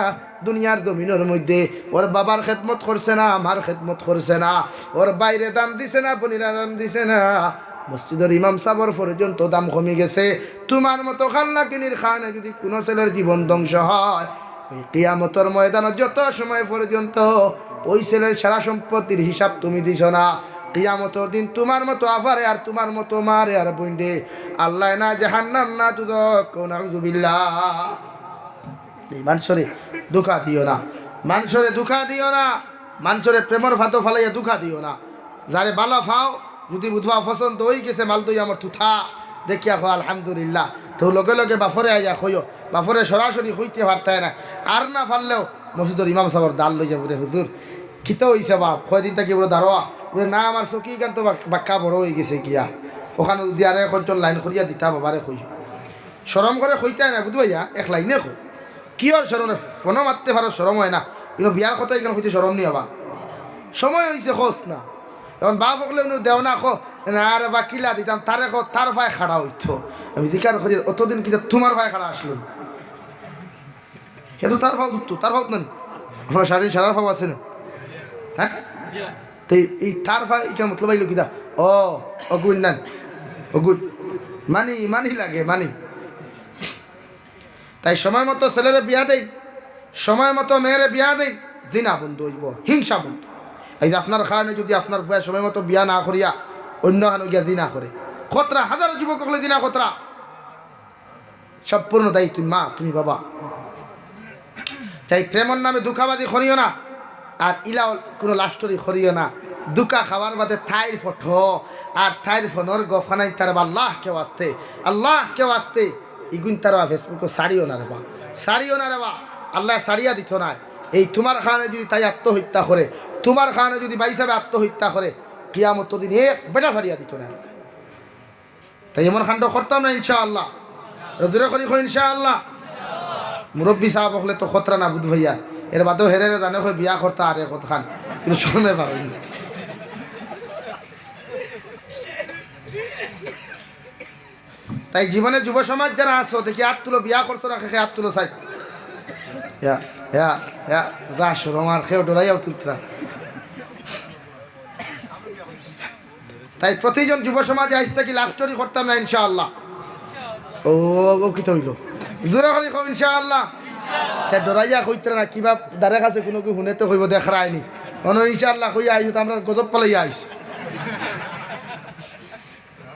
দুনিয়ার জমিনর মধ্যে ওর বাবার খেদমত করছে না, মার খেদমত করছে না, ওর ভাইরে দাম দিছে না, বইনরে দাম দিছে না, মসজিদর ইমাম সাবর পর্যন্ত দাম কমি গেছে। তুমার মতো খাল নাগিনীর কারণে যুদি কুনু ছেলের জীবন ধ্বংস হয়, ওই কিয়ামতর ময়দানো যত সময় পর্যন্ত ওই ছেলের সারা সম্পত্তির হিসাব তুমি দিছো না, কিয়ামতর দিন তুমার মতো আফারে আর তুমার মতো মারে আর বইনরে আল্লায় না জাহান্নাম না দুজখ। কও নাউজুবিল্লাহ। এই মানষরে ধোঁকা দিও না, মানষরে ধোঁকা দিও না, মানষরে প্রেমর ফাঁদো ফালাইয়া ধোঁকা দিও না। যারে ভালা পাও, যুদি বুঝবা পছন্দ অই গেছে, মাল দই আমার থুথা, দেখিয়া কও আলহামদুলিল্লাহ, তো লগে লগে বাফরে আইয়া কইও, বাফরে সরাসরি কইতে পারতায় না, আর না পারলেও মসজিদর ইমাম সাবর দাল লইয়া বলে, হুজুর, কিতা অইছে বাপ, কয়দিন থাকি বড় দারোয়া, বলে, না, আমার চকি ইখান তো বাক-, বাক্কা বড় অই গেছে গিয়া, ওখানো যুদি আরো একজন লাইন করিয়া দিতা, বাবারে কইও। শরম করে কইতায় না, বুঝবাইয়া, এক লাইনে কও। কিওর শরম? ফোনো মাততে পারো, শরম অয় না। কিন্তু বিয়ার কথা ইখান কইতে শরম নি আবার? সময় অইছে, কস না। এখন বাপ অকলে উনি দেও না, কও, "না রে বা, কিলা দিতাম, তারে কও, তার পায়ে খাড়া অইতো।" আমি জিকার করি, "অতদিন কিতা তুমার পায়ে খাড়া আছলো?" হে তো তার পাও ধরতো, তার পাও না নি? আপনার শাড়ি সারার পাও আছে না? হ্যাঁ? তো এই, এই তার পায়ে ইখান মতলব অইলো কিতা? ও, অগুইন নান, অগুইন। মানি, মানি লাগে, মানি। তাই সময় মতো ছেলেরে বিয়া দেইন, সময় মতো মেয়েরে বিয়া দেইন, জিনা বন্ধ অইবো, হিংসা বন্ধ। এই যে আপনার কারণে যুদি আপনার পুয়ায় সময় মতো বিয়া না করিয়া অইন্য খানো গিয়া জিনা করে, খতরা, হাজারো যুবক অকলে জিনা খতরা, সম্পূর্ণ দায়ী তুমি মা, তুমি বাবা। তাই প্রেমর নামে ধোঁকাবাজি করিও না, আর ইলা কুনু লাভ স্টোরি করিও না। ধোঁকা খাওয়ার বাদে তাইর ফটো আর তাইর ফোনর গফ খানাইন তার বা আল্লাহকে ওয়াস্তে, আল্লাহকে ওয়াস্তে, ইগুইন তার বা Facebook-ও ছাড়িও না রে বা, ছাড়িও না রে বা, আল্লায় ছাড়িয়া দিতো নায়। এই তুমার কারণে যুদি তাই আত্মহত্যা করে, তুমার কারণে যুদি ভাইসাবে আত্মহত্যা করে, কিয়ামতর দিন এক বেটা ছাড়িয়া দিতো নায়। তাই এমন কাণ্ড করতাম না ইনশাআল্লাহ। আরো জোরে করি কও ইনশাআল্লাহ। মুরব্বি সাব অকলে তো খতরা না বুঝ ভাইয়া, এর বাদেও হেরে রে জানে কই বিয়া করতা আরে কতখান, কিন্তু শরমে পারইন না। তাই জীবনে যুব সমাজ যারা আছো, দেখি আত তুলো, বিয়া করছো না, কে কে আত তুলো চাই। ইয়া, ইয়া, ইয়া, যা শরম আর কেউ ডরাইয়াও তুলতরা। তাই প্রতিজন যুব সমাজে আইজ থাকি লাভ স্টোরি করতাম না ইনশাআল্লাহ। ও, ও কিতা অইলো? জোরে করি কও ইনশাআল্লাহ। তে ডরাইয়া কইতরা না, কিবা দারে কাছে কুনু কি হুনে তো কইবো দেখরায়নি। অনো ইনশাআল্লাহ কইয়া আইছো, তো আমরা গজব পালাইয়া আইছি।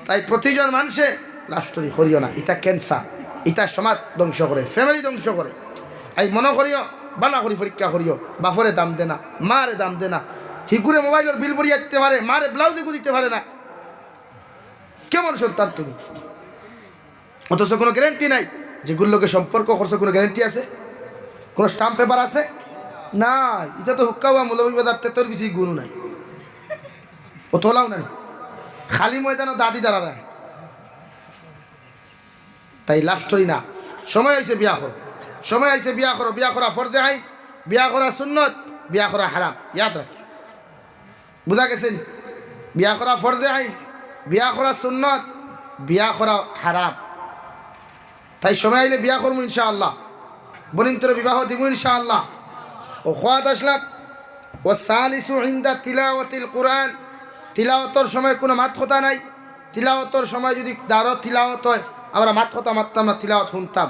তাই প্রতিজন মানষে লাভ স্টোরি করিও না, ইতা ক্যান্সার, ইতা সমাজ ধ্বংস করে, ফ্যামিলি ধ্বংস করে। এই মনো করিও, ভালা করি পরীক্ষা করিও, বাফরে দাম দে না, মারে দাম দে না, হিগুরে মোবাইলর বিল ভরিয়া দিতে পারে, মারে ব্লাউজ ইগু দিতে পারে না। কেমন সন্তান তুমি? অথচ কোনো গ্যারান্টি নাই। যেগুর লগে সম্পর্ক করছো, কোনো গ্যারান্টি আছে? কোনো স্ট্যাম্প পেপার আছে? না। ইটা তো হুক্কা হওয়া মৌলভীবাজার তেতর বেশি গুণ নাই। ও তোলাও নাই। খালি ময়দানো দাদি দাঁড়ারা। তাই লাভ স্টোরি না। সময় আইছে বিয়া করো, সময় আইছে বিয়া করো। বিয়া করা ফরজে আইন, বিয়া করা সুন্নত, বিয়া করা হারাম। ইয়াদ রাখি, বুঝা গেছে নি? বিয়া করা ফরজে আইন, বিয়া করা সুন্নত, বিয়া করা হারাম। তাই সময় আইলে বিয়া করমু ইনশাআল্লাহ, বনিন্তরে বিবাহ দিমু ইনশাআল্লাহ। ও খোয়াদ আসলাত, ও সালিসু ইনদা তিলাওয়াতিল কুরআন, তিলাওয়াতর সময় কোনো মাত কথা নাই। তিলাওয়াতর সময় যদি দারো তিলাওয়াত হয়, আমরা মাত কথা মাততাম না, তিলাওয়াত শুনতাম।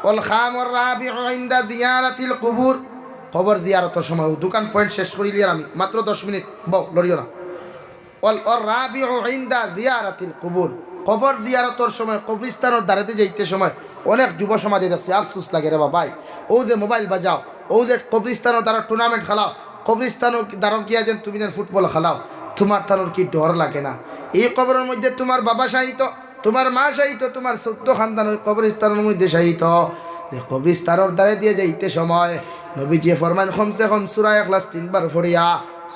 ওয়াল খামুর রাবিউ ইনদা জিয়ারাতিল কুবুর, কবর জিয়ারতর সময়। ও দুখান পয়েন্ট শেষ করিলি আর আমি, মাত্র দশ মিনিট, বউ লড়িও না। ওয়াল, ওয়ার রাবিউ ইনদা জিয়ারাতিল কুবুর, কবর জিয়ারতর সময়, কবরস্থানর দারেদি যাইতে সময় অনেক যুব সমাজে দেখছি, আফসোস লাগে রে বাবাই। ও যে মোবাইল বাজাও, ও যে কবরস্থানর দারো টুর্নামেন্ট খেলাও, কবরস্থানর দারো গিয়া যেন তুমি যেন ফুটবল খেলাও, তুমার তানোর কি ডর লাগে না? এই কবরর মধ্যে তুমার বাবা শায়িত, তুমার মা শায়িত, তুমার চৌদ্দ খানদান ওই কবরস্থানর মধ্যে শায়িত। যে কবরস্থানর দারেদি যাইতে সময় নবীজিয়ে ফরমাইন, কমসে কম সূরা ইখলাস তিনবার পড়িয়া,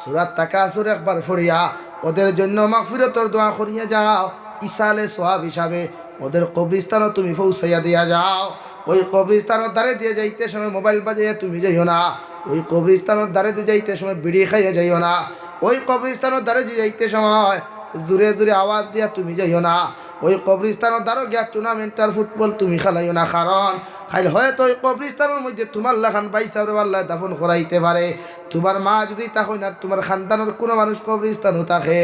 সূরা তাকাসুর একবার পড়িয়া, ওদের জন্য মাগফিরতর দোয়া করিয়া যাও। ইসালে সওয়াব হিসাবে ওদের কবরস্থানো তুমি পৌঁছাইয়া দিয়া যাও। ওই কবরস্থানর দারেদি যাইতে সময় মোবাইল বাজাইয়া তুমি যাইও না। ওই কবরস্থানর দারেদি যাইতে সময় বিড়ি খাইয়া যাইও না। ওই কবরস্থানর দারেদি যাইতে সময় জোরে জোরে আওয়াজ দিয়া তুমি যাইও না। ওই কবরস্থানর দারো গিয়া টুর্নামেন্ট আর ফুটবল তুমি খেলাইও না, কারণ কাইল হয়তো ওই কবরস্থানর মধ্যে তুমার লাখান ভাইসাবরে আল্লায় দাফন করাইতে পারে। তুমার মা যদি থাকইন আর তুমার খানদানর কোনো মানুষ কবরস্থানো থাকে,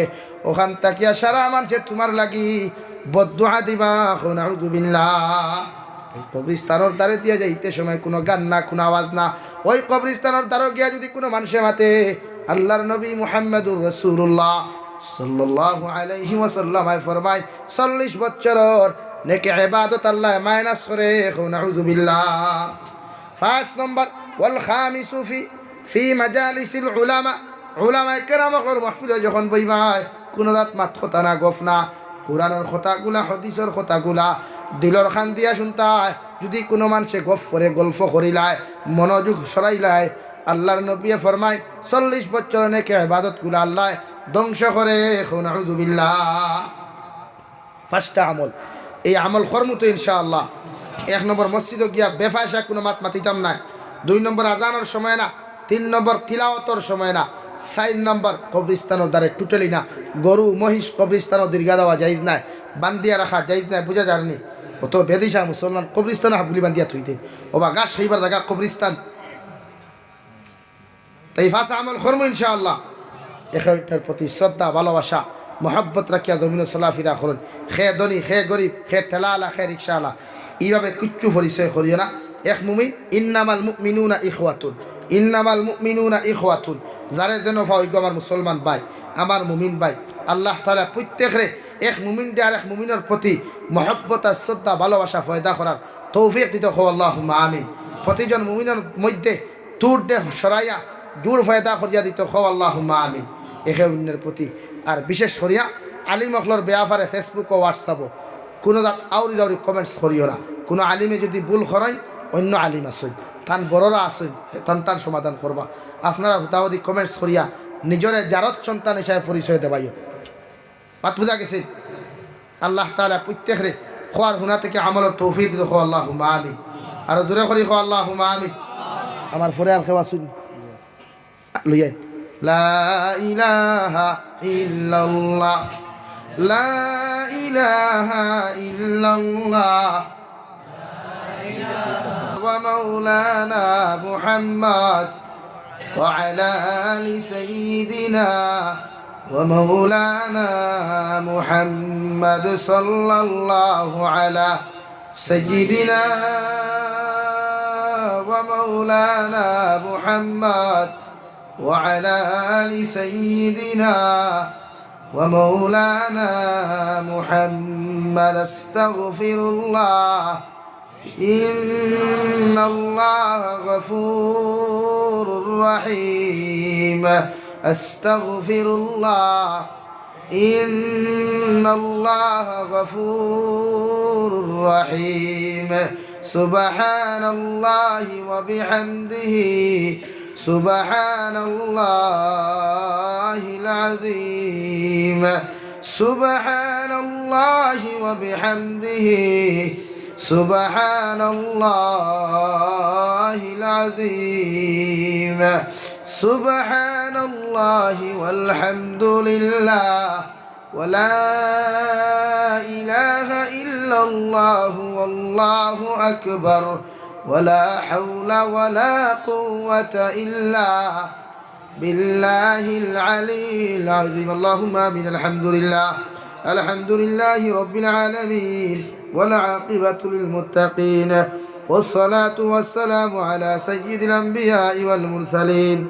ওখান থাকিয়া সারা মানষে তুমার লাগি বদদোয়া দিবা, কও নাউজুবিল্লাহ। এই কবরস্থানর দারেদি যাইতে সময় কোনো গান না, কোনো আওয়াজ না। ওই কবরস্থানর দারো গিয়া যদি কোনো মানষে মাতে, আল্লাহর নবী মুহাম্মাদুর রাসূলুল্লাহ সাল্লাল্লাহু আলাইহি ওয়াসাল্লাম আয় ফরমায়, চল্লিশ বছরর নেক ইবাদত আল্লায় মাইনাস করে, কও নাউজুবিল্লাহ। পাঁচ নম্বর, ওয়াল খামিসু ফি, ফি মাজালিসিল উলামা, উলামায়ে কেরাম অকলর মাহফিলো যখন বইবায়, কোনো জাত মাত কথা না, গফ না, কোরআনর কথাগুলা, হাদিসর কথাগুলা দিলর কান দিয়া শুনতায়। যদি কোনো মানষে গফ করে, গল্প করিলায়, মনোযোগ সরাইলায়, আল্লাহর নবীয়ে ফরমায়, চল্লিশ বছর নেক ইবাদতগুলা আল্লায় ধ্বংস করে, কও নাউজুবিল্লাহ। পাঁচটা আমল। এই আমল করমু তো ইনশাআল্লাহ। এক নম্বর, মসজিদো গিয়া বেফায়সা কোনো মাত মাতিতাম না। দুই নম্বর, আজানর সময় না। তিন নম্বর, তিলাওয়াতর সময় না। চাইর নম্বর, কবরস্থানর দারে totally না। গরু, মহিষ কবরস্থানো দীর্ঘা দেওয়া জায়েজ নায়, বান্ধিয়া রাখা জায়েজ নায়, বুঝা যারনি? অত বেদিশা মুসলমান কবরস্থানো হাবগুলি বান্ধিয়া থইতে, ওবা ঘাস খাইবার জাগা কবরস্থান। তাই পাঁচ আমল করমু ইনশাআল্লাহ। একে অন্যর প্রতি শ্রদ্ধা, ভালোবাসা, মহব্বত রাখিয়া জমিনো চলাফিরা করুন। খে ধনী, খে গরিব, খে ঠেলাআলা, খে রিক্সাআলা, এইভাবে কিচ্ছু পরিচয় করিও না। এক মুমিন, ইন্নামাল মুমিনুনা ইখওয়াতুন, ইন্নামাল মুমিনুনা ইখওয়াতুন। যারে যেন পাও, ইগু আমার মুসলমান ভাই, আমার মুমিন ভাই। আল্লাহ তাআলা প্রত্যেকরে এক মুমিনরে আর এক মুমিনর প্রতি মহব্বত আর শ্রদ্ধা, ভালোবাসা পয়দা করার তৌফিক দিতো, কও আল্লাহুম্মা আমিন। প্রতিজন মুমিনর মধ্যে তুরডে সরাইয়া জুড় পয়দা করিয়া দিতো, কও আল্লাহুম্মা আমিন। একে অন্যর প্রতি, আর বিশেষ করিয়া আলিম অকলর বেয়াপারে Facebook ও WhatsApp ও কোনো জাত আউরি দাউরি comments করিও না। কোনো আলিমে যদি ভুল করইন, অন্য আলিম আছইন, তান বড়রা আছইন, তান তান সমাধান করবা। আপনারা হুতাহুতি comments করিয়া নিজরে জারত সন্তান হিসাবে পরিচয় দেবাইও। মাত বুঝা গেছে? আল্লাহ তাআলা প্রত্যেকরে খোয়ার হুনা থেকে আমলর তৌফিক দিতো, কও আল্লাহুম্মা আমিন। আরো জোরে করি কও আল্লাহুম্মা আমিন। আমার পরে আর কেউ আছইন? লইয়াই। লা ইলাহা ইল্লাল্লাহ, লা ইলাহা ইল্লাল্লাহ। ومولانا محمد وعلى آل سيدنا ومولانا محمد صلى الله على سيدنا ومولانا محمد وعلى آل سيدنا ومولانا محمد. أستغفر الله. إن الله غفور رحيم. أستغفر الله، إن الله غفور رحيم. سبحان الله وبحمده، سبحان الله العظيم، سبحان الله وبحمده، سبحان الله العظيم، سبحان الله والحمد لله، ولا إله إلا الله والله أكبر، ولا حول ولا قوة إلا بالله العلي العظيم. اللهم آمين. الحمد لله، الحمد لله رب العالمين، والعاقبة للمتقين، والصلاة والسلام على سيد الأنبياء والمرسلين،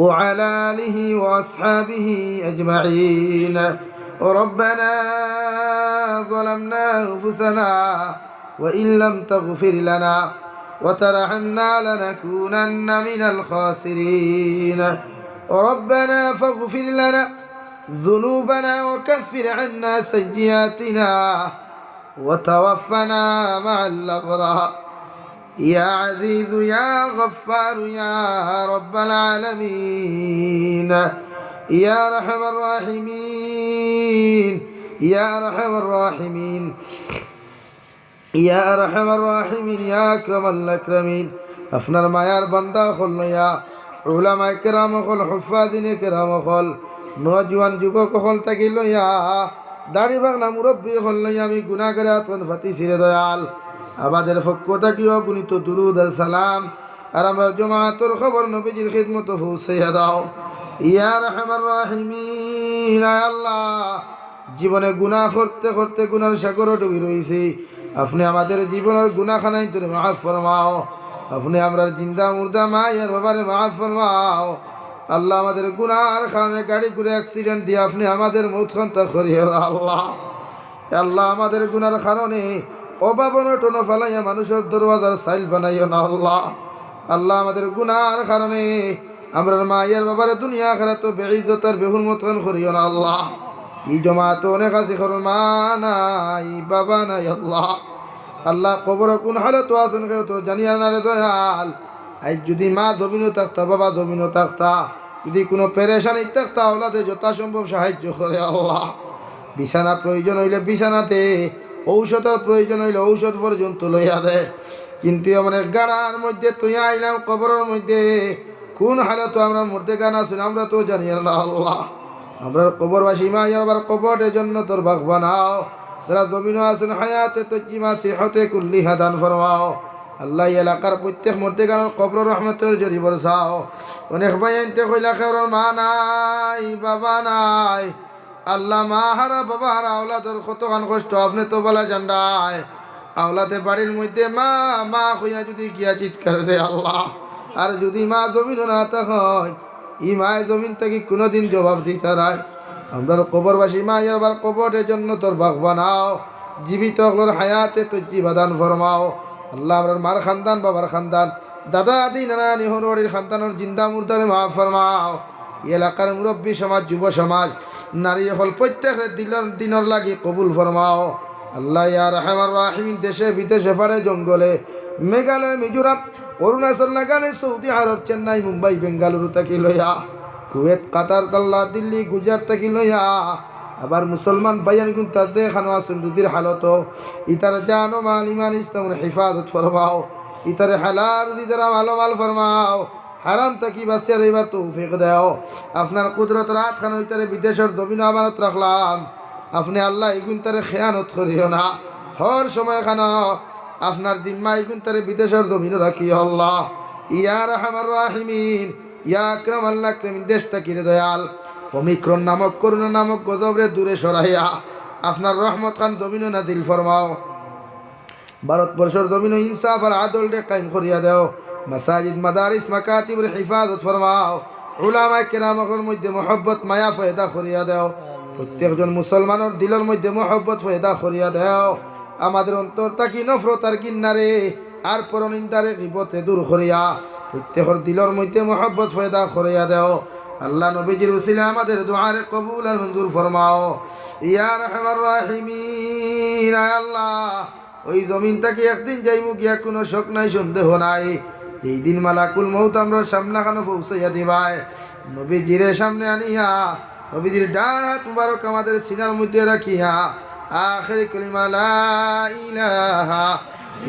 وعلى آله وأصحابه أجمعين. ربنا ظلمنا أنفسنا وإن لم تغفر لنا وترحمنا لنكونن من الخاسرين. ربنا فاغفر لنا ذنوبنا وكفر عنا سيئاتنا وتوفنا مع الأبرار. يا عزيز يا غفار يا رب العالمين، يا أرحم الراحمين، يا أرحم الراحمين، يا أرحم الراحمين، يا أكرم الأكرمين। আপনার মায়ার বান্দা অকল লইয়া, উলামায়ে কেরাম অকল, হুফফাজিনে কেরাম অকল, নওজোয়ান যুবক অকল থাকি লইয়া, দাড়ি পাকনা মুরব্বি অকল লইয়া আমি গুনাহগারে আতখান পাতিছি রে দয়াল। আমাদের পক্ষ থাকিও অগণিত দুরুদ আর সালাম আর আমরার জমাতর খবর নবীজির খিদমতো পৌঁছাইয়া দাও। ইয়া আরহামার রাহিমিন, আয় আল্লাহ, জীবনে গুনাহ করতে করতে গুনার সাগরো ডুবি রইছি। আপনে আমাদের জীবনর গুনাহখানাইন্তরে মাফ ফরমাও। আপনে আমরার জিন্দা মুর্দা মাই আর বাবারে মাফ ফরমাও। আল্লাহ, আমাদের গুনার কারণে গাড়ি ঘুরে accident দিয়া আপনে আমাদের মউতখান তা করিও না আল্লাহ। আল্লাহ, আমাদের গুনার কারণে অভাব অনটনো ফালাইয়া মানুষর দরওয়াজার চাইল বানাইও না আল্লাহ। আল্লাহ, আমাদের গুনার কারণে আমরার মাই আর বাবারে দুনিয়া আখিরাতো বেইজ্জত আর বেহুরমত খান করিও না আল্লাহ। ই জমাতো অনেক আছে, কারো মা নাই, বাবা নাই আল্লাহ। আল্লাহ, কবরো কুন হালতো আছইন কেউ তো জানিয়ার না রে দয়াল। আইজ যুদি মা জমিনো থাকতা, বাবা জমিনো থাকতা, যুদি কুনু পেরেশানিত থাকতা, আওলাদে যথাসম্ভব সাহায্য করে আল্লাহ। বিছানা প্রয়োজন অইলে বিছানা দে, ঔষধর প্রয়োজন অইলে ঔষধ পর্যন্ত লইয়া দে। কিন্তু এমন এক গাড়ার মধ্যে থইয়া আইলাম, কবরর মধ্যে কুন হালতো আমরার মুর্দেগান আছইন, আমরা তো জানিয়ার না আল্লাহ। আমরার কবরবাসী মাই আর বাবার কবররে জন্নতর বাগ বানাও। যারা জমিনো আছইন, হায়াতে তৈয়্যিবা, সিহতে কুল্লিহা দান ফরমাও। আল্লাহ, ই এলাকার প্রত্যেক মুর্দেগানর কবরো রহমতর ঝরি বরসাও। অনেক ভাইয়াইন্তে কইলা, কেউর মা নাই, বাবা নাই। আল্লাহ, মা হারা, বাবা হারা আওলাদর কতখান কষ্ট, আপনে তো বালা জানরায়। আওলাদে বাড়ির মধ্যে মা, মা কইয়া যুদি গিয়া চিৎকার দেয় আল্লাহ, আর যুদি মা জমিনো না থাকইন, ই মায়ে জমিন থাকি কুনুদিন জবাব দিতা নায়। আমরার কবরবাসী মাই আর বাবার কবররে জন্নতর বাগ বানাও, জীবিত অকলর হায়াতে তৈয়্যিবা দান ফরমাও। আল্লাহ, আমরার মার খান্দান, বাবার খান্দান, দাদা দাদি, নানা নানি, হউর বাড়ির খান্দানর জিন্দা মুর্দারে মাফ ফরমাও। ই এলাকার মুরব্বি সমাজ, যুব সমাজ, নারী অকল প্রত্যেকরে দিলর, দিনর লাগি কবুল ফরমাও। আল্লাহ, ইয়া আরহামার রাহিমিন, দেশে বিদেশে, পাড়ে জঙ্গলে, মেঘালয়, মিজোরাম, অরুণাচল, নাগাল্যান্ড, সৌদি আরব, চেন্নাই, মুম্বাই, বেঙ্গালুরু থাকি লইয়া, কুয়েত, কাতার, আল্লাহ, দিল্লি, গুজরাট থাকি লইয়া, আবার মুসলমান ভাইয়াইন গুনতা যেখানো আছইন রুজির হালতো, ইতার জান ও মাল, ইমান, ইসলামর হেফাজত ফরমাও। ইতারে হালাল রুজি দ্বারা মালামাল ফরমাও, হারাম থাকি বাঁচিয়া রইবার তৌফিক দেও। আপনার কুদরতর আতখানো ইতারে বিদেশর জমিনো আমানত রাখলাম। আপনে আল্লাহ ইগুইনতারে খেয়ানত করিও না। হর সময়খানো আপনার জিম্মায় ইগুইনতারে বিদেশর জমিনো রাখিও আল্লাহ। ইয়া আরহামার রাহিমিন, ইয়া আকরামাল আকরামিন, দেশ থাকি রে দয়াল, ওমিক্রন নামক করোনা নামক গজবরে দূরে সরাইয়া আপনার রহমত খান জমিনো নাজিল ফরমাও। ভারতবর্ষর জমিনো ইনসাফ আর আদলরে কায়েম করিয়া দেও। মাসাজিদ, মাদারিস, মাকাতিবর হেফাজত ফরমাও। উলামায়ে কেরামর মধ্যে মহব্বত মায়া পয়দা করিয়া দেও। প্রত্যেকজন মুসলমানর দিলর মধ্যে মহব্বত পয়দা করিয়া দেও। আমাদের অন্তর থাকি নফরত আর ঘিন্নারে আর পরনিন্দারে গিবতরে দূর করিয়া প্রত্যেকর দিলর মধ্যে মহব্বত পয়দা করিয়া দেও। আল্লাহ নবীজির উসিলা আমাদের দোয়ারে কবুল আর মঞ্জুর ফরমাও। ইয়া আরহামার রাহিমিন, আয় আল্লাহ, ওই জমিন থাকি একদিন যাইমু গিয়া, কুনু শক নাই, সন্দেহ নাই। যেই দিন মালাকুল মউত আমরার সামনাখানো পৌঁছাইয়া দিবায়, নবীজিরে সামনে আনিয়া, নবীজির ডান হাত মুবারক আমাদের সিনার মধ্যে রাখিয়া, আখেরি কলিমা লা ইলাহা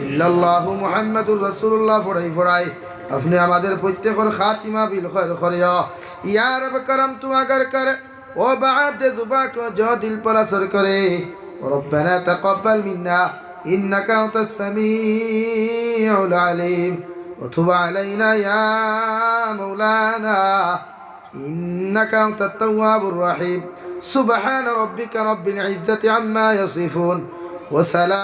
ইল্লাল্লাহু মুহাম্মাদুর রাসূলুল্লাহ পড়াই পড়াই আপনে আমাদের প্রত্যেকর খাতিমা বিল খয়র করিও। ইয়া রব করম তু আগর কর, ও বাদ দে জুবা কো জো দিল পর আসর করে। ربنا تقبل منا إنك أنت السميع العليم وتب علينا يا مولانا إنك أنت التواب الرحيم. سبحان ربك رب العزة عما يصفون وسلام